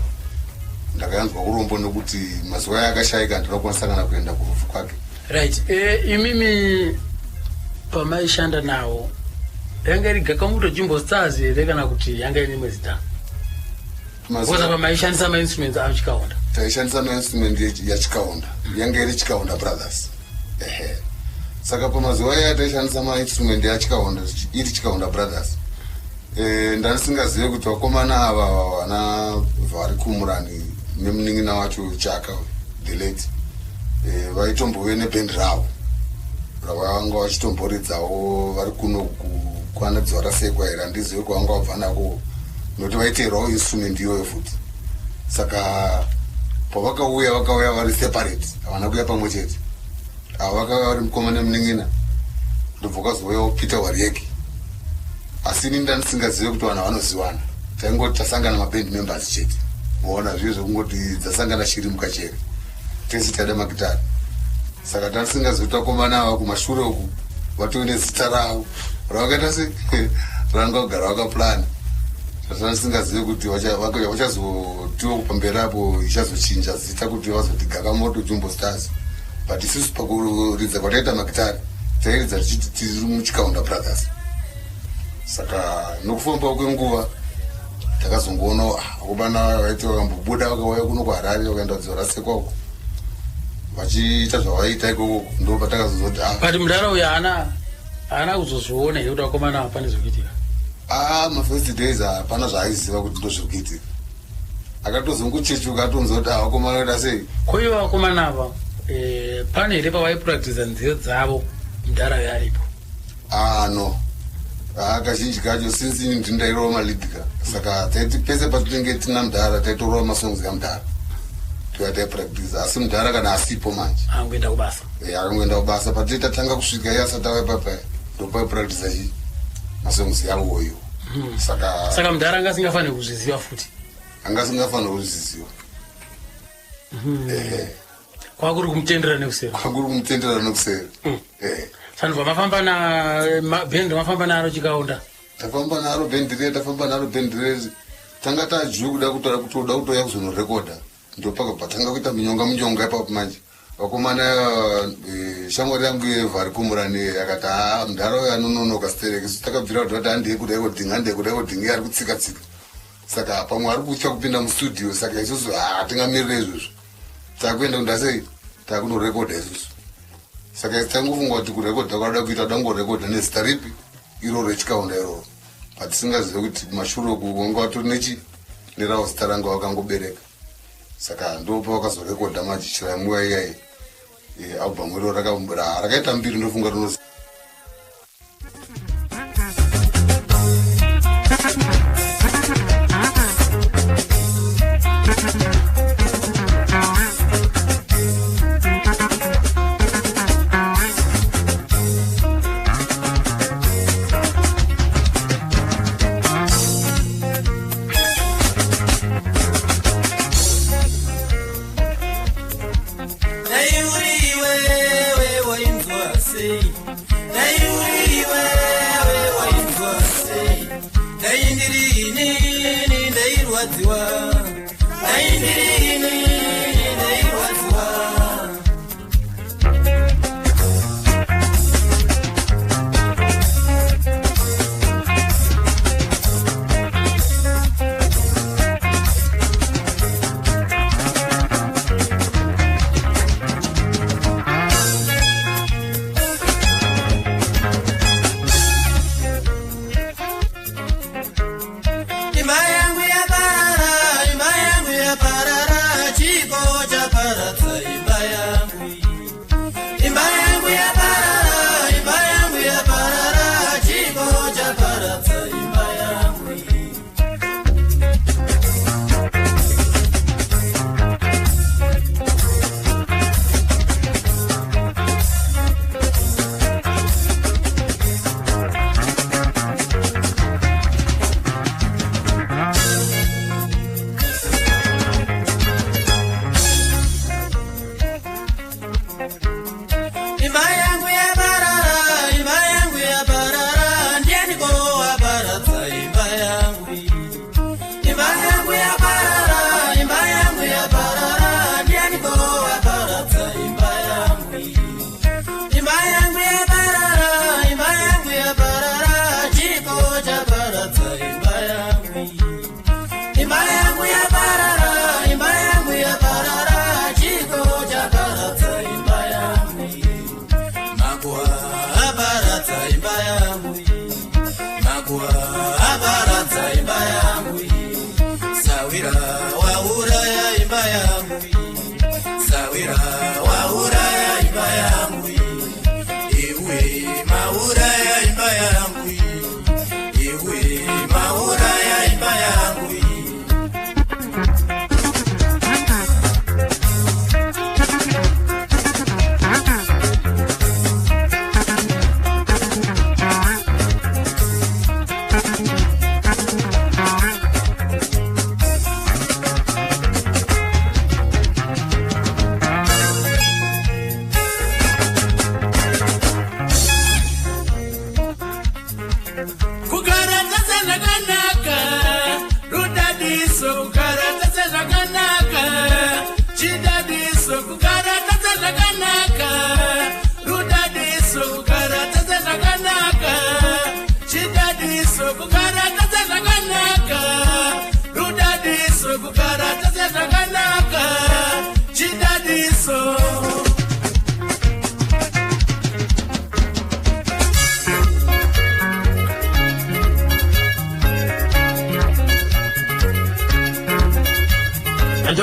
Ndakayanzwa urombo nekuti mazuva aya akashayika, handina kukwanisa kana kuenda kurufu kwake. Right, imimi Pamaishanda nawo yanga iri Gakamoto Jumbo Stars here kana kuti yanga ine imwe zita? Because pamaishandisa mainstruments aChikaonda. Taishandisa mainstrument yaChikaonda, yanga iri Chikaonda Brothers, ehe. Saka pamazuva aya taishandisa mainstrument yaChikaonda, iri Chikaonda Brothers. Ndandisingazive kuti vakomana ava vana vari kumurani nemunin'ina wacho Chaka the late, vaitombove nebhendi ravo ravanga vachitomboridzawo vari kuno kwana Dziva Rasekwa here, handizive kwavanga vabva nako, nokuti vaiteerwawo instrument iyoyo futi. Saka pavakauya, vakauya vari separate, havana kuuya pamwe chete. Ava vakauya vari mukoma nemunin'ina, ndobva kwazouyawo Peter Warieki. Asi ini ndandisingazive kuti vanhu vanozivana, taingoti tasangana maband members chete. Maona zviye zvekungoti dzasangana shiri mukachere, tese taida magitari. Saka tandisingazivi kuti vakomana ava kumashure uku vatove nezita ravo ravakaita se ranga kugara vakaplana. Tatandisingazivi kuti vachazotiwo pamberi apo ichazochinja zita kuti vazoti Gakamoto Jumbo Stars. But isusu pakuridza kwataita magitari, tairidza tichiti tiri muChikaunda Brothers. Saka nokufamba kwenguva takazongoona vakomana vaiti vakambobuda, vakauya kuno kuHarare, vakaenda Dziva Rasekwa uko vachiita zvavaiita ikoko, ndo patakazozoti ah. But mudhara uyu haana kuzozviona here kuti vakomana ava pane zvekuitika? Ah, mafirst days hapana zvaaiziva kuti ndo zviri kuitika. Akatozongochechuka atonzwa kuti ah, vakomana vaita sei. Koivo vakomana ava, pane here pavaipractisa nziyo dzavo mudhara uyu aripo? Ah, no. Ah, kazhinji kacho since ini ndini ndairova malead ka, saka taiti pese patinenge tina mudhara taitorova masongs kamudhara, toya taipractisa. Asi mudhara kana asipo manje, angoenda kubasa. Akangoenda kubasa, patiri tatanga kusvika iye asati auya papaya, ndopaipractisa chi masongs yangoyo. Saka Saka mudhara anga asingafaniri kuzviziva futi? Anga asingafaniri kuzviziva, ehe. Kwakuri kumutendera nekuseri. Kwakuri kumutendera nekuseri, ehe. Sanobva mafamba na bhendi, mafamba naro Chikaonda. Tafamba naro bhendi riya, tafamba naro bhendi reri, tanga tajuu kuda kutora kutoda kutoya kuzonorekodha, ndopakabva tanga kuita minyonga minyonga ipapo manje. Vakomana, shamwari yangu yevari kumurani akati ha, mudhara uyo anononoka stereki. Isu takabvira kuti vati handei kurecording, handei kurecording, iye ari kutsika tsika, saka pamwe ari kutya kupinda mustudio. Saka isusu hatingamirire izvozvo, takuenda kundasei, takunorekodha isusu. Saka tangofunga kuti kurekodha kwada kuita dangorekodha nezita ripi iro reChikaunda iroro, patisingazive kuti kumashure uku wanga watori nechi neravo zita ranga wakangobereka. Saka ndopa vakazorekodha manje Chiramuwa iyai, album iro rakaita mbiri, ndofunga rino. Dai uri iwewe wainzwa sei?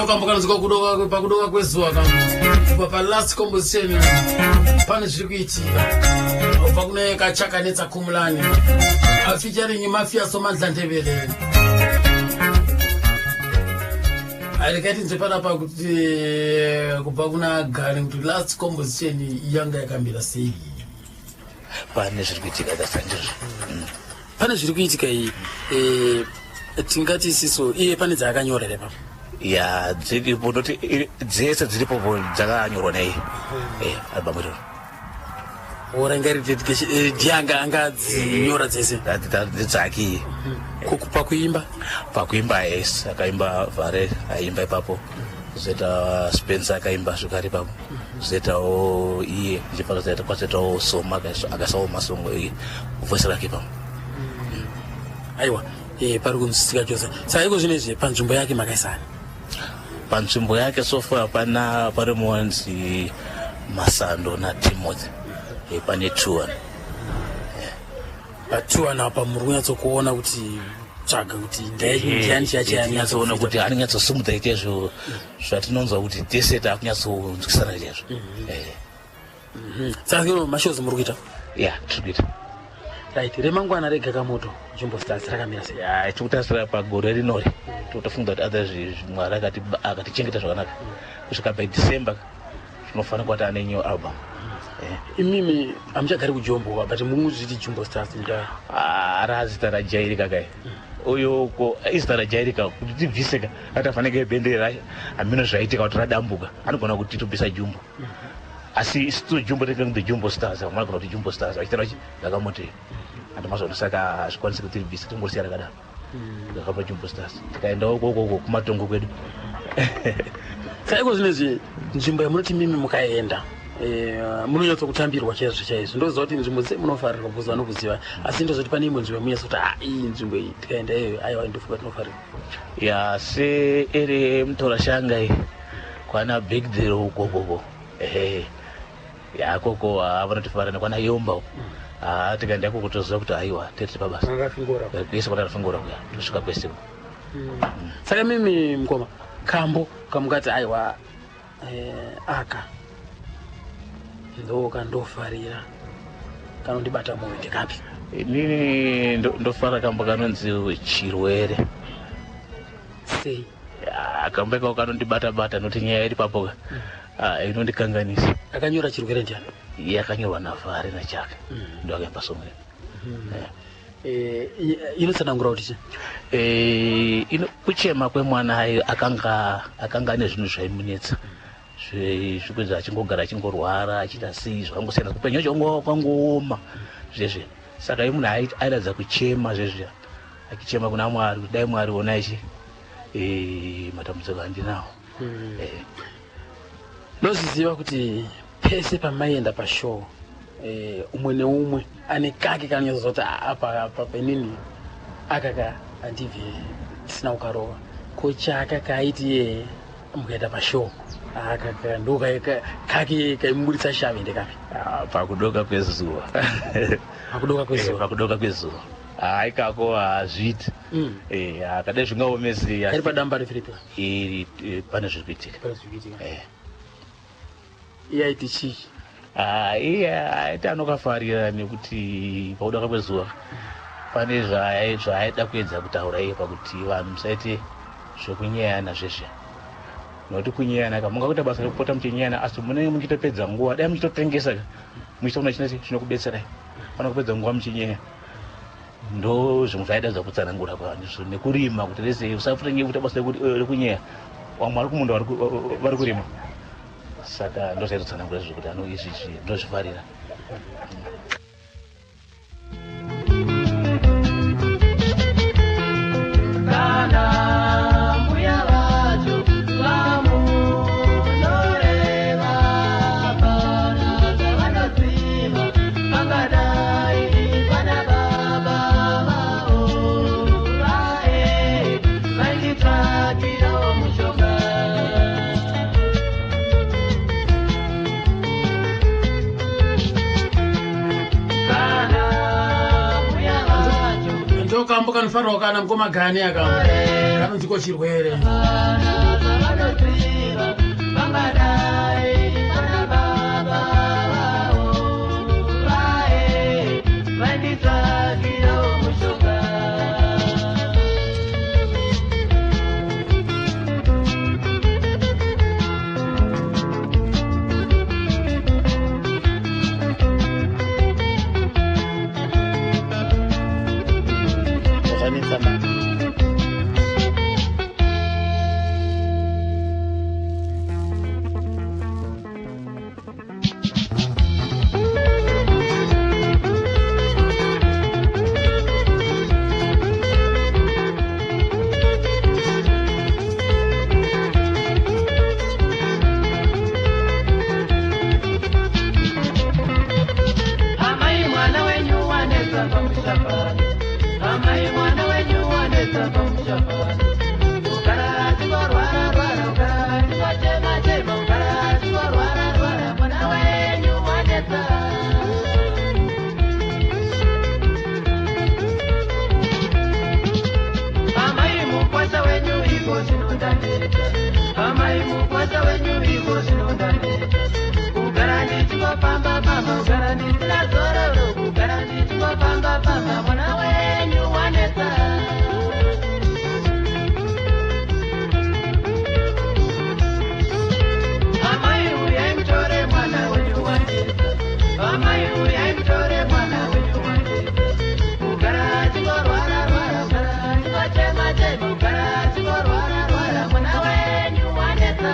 Ndokambo kanonzwa kudoka pakudoka kwezuva kambo kubva palast composition pane zviri kuitika kubva kune kachakanetsa Kumulani featuring Mafia Somandla Ndebele. Regai tinzwe panapa kuti kubva kuna Gani kuti last composition yanga yakamira sei. Pane zviri kuitika, dasandizvo. Pane zviri kuitika iyi, tingati isiso iye pane dzaakanyora here papo? Ya, dziripo, ndoti dzese dziripo dzakanyorwa naiye, album iroro. Ora inga iri dedication, ndiye anga angadzinyora dzese? Ndedzake iye. Pakuimba? Pakuimba, yes, akaimba Vhare, aimba ipapo, zoita Spencer akaimba zvekare ipapo, zoitawo iye ndichipaka, kwazoitawo Soma akaisawo masongo voice rake ipapo. Aiwa, pari kunzwisisika chose. Saka iko zvinezvi panzvimbo yake makaisani? Panzvimbo yake so far pana pari muwanzi Masando naTimothy, pane two one. Patuwana apa muri kunyatsokuona kuti tsvaga kuti ndiani chiya? Kuti anonyatsosimudza chaizvo zvatinonzwa kuti tese takunyatsonzwisana chaizvo. Saka ino mashows muri kuita? Ya, tiri kuita. Right, remangwana reGakamoto Jumbo Stars rakamira sei? Ya, tiri kutarisira pagore rinori tinotofunga kuti other Mwari akatichengeta zvakanaka kusvika by December tinofanira kuva taane new album. Imimi hamuchagari kuJombo, but munguzviti Jumbo Stars nda? Razita rajairika kai uyo ko, izita rajairika kuti tibvise ka, atafanike bhendera hamino zvaitika kuti radambuka, anogona kuti tobvisa Jumbo, asi isu Jumbo tinge Jumbo Stars, vamwe vanogona kuti Jumbo Stars vachitaura chi Gakamoto andi mazuva, saka hazvikwanisi kuti ribvise, tongosiya rakadaro Gakapa Jumbo Stars, tikaendawo kokoko kumatongo kwedu. Saka iko zvinezvi nzvimbo yamunoti mimi mukaenda munonyatsokutambirwa chaizvo chaizvo, ndoziva kuti nzvimbo dzese munofarirwa kuziva nokuziva, asi ndozoti pane imwe nzvimbo yamunyatsoti ha, iyi nzvimbo iyi tikaenda iyoyo, aiwa, ndofunga tinofarirwa? Ya, seere Mutorashanga iyi kwana Bigdero ukokoko, ehe, ya, koko vanotifarira nekwana Yomba uko. Ha, tikaenda ikoko toziva kuti aiwa, tiri pabasa. Kwese kwana Rafingora kuya tosvika kwese. Saka mimi mukoma, kambo kamungati aiwa, aka ndo kandofarira kanondibata mwoyo ndekapi? Inini ndofara kambo kanonzi Chirwere. Sei? Ya, kambo ikako kanondibata bata nokuti nyaya iri papo ka inondikanganisa. Akanyora Chirwere ndiani? Yakanyorwa naVhare naChaka, ndo akaimba song. Inotsanangura kuti chi? Kuchema kwemwana ayo akanga ane zvinhu zvaimunetsa, zvekunzi achingogara achingorwara achiita sei, zvakangosiyana, upenyu hwacho kwangooma zvezve, saka iye munhu airatidza kuchema zvezve, achichema kuna Mwari kuti dai Mwari ona ichi matambudziko andinawo. Ndozviziva kuti pese pamaienda pashow, umwe neumwe ane kake kanonyatsoziva kuti "Ah, apa apa penini akaka handibvi tisina kukarova." Ko chaka kaiti iye mukaenda pashow akaka ndo kake kaimuburitsa shave ndekapi? Ah, Pakudoka Kwezuva. Pakudoka Kwezuva. Pakudoka Kwezuva, hai, kako hazviiti. Akadai zvingaomesi. Kari padamba refiripi? Iri pane zviri kuitika. Pane zviri kuitika. Iye aiti chii? Ah, iye aiti anokafarira nekuti pakudoka kwezuva pane zvaaida kuedza kutaura iye pakuti vanhu musaite zvekunyeyana zveshe, nokuti kunyeyana ka mungakuita basa rekupota muchinyeyana, asi munenge muchitopedza nguva. Dai muchitotengesa ka, muchitoona chinoti chinokubetserai pana kupedza nguva muchinyeya. Ndo zvimwe zvaaida kutsanangura kwavanhu nekurima kuti rese usafutenge kuita basa rekunyeya, vamwe vari kumunda vari kurima, saka ndo zvaitotsanangura izvo kuti ano izvi izvi ndozvifarira. Kana mbuya vacho vamunoreva pana zvavanoziva, pangadai pana baba vavo vae vainditsvakirawo mushonga. Kana mbuya vacho Ndokambo kanofanirwa kana mukoma Gani aka kanonziko Chirwere. pana. Vanoziva vangadai vana baba vavo vae vanditsvagirawo mushonga. Zvanetsa manje. Amai mwana wenyu wanetsa pamusha pano, amai mwana wenyu wanetsa pamusha pano. Kugara achingorwara rwara, kugara achingochema chema, kugara achingorwara rwara, mwana wenyu wanetsa. Amai mukwasha wenyu iko zvinondaneta, amai mukwasha wenyu iko zvinondaneta. Kugara ndichingofamba famba, kugara ndisina zororo, kugara ndichingofamba famba, mwana wenyu wanetsa. Amai uyai mutore mwana wenyu wanetsa, amai uyai mutore mwana wenyu wanetsa. Kugara achingorwara rwara, kugara achingochema chema, kugara achingorwara rwara, mwana wenyu wanetsa.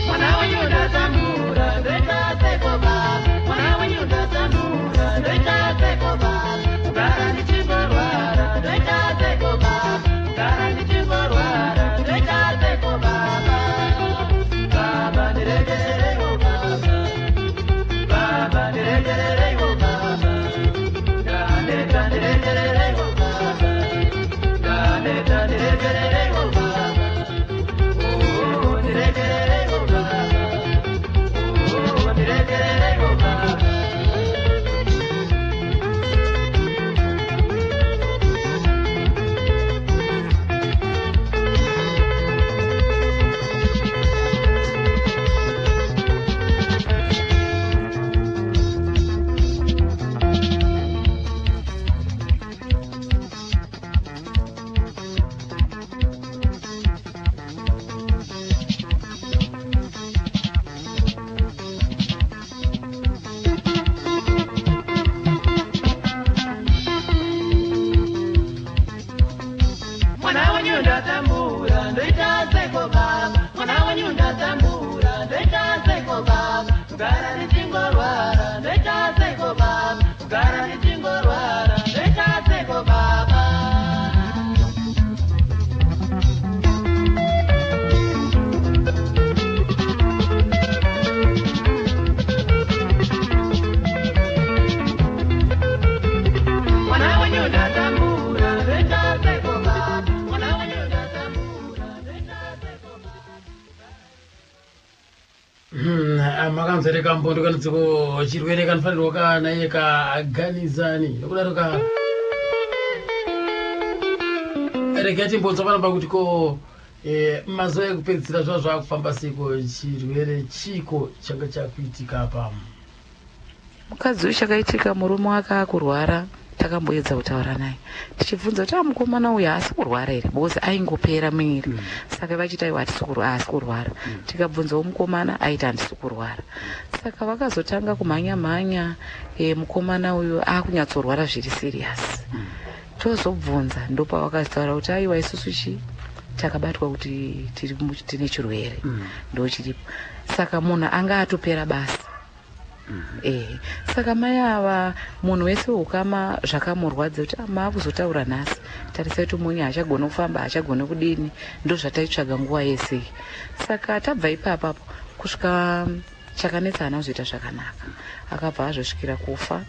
Mwana wenyu ndatambura, ndoita seiko baba? Mwana wenyu ndatambura, ndoita seiko baba? Kugara ndichingorwara, ndoita seiko baba? Kugara ndichingorwara, ndoita seiko baba? Baba ndiregerereiwo baba, baba ndiregerereiwo baba, ndaneta ndiregerereiwo baba, ndaneta ndiregerereiwo baba. Oh, ndiregerereiwo baba. Oh, ndiregerereiwo baba. Mwana wenyu ndatambura, ndoita seiko baba? Mwana wenyu ndatambura, ndoita seiko baba? Kugara ndichingorwara, ndoita seiko baba? Kugara ndichingorwara, ndoita seiko baba? Mwana wenyu ndatambura, ndoita seiko baba? Mwana wenyu ndatambura, ndoita seiko baba? Makanzere kambondo kanodziko chirwere kanofanirwa kana iye kaganizani nokudaro ka regai timbonzwa panapa kuti ko mazuva ekupedzisira zva zvakufamba seiko, chirwere chiko changa chakuitika apa? Mukadzi uyu chakaitika, murume wake akurwara. Takamboedza kutaura naye tichibvunza kuti, "Ah, mukomana uyu haasi kurwara here?" Because aingopera muviri. Saka vachiti, "Aiwa, haasi kurwara." Tikabvunzawo mukomana, aiti, "Handisi kurwara." Saka vakazotanga kumhanya mhanya, mukomana uyu akunyatsorwara zviri serious. Tozobvunza, ndopavakazotaura kuti, "Aiwa, isusu chi takabatwa kuti tine chirwere, ndo chiripo." Saka munhu anga atopera basa. Ehe, saka mai ava, munhu wese weukama zvakamurwadza kuti, "Ah, maakuzotaura nhasi, tarisai tumunye haachagoni kufamba, haachagoni kudini, ndo zvataitsvaga nguva yese iyi." Saka tabva ipapapo kusvika chakanetsa haana kuzoita zvakanaka, akabva azosvikira kufa,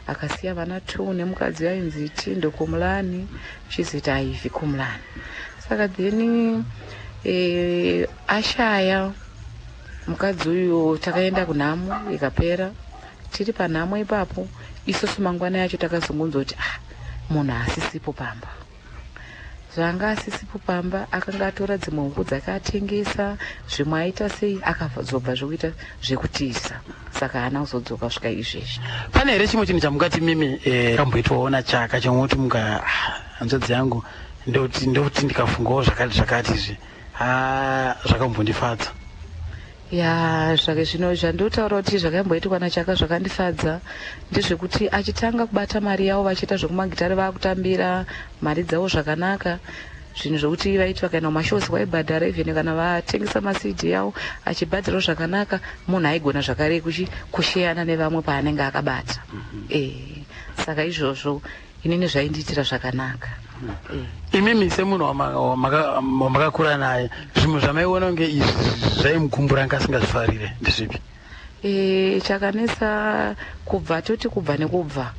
akasiya vana two nemukadzi ainzi Tindo Kumulani, chizoita Aivhi Kumulani. Saka then ashaya mukadzi uyu, takaenda kunhamo ikapera. Tiri panhamo ipapo, isusu mangwana yacho takazongonzwa kuti ah, munhu asisipo pamba. Zvanga asisipo pamba, akanga atora dzimwe huku dzakatengesa, zvimwe aita sei, akazobva zvekuita zvekutiza, saka haana kuzodzoka kusvika izvezvi. Pane here chimwe chinhu chamungati mimi kamboitwawo naChaka chamuti munga, "Ah, hanzvadzi yangu, ndoti ndikafungawo zvakati zvakati izvi, zvakambondifadza"? Ya, zvake zvino zvandotaura kuti zvakamboitwa naChaka zvakandifadza ndezvekuti achitanga kubata mari yavo vachiita zvekumagitare, vaakutambira mari dzavo zvakanaka, zvinhu zvokuti vaiti vakaenda kumashows vaibhadhara, even kana vatengesa maCD yavo achibhadharawo zvakanaka. Munhu aigona zvakare kusheyana nevamwe paanenge akabata. Saka izvozvo inini zvaindiitira zvakanaka. Imimi semunhu wamakakura naye, zvimwe zvamaiona kunge izvi zvaimukumbura anga asingazvifarire ndezvipi? Chakanetsa kubva, toti kubva nekubva,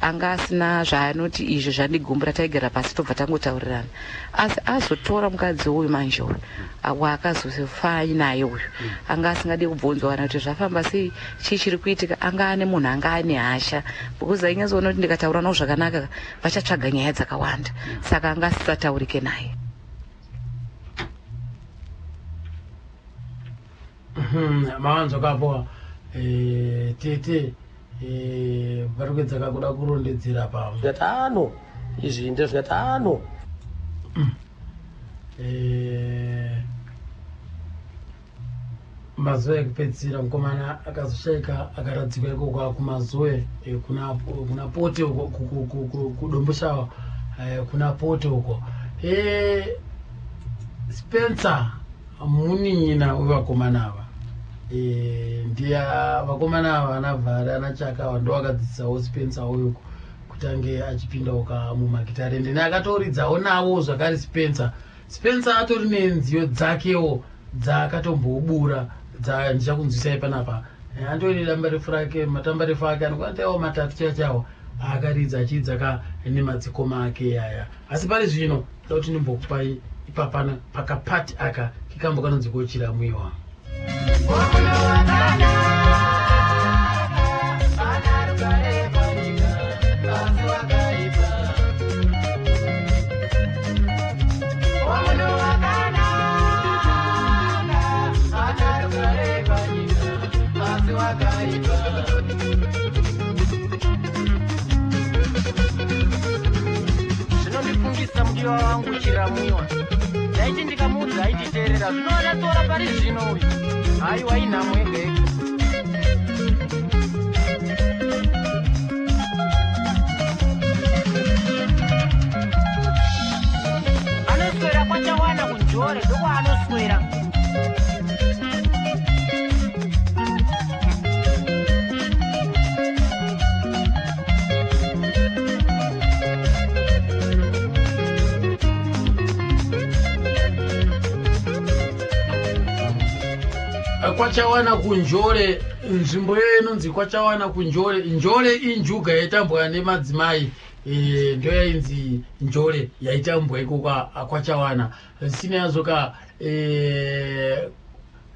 anga asina zvaanoti izvi zvandigumbura. Taigara pasi tobva tangotaurirana, asi azotora mukadzi uyu manje, uyu waakazofa naye uyu, anga asingadi kubvunzwa kana kuti zvafamba sei, chii chiri kuitika. Anga ane munhu anga ane hasha, because ainyatsoona kuti ndikataura navo zvakanaka vachatsvaga nyaya dzakawanda, saka anga asisataurike naye. Mawanzwakapo tete vari kuedza kakuda kurondedzera pa Zvikati ano izvi ndezvikati ano. Mazuva ekupedzisira mukomana akazoshayika, akaradzikwa ikoko kuMazoe, kuna Pote uko, kuDomboshawa, kuna Pote uko. Spencer munin'ina wevakomana ava. Ndiya vakomana ava anavhari anachaka ava ndo akadzidzisawo Spencer uyuko kuti ange achipindawo ka mumagitare, ndine akatoridzawo nawo zvakare. Spencer atori nenziyo dzakewo dzaakatombobura ndichakunzwisai panapa. Antori dambarefu rake, matambarefu ake anokwanitawo matatu chaiwo akaridza achiridza ka nemadzikoma ake aya. Asi pari zvino da kuti ndimbokupai ipapana pakapati aka kikambo kanonzi kochiramwiwa. Ana rugare panyika, asi wakaipa. Omunhu wakanaka, ana rugare panyika, asi wakaipa. Zvinondifungisa mudiwa wangu Chiramwiwa. Ndaiti ndikamuudza aititeerera. Zvino anatora pari zvino uyu, haiwa, inhamo yega yega. Anoswera kwaChawana kuNjore, ndokwaanoswera. KwaChawana kuNjore, nzvimbo iyo inonzi kwaChawana kuNjore. Njore injuga yaitambwa nemadzimai, ndo yainzi njore yaitambwa ikoko kwaChawana. Zvisina yazvoka,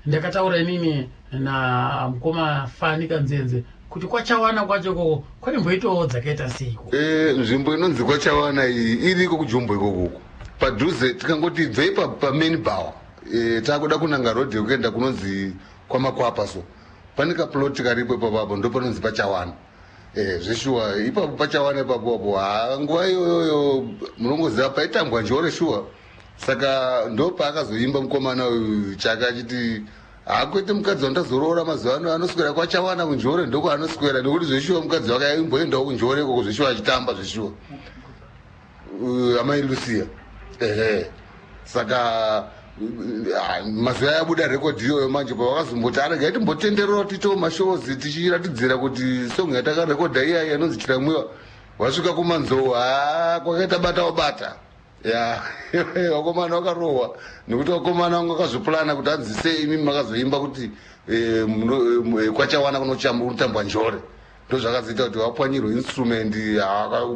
ndakataura inini namukoma Fani Kanzenze kuti kwaChawana kwacho ikoko kwaimboitawo dzakaita seiko? Nzvimbo inonzi kwaChawana iyi iriko kuJombo ikokoko padhuze. Tikangoti bvei pamain bhawa, takuda kunanga rodhi yekuenda kunonzi kwaMakwapa, so pane kaploti karipo ipapapo, ndo panonzi paChawana. Zveshuwa ipapo paChawana ipapo apo, ha, nguva iyoyoyo munongoziva paitambwa njore shuwa. Saka ndo paakazoimba mukomana uyu Chaka achiti, hakwete, mukadzi wandazoroora mazuva ano anoswera kwaChawana kuNjore, ndokwaanoswera, nekuti zveshuwa mukadzi wake aimboendawo kuNjore ikoko zveshuwa achitamba zveshuwa. Amai Lucia, ehe. Saka mazuva yabuda rekodhi iyoyo manje, pavakazomboti aregai timbotenderera tiitewo mashows tichiratidzira kuti song yatakarekodha iyai yanonzi Chiramwiwa, wasvika kumanzou, ha, kwakaita bata wabata ya vakomana vakarohwa, nekuti vakomana vanga vakazopulana kuti hanzi sei imi makazoimba kuti kwaChawana kunotambwa njore. Ndo zvakazoita kuti vapwanyirwe instrument.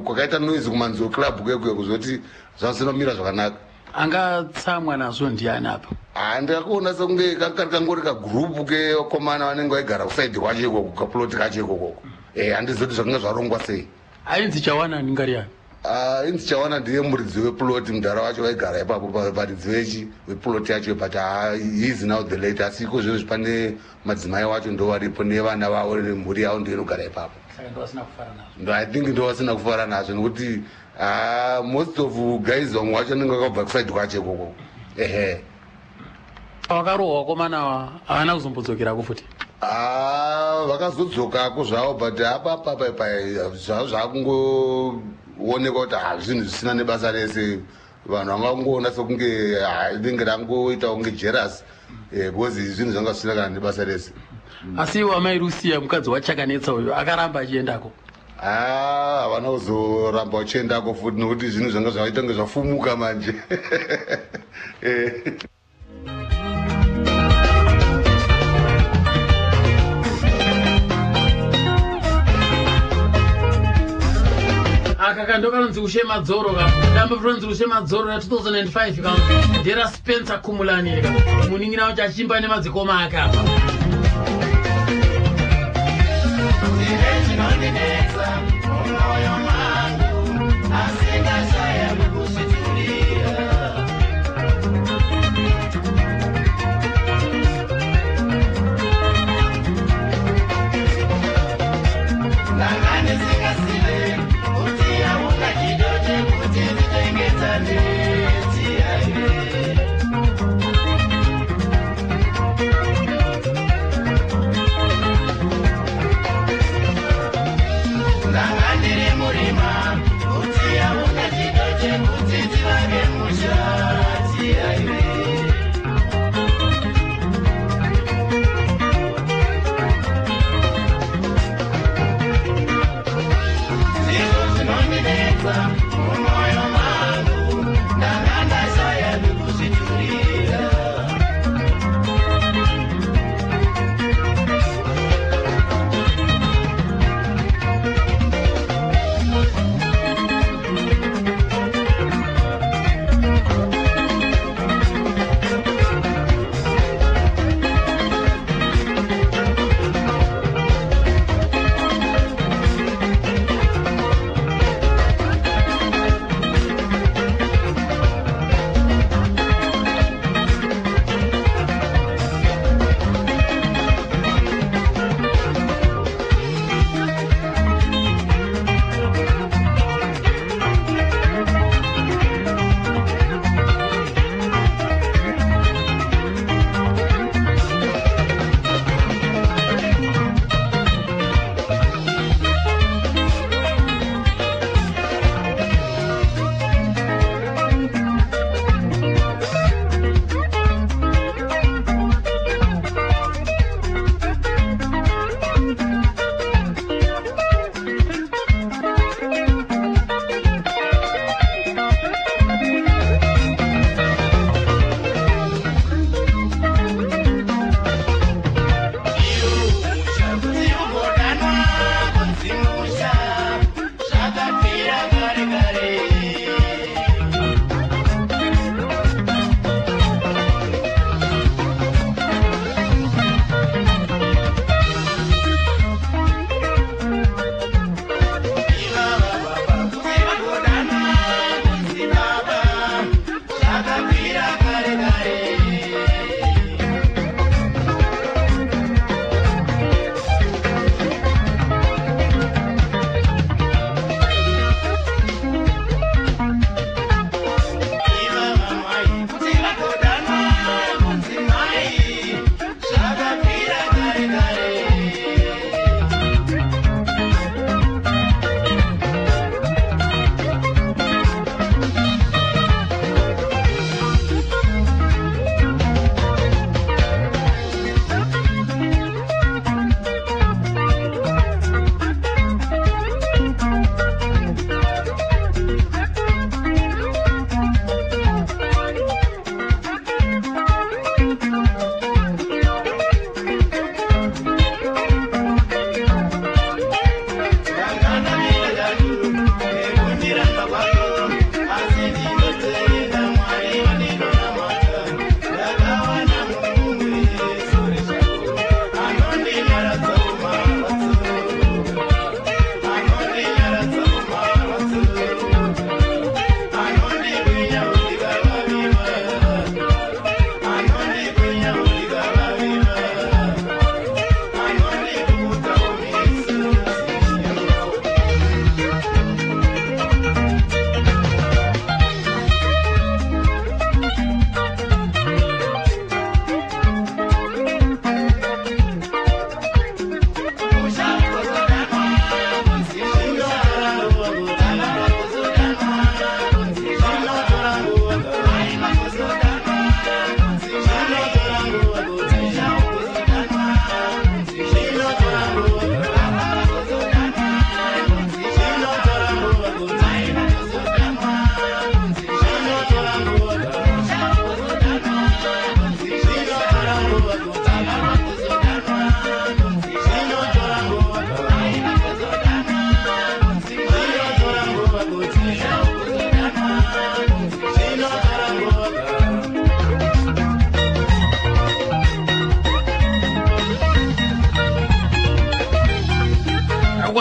Kwakaita noise kuManzou club kwekwe, kuzoti zvasinomira zvakanaka. Angatsamwa nazvo ndiani apa? Handikakuona sekunge kakari kangori kagurupu kevakomana vanenge vaigara kusaidi kwacho ikoko, kaploti kacho ikokoko. Handizoti zvakanga zvarongwa sei. Ainzi Chawana ningari yani? Inzi Chawana ndiye muridzi weploti, mudhara wacho vaigara ipapo varidzi vechi veploti yacho, but he is now the late. Asi iko zvinozvi pane madzimai wacho ndo varipo nevana vavo nemhuri yavo ndo inogara ipapo. Saka ndovasina kufara nazvo? Ndo, I think ndo vasina kufara nazvo, nekuti most of guys vamwe vacho vanenge vakabva kusaidi kwacho ikoko, ehe. Vakarohwa vakomana havana kuzombodzokerapo futi? Vakazodzokako zvavo, but apapapa zvavo zvakungoonekwa kuti ha, zvinhu zvisina nebasa rese. Vanhu vangangoona sekunge rinenge rangoita kunge jealous, because zvinhu zvanga zvisina kana nebasa rese. Asi iwo amai Rusiya, mukadzi waChakanetsa uyu, akaramba achiendako? Havana kuzoramba vachiendako futi, nekuti zvinhu zvanga zvaita kunge zvafumuka manje. Aka kando kanonzi Ushe Madzoro ka, damba rinonzi Ushe Madzoro ra2005 ka, ndera Spencer Kumulani ka, munin'ina wacho achimba nemadzikoma ake apa. Ndine chinondinetsa mumwoyo mangu, asi ndashaya kuzviturira. Ndanga ndisingazive kuti hauna chido chekuti tichengetane, tiyaive. Ndanga ndiri murima kuti hauna chido chekuti tivake musha, tiyaive. Ndizvo zvinondinetsa mumwoyo mangu, ndanga ndashaya kuzviturira.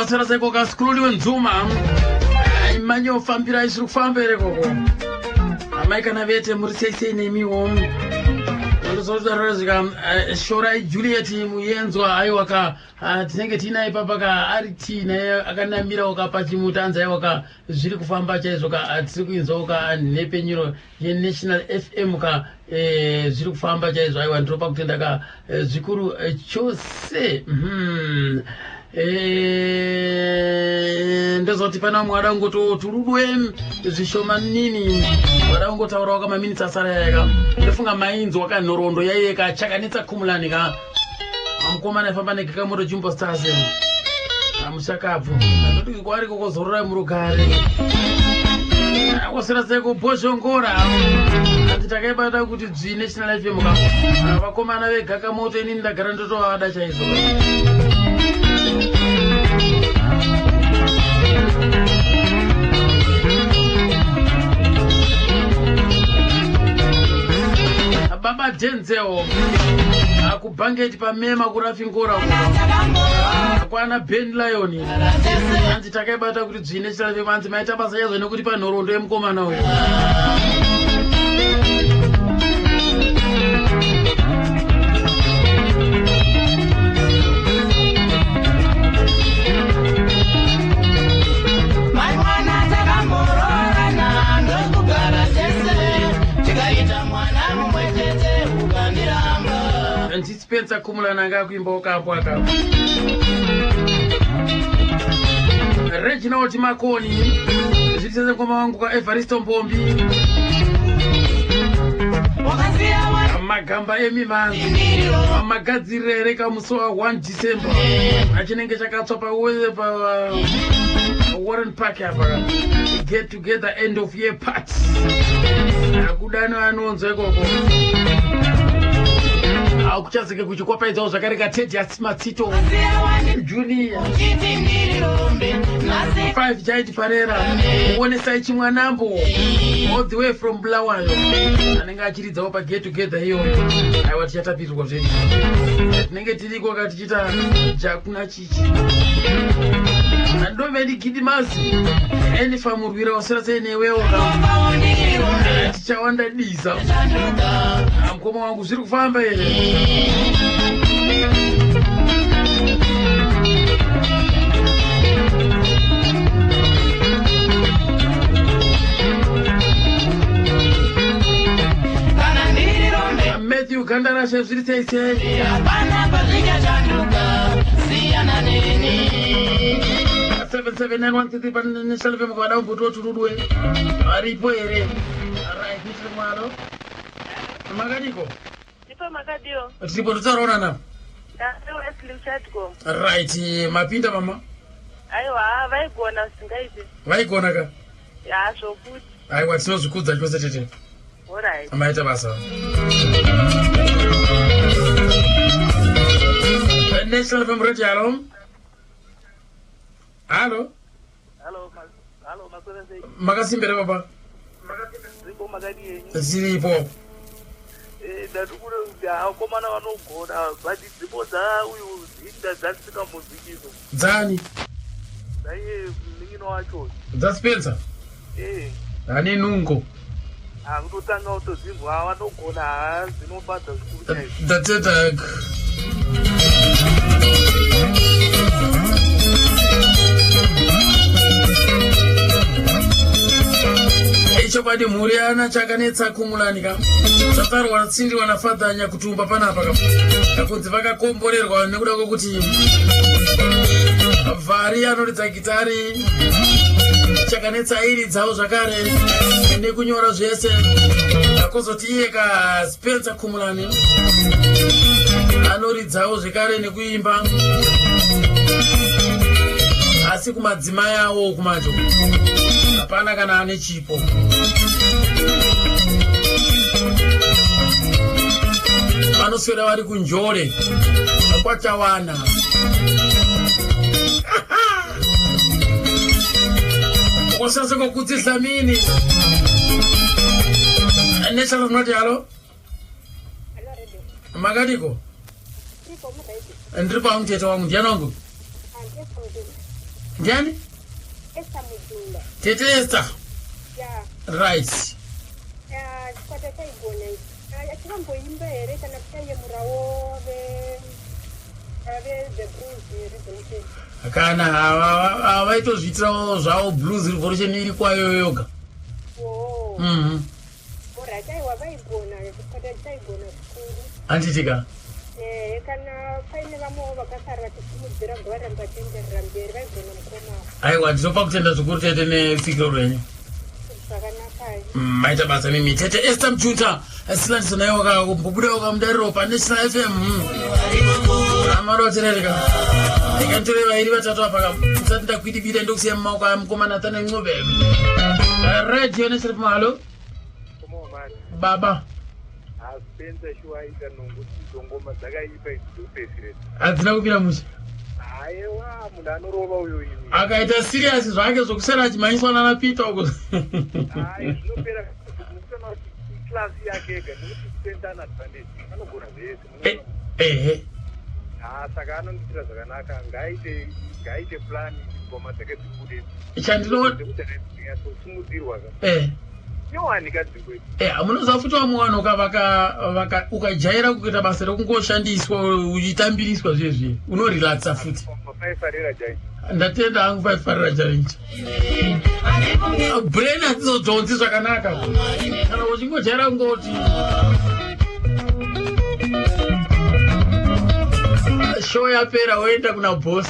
Wasara seko kasikhululiwe nzuma imanyofambira isiri kufamba here koko amai kana vete muri sei sei nemiwo ndozodarozvika shorai juliet muyenzwa aiwa ka tinenge tiinaye papa ka ari tiinaye akanamirawo ka pachimuti anzi aiwa ka zviri kufamba chaizvo ka tiri kuinzwawo ka nhepfenyuro yenational fm ka eh, zviri kufamba chaizvo aiwa ndinopa kutenda ka eh, zvikuru eh, chose mm. Ndozoti pana vamwe vada kungoto turudwe zvishoma nini vada kungotaurawo ka maminitsi asara yayaka ndofunga mainzwa ka nhoroondo yaiye ka chakanetsa kumulani ka mukomana aifamba negekamoto jumbo stars amushakabvu andoti kwaari kokozororai murugare akosera sei kubhozhongora anzi takaibata kuti dzvi national fm ka vakomana vegakamoto inini ndagara ndotovada chaizvo. Baba Denzel akubhangeti pamema kurafingora kwana Ben Lion anzi takaibata kuti dzvine chirave vanzi maita basa chaizvo nekuti panhoroondo yemukomana uyu. Mai mwana takamboroorana ndokugara tese tikaita mwana mumwe chete ukandiramba. Ndispencer Kumulana anga akuimbawo kapo akapo. Reginald Makoni zvitisese mukoma wangu ka Evaristo Mbombi wakasiya mwana magamba emimanzi magadziriro here kamusi wa 1 December achinenge chakatsva pa Warren Park apa get together end of year party akudano anonzwa ikoko akuchazike kuchikwapaidzawo zvakare katedi asi matsito junior uchiti ndiri rombe nhasi 5 chaiti parera kuonesai chimwanambo all the way from Bulawayo anenge achiridzawo paget together iyoyo. Aiwa tichatapirirwa zvedu tinenge tiriko ka tichiita jakuna chichi andovedi gidimasi enifa murwira wasera sei newewo ka ndiri rombe tichawanda diza mukoma wangu zviri kufamba here. Kana ndiri rombe Matthew Gandarashe zviri sei sei. Hapana pazvichashanduka siyana neni. 77913 panesalve mukavada mumbuti woturudwe varipo here? Right, michiri mwalo makadiko? Ndipo makadiwo. Tiripo totsauraonana. Ndave Wesley Uchatgo. Right, mapinda mama. Aiwa, vaigona zvisingaiti. Vaigona ka. Ya zvokuti. Aiwa tinozvikudza chose tete. Alright. Maita basa. National FM Radio, hallo hallo. Halo, halo, maswera sei? Makasimbere baba. Zvipo makadi yenyu. Ziripo. Ndati kune vakomana vanogona but dzipo dzauyu dzinda dzatisingambozikizo. Dzani? Dzaiye munin'ina wacho. DzaSpencer? Eh, ane nungo. Hakutotanga kutodzinzwa vanogona ha dzinobadza zvikuru chaizvo. Ndateta. Ichokwadi mhuri yana chakanetsa kumulani ka zvatarwa tsindiwa nafadha Nyakutumba panapa ka kakunzi vakakomborerwa nekuda kwekuti vhari anoridza gitari chakanetsa airidzawo zvakare nekunyora zvese akozoti iye ka Spencer Kumulani anoridzawo zvekare nekuimba asi kumadzimai awo kumacho hapana kana ane chipo vanoswera vari kunjore kwachawana kwasase Dlamini National Noti hallo makadiko. Ndiri pangu tete wangu ndiani wangu. Ndiani? Esther Mujunda. Tete Esther. Ya. Right. Ya, chikwata chaigona ichi. Ah, Chikamboimba here kana kuchayemurawo ve ve the Blues Revolution? Kana havaitozviitirawo zvavo Blues Revolution iri kwayo yoga. Oh. Alright, aiwa, vaigona, chikwata chaigona zvikuru. Handitika? Eh, kana paine vamwewo vakasara vachisimudzira, ngavaramba vachienderera mberi, vaigona mukoma. Aiwa, ndinopa kutenda zvikuru, tete, netsigiro rwenyu. Zvakanakai. Maita basa mimi, tete Esther Mchunta. Silandiso naye wakambobuda wakamudariro paNational FM. Amaroterereka ikanditore vairi vatatu apa musati ndakwidibira, ndokusiya mumaoko amukomana Nathaniel Ncube. Radio National FM, hallo baba. Aspenza shuwa aita nungo idzo, ngoma dzakaipa idzi dzopedzisira. Hadzina kupira mushe. Haiwa, munhu anorova uyo imi. Akaita serious zvake zvokusara achimhanyiswa nana Peter uko. Hai, zvinopera mukutoona kuti iclass yake ega, nekuti Spencer ane advantage, anogona zvese. Ehe. Ha, saka anondiitira zvakanaka, ngaaite plan, ngoma dzake dzibude. Dzinyatsosimudzirwa ka. Inowanika dzimbo idzi. Munoziva futi vamwe vanhu ukajaira kuita basa rekungoshandiswa uchitambiriswa zvezve, unorelaxa futi. Mafaifarira jai. Ndatenda hangu, faifarira challenge. Brain hadzizodhonzi zvakanaka kana uchingojaira kungoti show yapera, woenda kuna boss,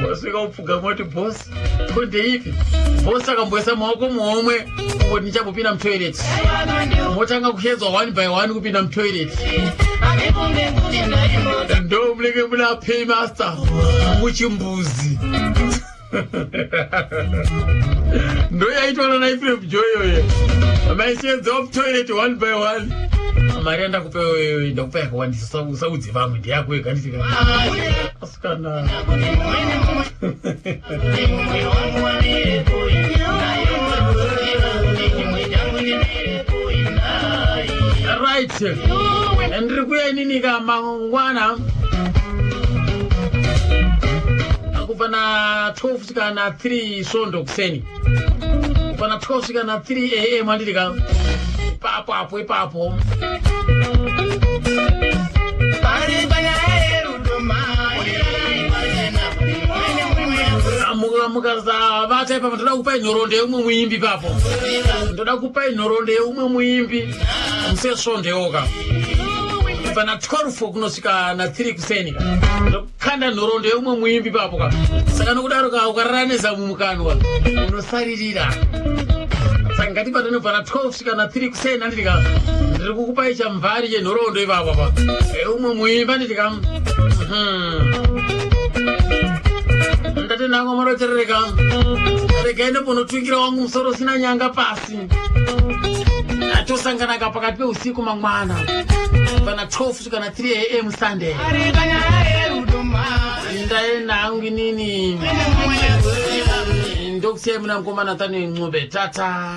wasvika upfuga moti, "Boss, ko ndeipi?" Boss akamboisa maoko muhomwe, kungoti, "Ndichambopinda mutoilet." Motanga kushedzwa one by one kupinda mutoilet, ndo munenge muna paymaster muchimbuzi. Ndo yaitwa naEphraim Joy, maishedzawo mutoilet one by one. "Mari yandakupa, ndakupa yakawandisa, usaudze vamwe, ndeyako yega." Ndisika asikana. Right, ndiri kuya inini ka mangwana kubva na 12 kusvika na 3 svondo kuseni, kubva na 12 kusvika na 3 am. Handiti ka? Ipapo apo ipapo. Pari panyaya yerudo Mukasavata ipapo, ndoda kupai nhoroondo yeumwe muimbi ipapo. Ndoda kupai nhoroondo yeumwe muimbi musesvondo yoga, kubva na 12 kunosvika na 3 kuseni. Ndokanda nhoroondo yeumwe muimbi ipapo ka. Saka nokudaro ka, ukarara nezamu mukanwa unosaririra. Saka ngatibatane kubva na 12 kusvika na 3 kuseni, handiti ka? Ndiri kukupai chamvari chenhoroondo ipapo pa yeumwe muimbi, handiti ka? Ndati nango maroterereka, regai ndimbonotungira wangu musoro usina nyanga pasi. Atosanganaka pakati peusiku mangwana, kubva na 12 kusvika na 3 am Sunday. Pari panyaya yerudo. Ndaenda hangu inini, ndokusiyai muna mukoma Nathaniel Ncube. Tata.